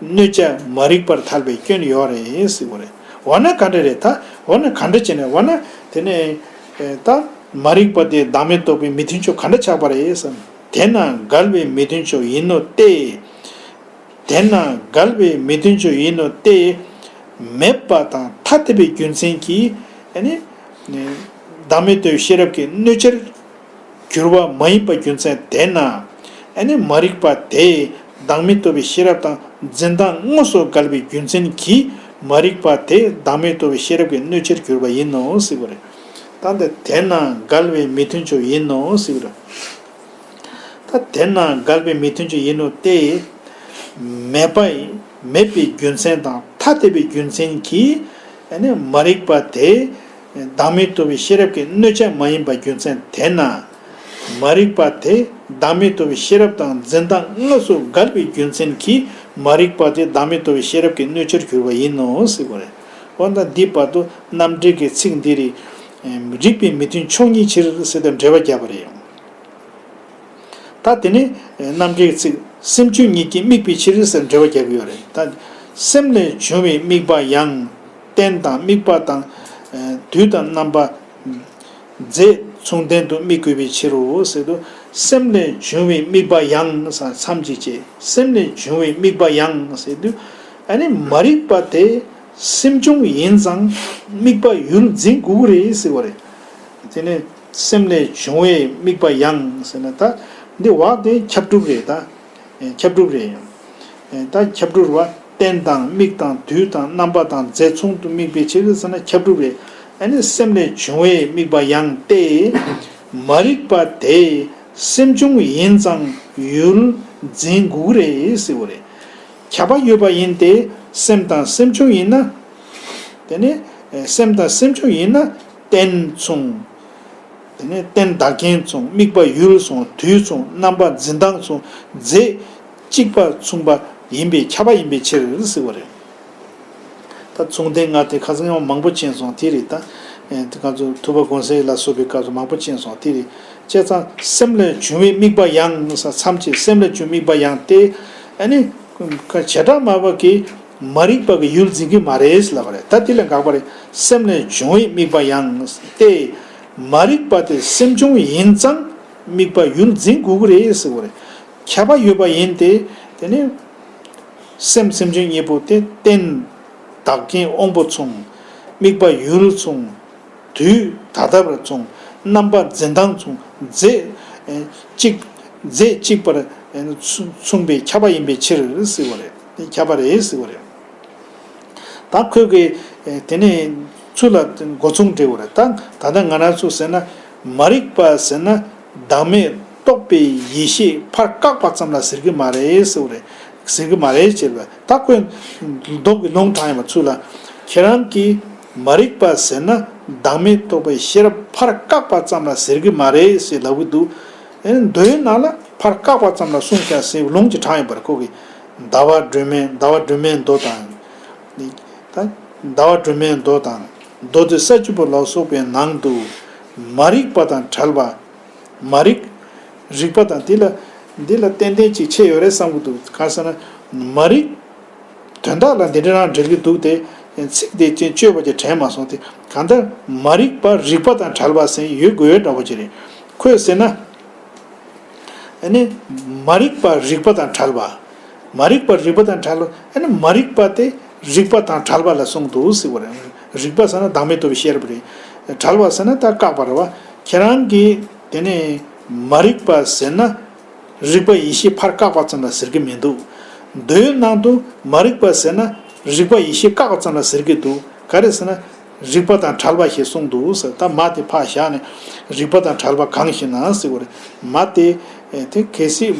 གནོད་བྱ་མ་རིག་པར་ཐལ་བའི་སྐྱོན་ཡོད་རེད་ཟེར་བ་རེད། འོ་ན་ག་འདྲ་རེད། ད་འོ་ན་ག་འདྲ་བྱས་ནས། འོ་ན་དེ་ནས་ད་མ་རིག་པ་དེ་བདག་མེད་རྟོགས་པའི་མི་མཐུན་ཕྱོགས་ག་འདྲ་ཆགས་པ་རེད་ཟེར་ན། དེས་ན་འགལ་བའི་མི་མཐུན་ཕྱོགས་ཡིན་ནོ་སྟེ། དེས་ན་འགལ་བའི་མི་མཐུན་ཕྱོགས་ཡིན་ནོ་སྟེ། མེད་པ་དང་ཐ་དད་པའི་རྒྱུ་མཚན་གྱིས་ཨ་ནི་བདག་མེད་རྟོགས་ཤེས་རབ་ཀྱི་གནོད་བྱར་གྱུར་པ་མ་ཡིན་པ་རྒྱུ་མཚན་དེས་ན། ཨ་ནི་མ་རིག་པ་དེས་བདག་མེད་རྟོགས་པའི་ཤེས་རབ་དང་འཛིན་སྟངས་དངོས་སུ་འགལ་བའི་རྒྱུ་མཚན་གྱིས་མ་རིག་པ་དེས་བདག་མེད་རྟོགས་པའི་ཤེས་རབ་ཀྱི་གནོད་བྱར་གྱུར་པ་ཡིན་ནོ་ཟེར་བ་རེད། ད་འདི་དེས་ན་འགལ་བའི་མི་མཐུན་ཕྱོགས་ཡིན་ནོ་ཟེར་བ་རེད། ད་དེས་ན་འགལ་བའི་མི་མཐུན་ཕྱོགས་ཡིན་ནོ་སྟེ། མེད་པ་ཡི་མེད་པའི་རྒྱུ་མཚན་དང་ཐ་དད་པའི་རྒྱུ་མཚན་གྱིས་ཨ་ནི་མ་རིག་པ་དེ་བདག་མེད་རྟོགས་པའི་ཤེས་རབ་ཀྱི་གནོད་བྱ་མ་ཡིན་པ་རྒྱུ་མཚན་དེས་ན། མ་རིག་པ་དེ་བདག་མེད་རྟོགས་པའི་ཤེས་རབ་དང་འཛིན་སྟངས་དངོས་སུ་འགལ་བའི་རྒྱུ་མཚན་གྱིས་མ་རིག་པ་དེ་བདག་མེད་རྟོགས་པའི་ཤེས་རབ་ཀྱི་གནོད་བྱར་གྱུར་པ་ཡིན་ནོ་ཟེར་བ་རེད། འོ་ན་འདི་བར་དུ་རྣམ་འགྲེལ་གྱི་ཚིག་འདི་རེད། རིགས་པའི་མི་མཐུན་ཕྱོགས་ཉིད་ཕྱིར་ཟེར་ཏེ་འགྲེལ་པ་བརྒྱབ་པ་རེད། ད་དེ་ནི་རྣམ་འགྲེལ་གྱི་ཚིག་སེམས་བྱུང་ཉིད་ཀྱིས་དམིགས་པའི་ཕྱིར་ཟེར་འགྲེལ་པ་རྒྱག་གི་ཡོད་རེད། ད་སེམས་ལས་བྱུང་བའི་དམིགས་པ་ཡང་རྟེན་དང་དམིགས་པ་དང་། དུས་དང་རྣམ་པ་རྫས་མཚུངས་ལྡན་དུ་དམིགས་དགོས་པའི་ཕྱིར་རོ་ཟེར་དུས། སེམས་ལས་བྱུང་བའི་དམིགས་པ་ཡང་ཟེར་མཚམས་གཅིག་བཅད། སེམས་ལས་བྱུང་བའི་དམིགས་པ་ཡང་ཟེར་དུས། ཨ་ནི་མ་རིག་པ་དེ་སེམས་བྱུང་ཡིན་ཙང་དམིགས་པ་ཡུལ་འཛིན་དགོས་ཀྱི་རེད་ཟེར་བ་རེད། དེ་ནས་སེམས་ལས་བྱུང་བའི་དམིགས་པ་ཡང་ཟེར་ན། ད་འདི་བག་དེ་ཁྱབ་སྒྲུབ་རེད། ད་ཁྱབ་སྒྲུབ་རེད། ད་ཁྱབ་སྒྲུབ་རེད་བ། རྟེན་དང་དམིགས་དང་དུས་དང་རྣམ་པ་དང་རྫས་མཚུངས་སུ་དམིགས་པའི་ཕྱིར་ཟེར་ན་ཁྱབ་སྒྲུབ་རེད། ཨ་ནི་སེམས་ལས་བྱུང་བའི་དམིགས་པ་ཡང་སྟེ། མ་རིག་པ་དེ་སེམས་བྱུང་ཡིན་ཙང་ཡུལ་འཛིན་དགོས་ཀྱི་རེད་ཟེར་བ་རེད། ཁྱབ་པ་ཡོད་པ་ཡིན་ཏེ། སེམས་དང་སེམས་བྱུང་ཡིན་ན། དེ་ནི་སེམས་དང་སེམས་བྱུང་ཡིན་ན་རྟེན་མཚུངས། དེ་ནས་རྟེན་བདག་རྐྱེན་མཚུངས། དམིགས་པ་ཡུལ་མཚུངས། དུས་མཚུངས། རྣམ་པ་འཛིན་སྟངས་མཚུངས། རྫས་གཅིག་པ་མཚུངས་པ་ཡིན་པས་ཁྱབ་པ་ཡིན་པའི་ཕྱིར་ཟེར་བ་རེད། ད་མཚུངས་ལྡན་ལྔ་དེ་ཁ་སང་ཡང་མང་པོ་མཁྱེན་སོང་། དེ་རེད། ད་ཨེ་དེ་ག་ཚོད་ཐུབ་པ་དགོངས་གསལ་ལ་སོགས་པའི་སྐབས་སུ་མང་པོ་མཁྱེན་སོང་། དེ་རེད། བྱས་ཙང་སེམས་ལས་བྱུང་བའི་དམིགས་པ་ཡང་ཟེར་མཚམས་གཅིག་སེམས་ལས་བྱུང་དམིགས་པ་ཡང་སྟེ། ཨ་ནི་བྱེ་བྲག་སྨྲ་བ་གིས་མ་རིག་པ་གི་ཡུལ་འཛིན་གྱི་མ་རེད་ལབ་པ་རེད། ད་དེ་ལས་འགག་པ་རེད། སེམས་ལས་བྱུང་བའི་དམིགས་པ་ཡང་སྟེ། མ་རིག་པ་དེ་སེམས་བྱུང་ཡིན་ཙང་དམིགས་པ་ཡུལ་འཛིན་དགོས་ཀྱི་རེད་ཟེར་བ་རེད། ཁྱབ་པ་ཡོད་པ་ཡིན་ཏེ། དེ་ནི་སེམས་སེམས་བྱུང་གཉིས་པོ་དེ་རྟེན་བདག་རྐྱེན་དབང་པོ་མཚུངས། དམིགས་པ་ཡུལ་མཚུངས། དུས་ད་ལྟ་བ་མཚུངས། རྣམ་པ་འཛིན་སྟངས་མཚུངས། རྫས་གཅིག་རྫས་གཅིག་པར་མཚུངས་པས་ཁྱབ་པ་ཡིན་པའི་ཕྱིར་ཟེར་བ་རེད། ཁྱབ་པ་རེད་ཟེར་བ་རེད། ད་ཁོས་གི་དེ་ནས་ཚུར་ལ་འགོ་མཚུངས་འདྲི་བ་རེད། ད་ད་ལྟ་ང་རང་ཚོ་ཟེར་ན་མ་རིག་པ་ཟེར་ན་བདག་མེད་རྟོགས་པའི་ཡེ་ཤེས་ཕར་བཀག་པ་ཙམ་ལ་ཟེར་གི་མ་རེད་ཟེར་བ་རེད། ཟེར་གི་མ་རེད་ཅེས་པ། ད་ཁོས་མདོ་གི་ལུང་དྲངས་ཡོད་པ་ཚུར་ལ། ཁྱེད་རང་གིས་མ་རིག་པ་ཟེར་ན་བདག་མེད་རྟོགས་པའི་ཤེས་རབ་ཕར་བཀག་པ་ཙམ་ལ་ཟེར་གི་མ་རེད་ཟེར་ལབ་གི་འདུག་ཨེ་མདོའི་ནང་ལ་ཕར་བཀག་པ་ཙམ་ལ་གསུངས་ཤག་ཟེར་ལུང་ཅིག་དྲངས་ཡོད་པ་རེད། ཁོ་གིས་ཟླ་བ་སྒྲོན་མེ། ཟླ་བ་སྒྲོན་མེའི་མདོ་དང་། ད་ཟླ་བ་སྒྲོན་མེའི་མདོ་དང་། མདོ་སྡེ་ས་བཅུ་པ་ལ་སོགས་པའི་ནང་དུ། མ་རིག་པ་དང་བྲལ་བ། མ་རིག་རིག་པ་དང་། འདི་ལ་འདི་ལ་ཏན་ཏན་ཅིག་ཆད་ཡོད་རེད་བསམ་གྱི་འདུག་གང་ཟེར་ན། མ་རིག་དོན་དག་ལ་འདི་འདྲ་རང་འབྲེལ་གྱི་འདུག་སྟེ། ཚིག་དེ་ཅན་བཅོས་པ་ཅིག་དྲན་མ་སོང་སྟེ། གང་ལྟར་མ་རིག་པ་རིག་པ་དང་བྲལ་བ་ཟེར་ཡོད་དགོས་འདྲ་བོ་ཅིག་རེད། ཁོས་ཟེར་ན། ཨ་ནི་མ་རིག་པ་རིག་པ་དང་བྲལ་བ། མ་རིག་པ་རིག་པ་དང་བྲལ་བ། ཨ་ནི་མ་རིག་པ་དེ་རིག་པ་དང་བྲལ་བ་ལ་གསུངས་འདུག་ཟེར་བ་རེད། རིག་པ་ཟེར་ན་བདག་མེད་རྟོགས་པའི་ཤེས་རབ་རེད། བྲལ་བ་ཟེར་ན་ད་བཀག་པ་རེད་བ། ཁྱེད་རང་གིས་དེ་ནས་མ་རིག་པ་ཟེར་ན་རིག་པ་ཡེ་ཤེས་ཕར་བཀག་པ་ཙམ་ལ་ཟེར་གྱི་མི་འདུག་མདོའི་ནང་དུ་མ་རིག་པ་ཟེར་ན་རིག་པ་ཡེ་ཤེས་བཀག་པ་ཙམ་ལ་ཟེར་གྱི་འདུག་ག་རེ་ཟེར་ན། རིག་པ་དང་བྲལ་བ་ཞེས་གསུངས་འདུག་ཟེར། ད་མ་དེ་ཕར་བཞག་ནས་རིག་པ་དང་བྲལ་བ་གང་ཞིག་ན་ཟེར་བ་རེད། མ་དེ་དེ་གལ་སྲིད་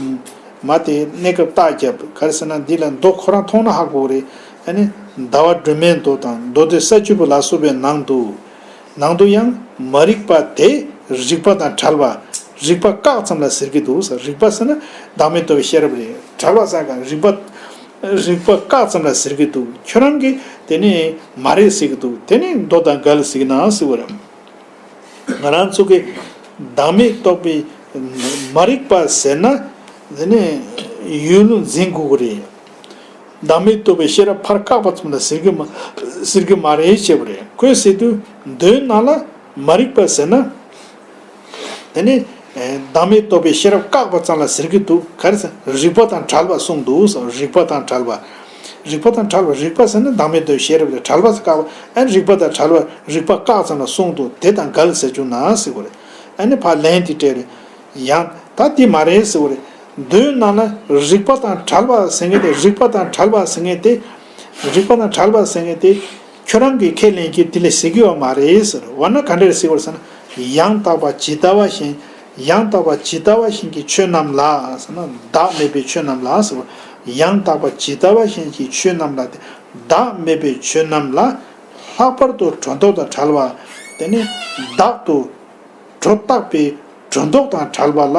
མ་དེ་གནས་སྐབས་རྟགས་བརྒྱབ། ག་རེ་ཟེར་ན་འདི་ལ་མདོ་ཁོ་རང་མཐོང་ན་ཧ་གོ་རེད། ཨ་ནི་ཟླ་བ་སྒྲོན་མེའི་མདོ་དང་མདོ་སྡེ་ས་བཅུ་པ་ལ་སོགས་པའི་ནང་དུ། ནང་དུ་ཡང་མ་རིག་པ་དེ་རིག་པ་དང་བྲལ་བ། རིག་པ་བཀག་ཙམ་ལ་ཟེར་གྱི་འདུག་ཟེར། རིག་པ་ཟེར་ན་བདག་མེད་རྟོགས་པའི་ཤེས་རབ་རེད། བྲལ་བ་ཟེར་ག་རིག་པ། རིག་པ་བཀག་ཙམ་ལ་ཟེར་གྱི་འདུག་ཁྱོད་རང་གིས་དེ་ནི་མ་རེད་ཟེར་གྱི་འདུག་དེ་ནི་མདོ་དང་འགལ་ཟེར་གྱི་ན་ཟེར་བ་རེད། ང་རང་ཚོ་གི་བདག་མེད་རྟོགས་པའི་མ་རིག་པ་ཟེར་ན་དེ་ནི་ཡུལ་འཛིན་དགོས་ཀྱི་རེད། བདག་མེད་རྟོགས་པའི་ཤེས་རབ་ཕར་བཀག་པ་ཙམ་ལ་ཟེར་གྱི་མ་ཟེར་གྱི་མ་རེད་ཅེས་པ་རེད། ཁོས་ཟེར་དུས་མདོའི་ནང་ལ་མ་རིག་པ་ཟེར་ན། དེ་ནི་ཨེ་བདག་མེད་རྟོགས་པའི་ཤེས་རབ་བཀག་པ་ཙམ་ལ་ཟེར་གྱི་འདུག་ག་རེ་ཟེར། རིག་པ་དང་བྲལ་བ་གསུངས་འདུག་ཟེར། རིག་པ་དང་བྲལ་བ། རིག་པ་དང་བྲལ་བ། རིག་པ་ཟེར་ན་བདག་མེད་རྟོགས་ཤེས་རབ་རེད། བྲལ་བ་ཟེར་བཀག་པ། ཨ་ནི་རིག་པ་དང་བྲལ་བ་རིག་པ་བཀག་ཙམ་ལ་གསུངས་འདུག་དེ་དང་འགལ་ཟེར་བྱུང་ན་ཟེར་བ་རེད། ཨ་ནི་ཕར་ལན་དེ་སྤྲད་རེད། ཡང་ད་དེ་མ་རེད་ཟེར་བ་རེད། མདོའི་ནང་ལ་རིག་པ་དང་བྲལ་བ་ཟེར་མཁན་དེ། རིག་པ་དང་བྲལ་བ་ཟེར་མཁན་དེ། རིག་པ་དང་བྲལ་བ་ཟེར་མཁན་དེ། ཁྱོད་རང་གིས་ཁས་ལེན་གྱི་དེ་ལས་ཟེར་གྱི་ཡོད་མ་རེད་ཟེར། འོ་ན་ག་འདྲ་རེད་ཟེར་བར་ཟེར་ན། ཡང་དག་པ་ཇི་ལྟ་བ་བཞིན། ཡང་དག་པ་ཇི་ལྟ་བ་བཞིན་གྱི་ཆོས་རྣམས་ལ་ཟེར་ན། བདག་མེད་པའི་ཆོས་རྣམས་ལ་ཟེར་བ། ཡང་དག་པ་ཇི་ལྟ་བ་བཞིན་གྱི་ཆོས་རྣམས་ལ་སྟེ། བདག་མེད་པའི་ཆོས་རྣམས་ལ། ལྷག་པར་དུ་སྒྲོ་འདོགས་དང་བྲལ་བ། དེ་ནི་བདག་ཏུ་སྒྲོ་བཏགས་པའི་སྒྲོ་འདོགས་དང་བྲལ་བ་ལ་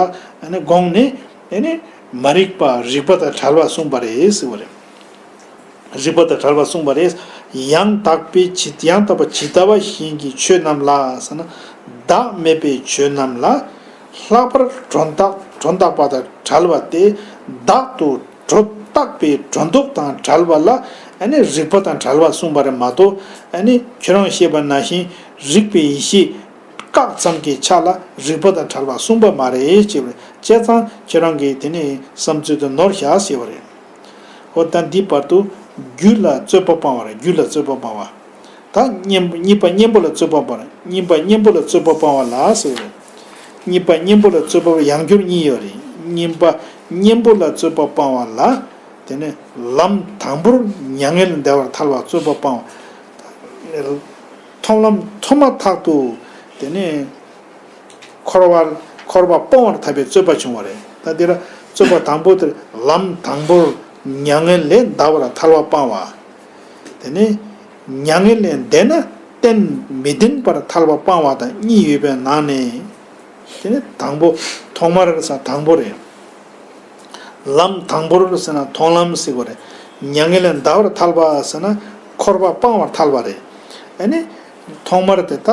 ནི་དགོངས་ནས། དེ་ནི་མ་རིག་པ་རིག་པ་དང་བྲལ་བ་གསུངས་པ་རེད་ཟེར་བ་རེད། རིག་པ་དང་བྲལ་བ་གསུངས་པ་རེད། ཡང་དག་པའི་ཇི། ཡང་དག་པ་ཇི་ལྟ་བ་བཞིན་གྱི་ཆོས་རྣམས་ལ་ཟེར་ན། བདག་མེད་པའི་ཆོས་རྣམས་ལ། ལྷག་པར་སྒྲོ་བཏགས། སྒྲོ་བཏགས་པ་དང་བྲལ་བ་སྟེ། བདག་ཏུ་སྒྲོ་བཏགས་པའི་སྒྲོ་འདོགས་དང་བྲལ་བ་ལ་ཨ་ནི་རིག་པ་དང་བྲལ་བ་གསུངས་པ་རེད་མ་གཏོགས། ཨ་ནི་ཁྱོད་རང་བཤད་པ་ནང་བཞིན་རིག་པའི་ཡེ་ཤེས་བཀག་ཙམ་གྱི་ཆ་ལ་རིག་པ་དང་བྲལ་བ་གསུངས་པ་མ་རེད་ཅེས་པ་རེད། བྱས་ཙང་ཁྱེད་རང་གིས་དེ་ནས་བསམ་ཚུལ་དེ་ནོར་བཞག་ཟེར་བ་རེད། འོ་ད་འདི་བར་དུ་རྒྱུ་ལ་རྩོད་པ་སྤང་བ་རེད། རྒྱུ་ལ་རྩོད་པ་སྤང་བ། ད་གཉེན་གཉིས་པ་གཉེན་པོ་ལ་རྩོད་པ་སྤང་བ་རེད། གཉིས་པ་གཉེན་པོ་ལ་རྩོད་པ་སྤང་བ་ལ་ཟེར་བ་རེད། གཉིས་པ་གཉེན་པོ་ལ་རྩོད་པ་ཡང་སྒྱུར་གཉིས་ཡོད་རེད། གཉིས་པ་གཉེན་པོ་ལ་རྩོད་པ་སྤང་བ་ལ། དེ་ནས་ལམ་དང་པོར་མྱ་ངན་ལས་འདའ་བར་ཐལ་བ་རྩོད་པ་སྤང་བ། མཐོང་ལམ་ཐོབ་མ་ཐག་ཏུ་དེ་ནས་འཁོར་བ་འཁོར་བ་སྤོང་བར་ཐལ་བའི་རྩོད་པ་བྱུང་བ་རེད། ད་འདིར་རྩོད་པ་དང་པོ་དེར་ལམ་དང་པོར་མྱ་ངན་ལས་འདའ་བར་ཐལ་བ་སྤང་བ། དེ་ནས་མྱ་ངན་ལས་འདས་ན་རྟེན་མི་བདེན་པར་ཐལ་བ་སྤང་བ་དང་གཉིས་ཡོད་པའི་ནང་ནས། དེ་ནས་དང་པོ་ཐོག་མར་ས་དང་པོ་རེད། ལམ་དང་པོར་ཟེར་ན་མཐོང་ལམ་ཟེར་དགོས་རེད། མྱ་ངན་ལས་འདའ་བར་ཐལ་བ་ཟེར་ན་འཁོར་བ་སྤང་བར་ཐལ་བ་རེད། ཨ་ནི་ཐོག་མར་དེ་ད་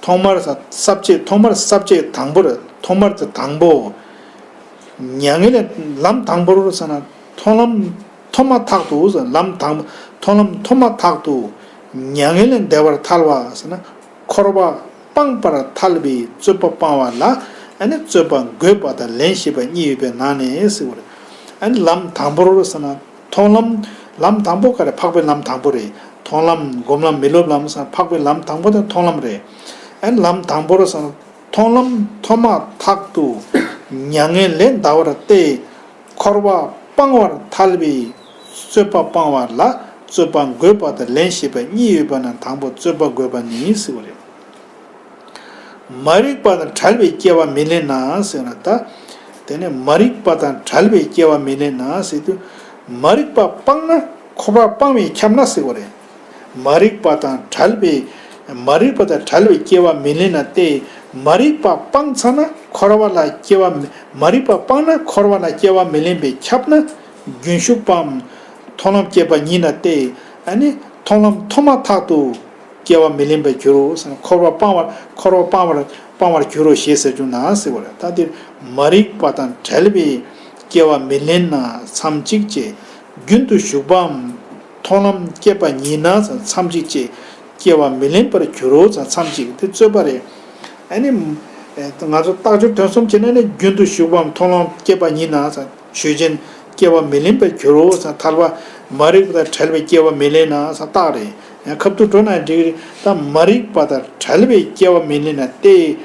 ཐོག་མར་ས་ས་བཅད་ཐོག་མར་ས་བཅད་དང་པོ་རེད། ཐོག་མར་དེ་དང་པོ། མྱ་ངན་ལས་ལམ་དང་པོར་ཟེར་ན་མཐོང་ལམ་ཐོབ་མ་ཐག་ཏུ་ཟེར། ལམ་དང་མཐོང་ལམ་ཐོབ་མ་ཐག་ཏུ་མྱ་ངན་ལས་འདའ་བར་ཐལ་བ་ཟེར་ན། འཁོར་བ་སྤངས་པར་ཐལ་བའི་རྩོད་པ་སྤང་བ་ལ། ཨ་ནི་རྩོད་པ་འགོད་པ་དང་ལན་ཞེས་པ་གཉིས་ཡོད་པའི་ནང་ནས་ཟེར་བ་རེད། ཨ་ནི་ལམ་དང་པོར་ཟེར་ན་མཐོང་ལམ། ལམ་དང་པོ་ག་རེ། འཕགས་པའི་ལམ་དང་པོ་རེད། མཐོང་ལམ་སྒོམ་ལམ་མི་སློབ་ལམ་ཟེར་ན་འཕགས་པའི་ལམ་དང་པོ་དེ་མཐོང་ལམ་རེད། ཨ་ནི་ལམ་དང་པོར་ཟེར་ན་མཐོང་ལམ་ཐོབ་མ་ཐག་ཏུ་མྱ་ངན་ལས་འདའ་བར་ཏེ། འཁོར་བ་སྤང་བར་ཐལ་བའི་རྩོད་པ་སྤང་བ་ལ་རྩོད་པ་འགོད་པ་དང་ལན་ཞེས་པ་གཉིས་ཡོད་པ་ན་དང་པོ་རྩོད་པ་འགོད་པ་ནི་ཟེར་བ་རེད། མ་རིག་པ་དང་བྲལ་བའི་སྐྱེ་བ་མི་ལེན་ན་ཟེར་ན་ད། དེ་ནས་མ་རིག་པ་དང་བྲལ་བའི་སྐྱེ་བ་མི་ལེན་ན་ཟེར་དུས། མ་རིག་པ་སྤངས་ན་འཁོར་བ་སྤངས་པས་ཁྱབ་ན་ཟེར་བ་རེད། མ་རིག་པ་དང་བྲལ་བའི། མ་རིག་པ་དང་བྲལ་བའི་སྐྱེ་བ་མི་ལེན་ན་སྟེ། མ་རིག་པ་སྤངས་ཚར་ན་འཁོར་བ་ལ་སྐྱེ་བ་མི། མ་རིག་པ་སྤངས་ན་འཁོར་བ་ལ་སྐྱེ་བ་མི་ལེན་པས་ཁྱབ་ན། རྒྱུན་ཞུགས་པའམ། མཐོང་ལམ་སྐྱེས་པ་ཉིད་ན་སྟེ། ཨ་ནི་མཐོང་ལམ་ཐོབ་མ་ཐག་ཏུ་སྐྱེ་བ་མི་ལེན་པར་འགྱུར་རོ་ཟེར་ན། འཁོར་བ་སྤང་བར་འཁོར་བ་སྤང་བར་སྤང་བར་འགྱུར་རོ་ཞེས་ཟེར་རྒྱུ་ན་ཟེར་བ་རེད། ད་འདིར་མ་རིག་པ་དང་བྲལ་བའི་སྐྱེ་བ་མི་ལེན་ན་མཚམས་གཅིག་ཅེས། རྒྱུན་དུ་ཞུགས་པའམ། མཐོང་ལམ་སྐྱེས་པ་ཉིད་ན་མཚམས་གཅིག་ཅེས། སྐྱེ་བ་མི་ལེན་པར་འགྱུར་རོ་མཚམས་གཅིག་དེ་རྩོད་པ་རེད། ཨ་ནི། ང་ཚོ་རྟགས་སྦྱོར་དོན་གསུམ་བྱས་ན་ནི་རྒྱུན་དུ་ཞུགས་པའམ་མཐོང་ལམ་སྐྱེས་པ་ཉིད་ན་ཆོས་ཅན། སྐྱེ་བ་མི་ལེན་པར་འགྱུར་རོ་ཟེར་ཐལ་བ། མ་རིག་པ་དང་བྲལ་བའི་སྐྱེ་བ་མི་ལེན་ན་ཟེར་རྟགས་རེད། ཡང་ཁ་ཐུག་འགྲོ་ན་འགྲིག་རེད། ད་མ་རིག་པ་དང་བྲལ་བའི་སྐྱེ་བ་མི་ལེན་ན་སྟེ།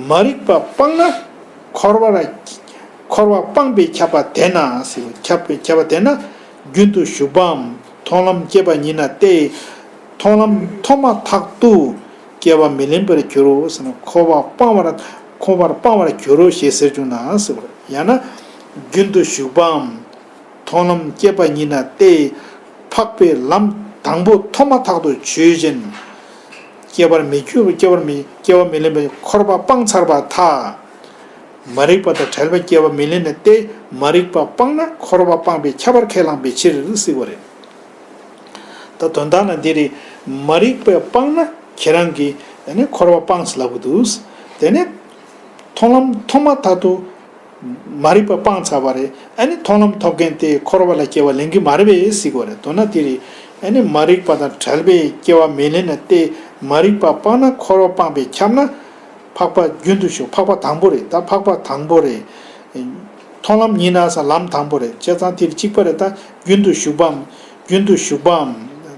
མ་རིག་པ་སྤངས་ན་འཁོར་བ་ལ། འཁོར་བ་སྤངས་པས་ཁྱབ་པ་དེ་ན་ཟེར། ཁྱབ་པས་ཁྱབ་པ་དེ་ན་རྒྱུན་དུ་ཞུགས་པའམ་མཐོང་ལམ་སྐྱེས་པ་ཉིད་ན་སྟེ། མཐོང་ལམ་ཐོབ་མ་ཐག་ཏུ། སྐྱེ་བ་མི་ལེན་པར་འགྱུར་རོ་ཟེར་ན་འཁོར་བ་སྤང་བར་འཁོར་བར་སྤང་བར་འགྱུར་རོ་ཞེས་ཟེར་བྱུང་ན་ཟེར་བ་རེད། ཡང་ན་རྒྱུན་དུ་ཞུགས་པའམ་མཐོང་ལམ་སྐྱེས་པ་ཉིད་ན་སྟེ། འཕགས་པའི་ལམ་དང་པོ་ཐོབ་མ་ཐག་ཏུ་ཆོས་ཅན། སྐྱེ་བར་མི་འགྱུར་སྐྱེ་བར་མི་སྐྱེ་བ་མི་ལེན་པའི་འཁོར་བ་སྤངས་ཚར་བ་ཐལ། མ་རིག་པ་དང་བྲལ་བའི་སྐྱེ་བ་མི་ལེན་ན་སྟེ། མ་རིག་པ་སྤངས་ན་འཁོར་བ་སྤངས་པས་ཁྱབ་པར་ཁས་བླངས་པའི་ཕྱིར་ཟེར་བ་རེད། ད་དོན་དག་ལ་འདི་རེད། མ་རིག་པ་སྤངས་ན་ཁྱེད་རང་གིས་ཨ་ནི་འཁོར་བ་སྤངས་ལབ་དགོས་འདུག་དེ་ནས་མཐོང་ལམ་ཐོབ་མ་ཐག་ཏུ་མ་རིག་པ་སྤངས་ཚར་བ་རེད། ཨ་ནི་མཐོང་ལམ་ཐོབ་མཁན་དེ་འཁོར་བ་ལ་སྐྱེ་བ་ལེན་གྱི་མ་རེད་པས་ཟེར་དགོས་རེད། མདོར་ན་དེ་རེད། ཨ་ནི་མ་རིག་པ་དང་བྲལ་བའི་སྐྱེ་བ་མི་ལེན་ན་སྟེ། མ་རིག་པ་སྤངས་ན་འཁོར་བ་སྤངས་པས་ཁྱབ་ན། འཕགས་པ་རྒྱུན་དུ་ཞུགས། འཕགས་པ་དང་པོ་རེད། ད་འཕགས་པ་དང་པོ་རེད། མཐོང་ལམ་ཉིད་ན་ས་ལམ་དང་པོ་རེད། བྱས་ཙང་དེ་གཅིག་པ་རེད། ད་རྒྱུན་དུ་ཞུགས་པའམ། རྒྱུན་དུ་ཞུགས་པའམ།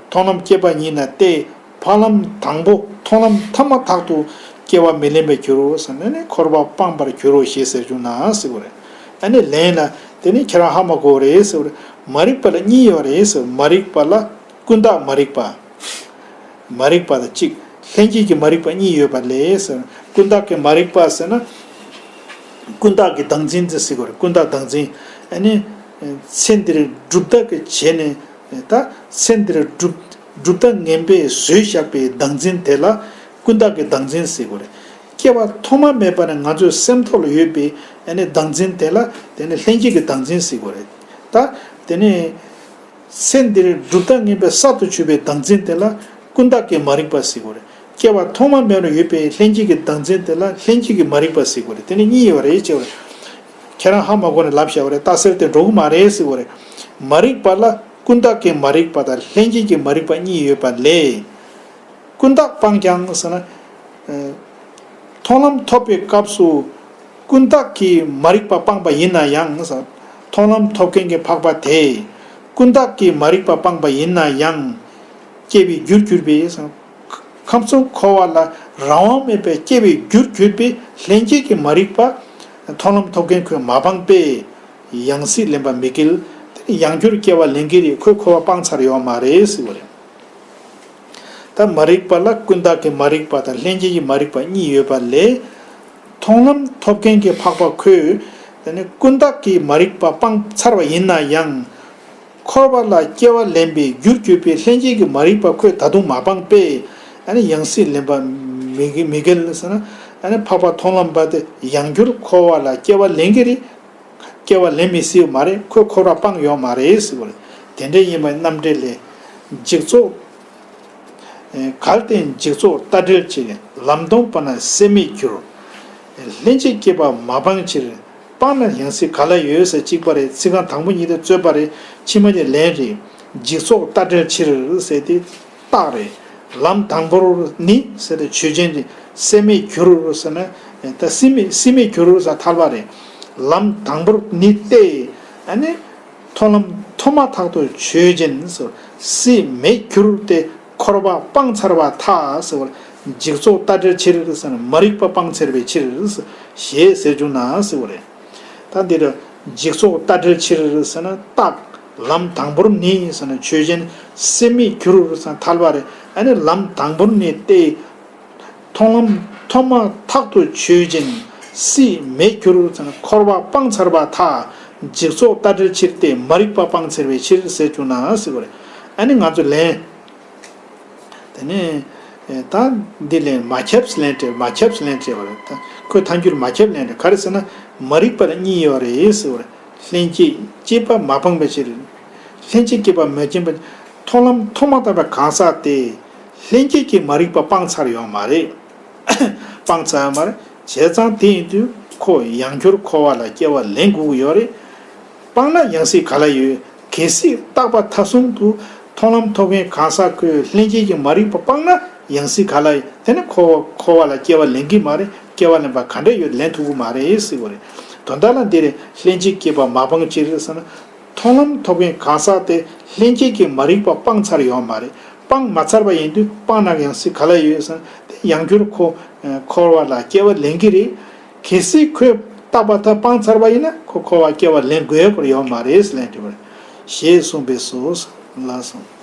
མཐོང་ལམ་སྐྱེས་པ་ཉིད་ན་སྟེ། འཕགས་ལམ་དང་པོ་མཐོང་ལམ་ཐོབ་མ་ཐག་ཏུ་སྐྱེ་བ་མི་ལེན་པར་འགྱུར་རོ་ཟེར་ནས་ནི་འཁོར་བ་སྤངས་པར་འགྱུར་རོ་ཞེས་ཟེར་བྱུང་ན་ཟེར་བ་རེད། ཨ་ནི་ལན་ལ་དེ་ནི་ཁྱེད་རང་ཧ་མ་གོ་རེད་ཟེར་བ་རེད། མ་རིག་པ་ལ་གཉིས་ཡོད་རེད་ཟེར། མ་རིག་པ་ལ་ཀུན་བརྟགས་མ་རིག་པ། མ་རིག་པ་དང་གཅིག་ལྷན་སྐྱེས་ཀྱི་མ་རིག་པ་གཉིས་ཡོད་པ་ལས་ཟེར། ཀུན་བརྟགས་ཀྱི་མ་རིག་པ་ཟེར་ན། ཀུན་བརྟགས་ཀྱི་བདག་འཛིན་དེ་ཟེར་དགོས་རེད། ཀུན་བརྟགས་བདག་འཛིན། ཨ་ནི། ཚེ་འདིར་སྒྲུབ་རྟགས་ཀྱི་བྱས་ནས། ད་ཚེ་འདིར་སྒྲུབ་སྒྲུབ་རྟགས་ངན་པས་བཟོས་བཞག་པའི་བདག་འཛིན་དེ་ལ་ཀུན་བརྟགས་ཀྱི་བདག་འཛིན་ཟེར་དགོས་རེད། སྐྱེ་བ་ཐོག་མ་མེད་པ་ནས་ང་ཚོའི་སེམས་ཐོག་ལ་ཡོད་པའི་ཨ་ནི་བདག་འཛིན་དེ་ལ་དེ་ནི་ལྷན་སྐྱེས་ཀྱི་བདག་འཛིན་ཟེར་དགོས་རེད། ད་དེ་ནི། ཚེ་འདིར་སྒྲུབ་རྟགས་ངན་པས་གསར་དུ་ཆུད་པའི་བདག་འཛིན་དེ་ལ་ཀུན་བརྟགས་ཀྱི་མ་རིག་པ་ཟེར་དགོས་རེད། སྐྱེ་བ་ཐོག་མ་མེད་ནས་ཡོད་པའི་ལྷན་སྐྱེས་ཀྱི་བདག་འཛིན་དེ་ལ་ལྷན་སྐྱེས་ཀྱི་མ་རིག་པ་ཟེར་དགོས་རེད། དེ་ནི་གཉིས་ཡོད་རེད་ཅེས་པ་རེད། ཁྱེད་རང་ཧ་མ་གོ་ནས་ལབ་བཞག་པ་རེད། རྟགས་གསལ་དེ་འགྲོ་གི་མ་རེད་ཟེར་དགོས་རེད། མ་རིག་པ་ལ་ཀུན་བརྟགས་ཀྱི་མ་རིག་པ་དང་ལྷན་སྐྱེས་ཀྱི་མ་རིག་པ་གཉིས་ཡོད་པ་ལས། ཀུན་བརྟགས་སྤངས་ཀྱང་ཟེར་ན། མཐོང་ལམ་ཐོབ་པའི་སྐབས་སུ། ཀུན་བརྟགས་ཀྱིས་མ་རིག་པ་སྤངས་པ་ཡིན་ན་ཡང་། མཐོང་ལམ་ཐོབ་མཁན་གྱི་འཕགས་པ་དེས་ཀུན་བརྟགས་ཀྱིས་མ་རིག་པ་སྤངས་པ་ཡིན་ན་ཡང་། སྐྱེ་བའི་རྒྱུར་གྱུར་པའི། ཁམས་གསུམ་འཁོར་བ་ལ་རང་དབང་མེད་པའི་སྐྱེ་བའི་རྒྱུར་གྱུར་པའི་ལྷན་སྐྱེས་ཀྱི་མ་རིག་པ། མཐོང་ལམ་ཐོབ་མཁན་ཁོས་མ་སྤངས་པས། ཡང་སྲིད་ལེན་པ་མི་འགལ། དེ་ནི་ཡང་བསྐྱར་སྐྱེ་བ་ལེན་གྱི་རེད། ཁོས་འཁོར་བ་སྤངས་ཚར་ཡོད་མ་རེད་ཟེར་བ་རེད། ད་མ་རིག་པ་ལ་ཀུན་བརྟགས་ཀྱི་མ་རིག་པ་དང་ལྷན་སྐྱེས་ཀྱི་མ་རིག་པ་གཉིས་ཡོད་པ་ལས། མཐོང་ལམ་ཐོབ་མཁན་གྱི་འཕགས་པ་ཁོས། དེ་ནི་ཀུན་བརྟགས་ཀྱི་མ་རིག་པ་སྤངས་ཚར་བ་ཡིན་ན་ཡང་། འཁོར་བ་ལ་སྐྱེ་བ་ལེན་པའི་རྒྱུར་གྱུར་པའི་ལྷན་སྐྱེས་ཀྱི་མ་རིག་པ་ཁོས་ད་དུང་མ་སྤངས་པས། ཨ་ནི་ཡང་སྲིད་ལེན་པ་མི་མི་འགལ་ཟེར་ན། ཨ་ནི་འཕགས་པ་མཐོང་ལམ་པ་དེ་ཡང་བསྐྱར་འཁོར་བ་ལ་སྐྱེ་བ་ལེན་གྱི་རེད། སྐྱེ་བ་ལེན་མི་སྲིད་པ་མ་རེད། ཁོས་འཁོར་བ་སྤངས་ཡོད་མ་རེད་ཟེར་བ་རེད། དེ་འདྲ་ཡིན་པའི་རྣམ་འགྲེལ་ལས། འཇིག་ཚོགས། གལ་ཏེ་འཇིག་ཚོགས་ལྟ་བྲལ་ཕྱིར། ལམ་སྟོངས་པ་ན་སྲེད་མེད་འགྱུར། ལྷན་ཅིག་སྐྱེས་པ་མ་སྤངས་ཕྱིར། སྤངས་ན་ཡང་སྲིད་ག་ལ་ཡོད་ཟེར་གཅིག་པ་རེད། ཚིག་རྐང་དང་པོ་གཉིས་དེ་རྩོད་པ་རེད། ཕྱི་མ་དེ་ལན་རེད། འཇིག་ཚོགས་ལྟ་བྲལ་ཕྱིར་ཟེར་དེ་རྟགས་རེད། ལམ་དང་པོར་ནི་ཟེར་དེ་ཆོས་ཅན་རེད། སྲེད་མེད་འགྱུར་ཟེར་ན། ད་སྲེད་མེད་སྲེད་མེད་འགྱུར་ཟེར་ཐལ་བ་རེད། ལམ་དང་པོར་ནི་སྟེ། ཨ་ནི། མཐོང་ལམ་ཐོབ་མ་ཐག་ཏུ་ཆོས་ཅན་ཟེར། སྲེད་མེད་འགྱུར་ཏེ་འཁོར་བ་སྤངས་ཚར་བ་ཐལ་ཟེར་བ། འཇིག་ཚོགས་ལྟ་བྲལ་ཕྱིར་ཟེར་ན་མ་རིག་པ་སྤངས་ཚར་བའི་ཕྱིར་ཞེས་ཟེར་བྱུང་ན་ཟེར་བ་རེད། ད་འདིར་འཇིག་ཚོགས་ལྟ་བྲལ་ཕྱིར་ཟེར་ན་རྟགས། ལམ་དང་པོར་ནི་ཟེར་ན་ཆོས་ཅན། སྲེད་མེད་འགྱུར་ཟེར་ན་ཐལ་བ་རེད། ཨ་ནི་ལམ་དང་པོར་ནི་སྟེ། མཐོང་ལམ་ཐོབ་མ་ཐག་ཏུ་ཆོས་ཅན། སྲེད་མེད་འགྱུར་ཟེར་ན་འཁོར་བ་སྤངས་ཚར་བ་ཐལ། འཇིག་ཚོགས་ལྟ་བྲལ་ཕྱིར་ཏེ་མ་རིག་པ་སྤངས་ཚར་བའི་ཕྱིར་ཟེར་བྱུང་ན་ཟེར་བ་རེད། ཨ་ནི་ང་ཚོ་ལན། དེ་ནས། ད་འདི་ལན་མ་ཁྱབ་ལན་སྤྲད། མ་ཁྱབ་ལན་སྤྲད་པ་རེད། ད་ཁོས་ཐལ་འགྱུར་མ་ཁྱབ་ལན་སྤྲད། ག་རེ་ཟེར་ན་མ་རིག་པ་ལ་གཉིས་ཡོད་རེད་ཟེར་བ་རེད། ལྷན་སྐྱེས་སྐྱེས་པ་མ་སྤངས་པའི་ཕྱིར། ལྷན་ཅིག་སྐྱེས་པ་མ་སྤངས་པ། མཐོང་ལམ་ཐོབ་མ་ཐག་པའི་གང་ཟག་དེ། ལྷན་སྐྱེས་ཀྱི་མ་རིག་པ་སྤངས་ཚར་ཡོད་མ་རེད། སྤངས་ཚར་ཡོད་མ་རེད། བྱས་ཙང་དེ་ཡིན་དུས་ཁོ་ཡང་བསྐྱར་འཁོར་བ་ལ་སྐྱེ་བ་ལེན་དགོས་ཀྱི་ཡོད་རེད། སྤངས་ན་ཡང་སྲིད་ག་ལ་ཡོད། གལ་སྲིད་རྟག་པ་མཐའ་གསུམ་དུ་མཐོང་ལམ་ཐོབ་མཁན་གང་ཟག་ཁོས་ལྷན་སྐྱེས་ཀྱི་མ་རིག་པ་སྤངས་ན་ཡང་སྲིད་ག་ལ་ཡོད། དེ་ནི་འཁོར་བ་འཁོར་བ་ལ་སྐྱེ་བ་ལེན་གྱི་མ་རེད། སྐྱེ་བ་ལེན་པ་ག་འདྲ་ཡོད་ལེན་ཐུབ་ཀྱི་མ་རེད་ཟེར་བ་རེད། དོན་དག་ལ་འདིར་ལྷན་ཅིག་སྐྱེས་པ་མ་སྤངས་ཕྱིར་ཟེར་ན། མཐོང་ལམ་ཐོབ་མཁན་གང་ཟག་དེ་ལྷན་སྐྱེས་ཀྱི་མ་རིག་པ་སྤངས་ཚར་ཡོད་མ་རེད། སྤངས་མ་ཚར་བ་ཡིན་དུས་སྤངས་ན་ཡང་སྲིད་ག་ལ་ཡོད་ཟེར་ན། དེ་ཡང་བསྐྱར་ཁོ་འཁོར་བ་ལ་སྐྱེ་བ་ལེན་གྱི་རེད། གལ་སྲིད་ཁོས་རྟག་པ་མཐའ་སྤངས་ཚར་བ་ཡིན་ན་ཁོ་འཁོར་བ་སྐྱེ་བ་ལེན་དགོས་པ་ཡོད་མ་རེད་ཟེར་ལན་དེ་བར་ཞེས་གསུངས་པས་སོ། ལགས་སོ།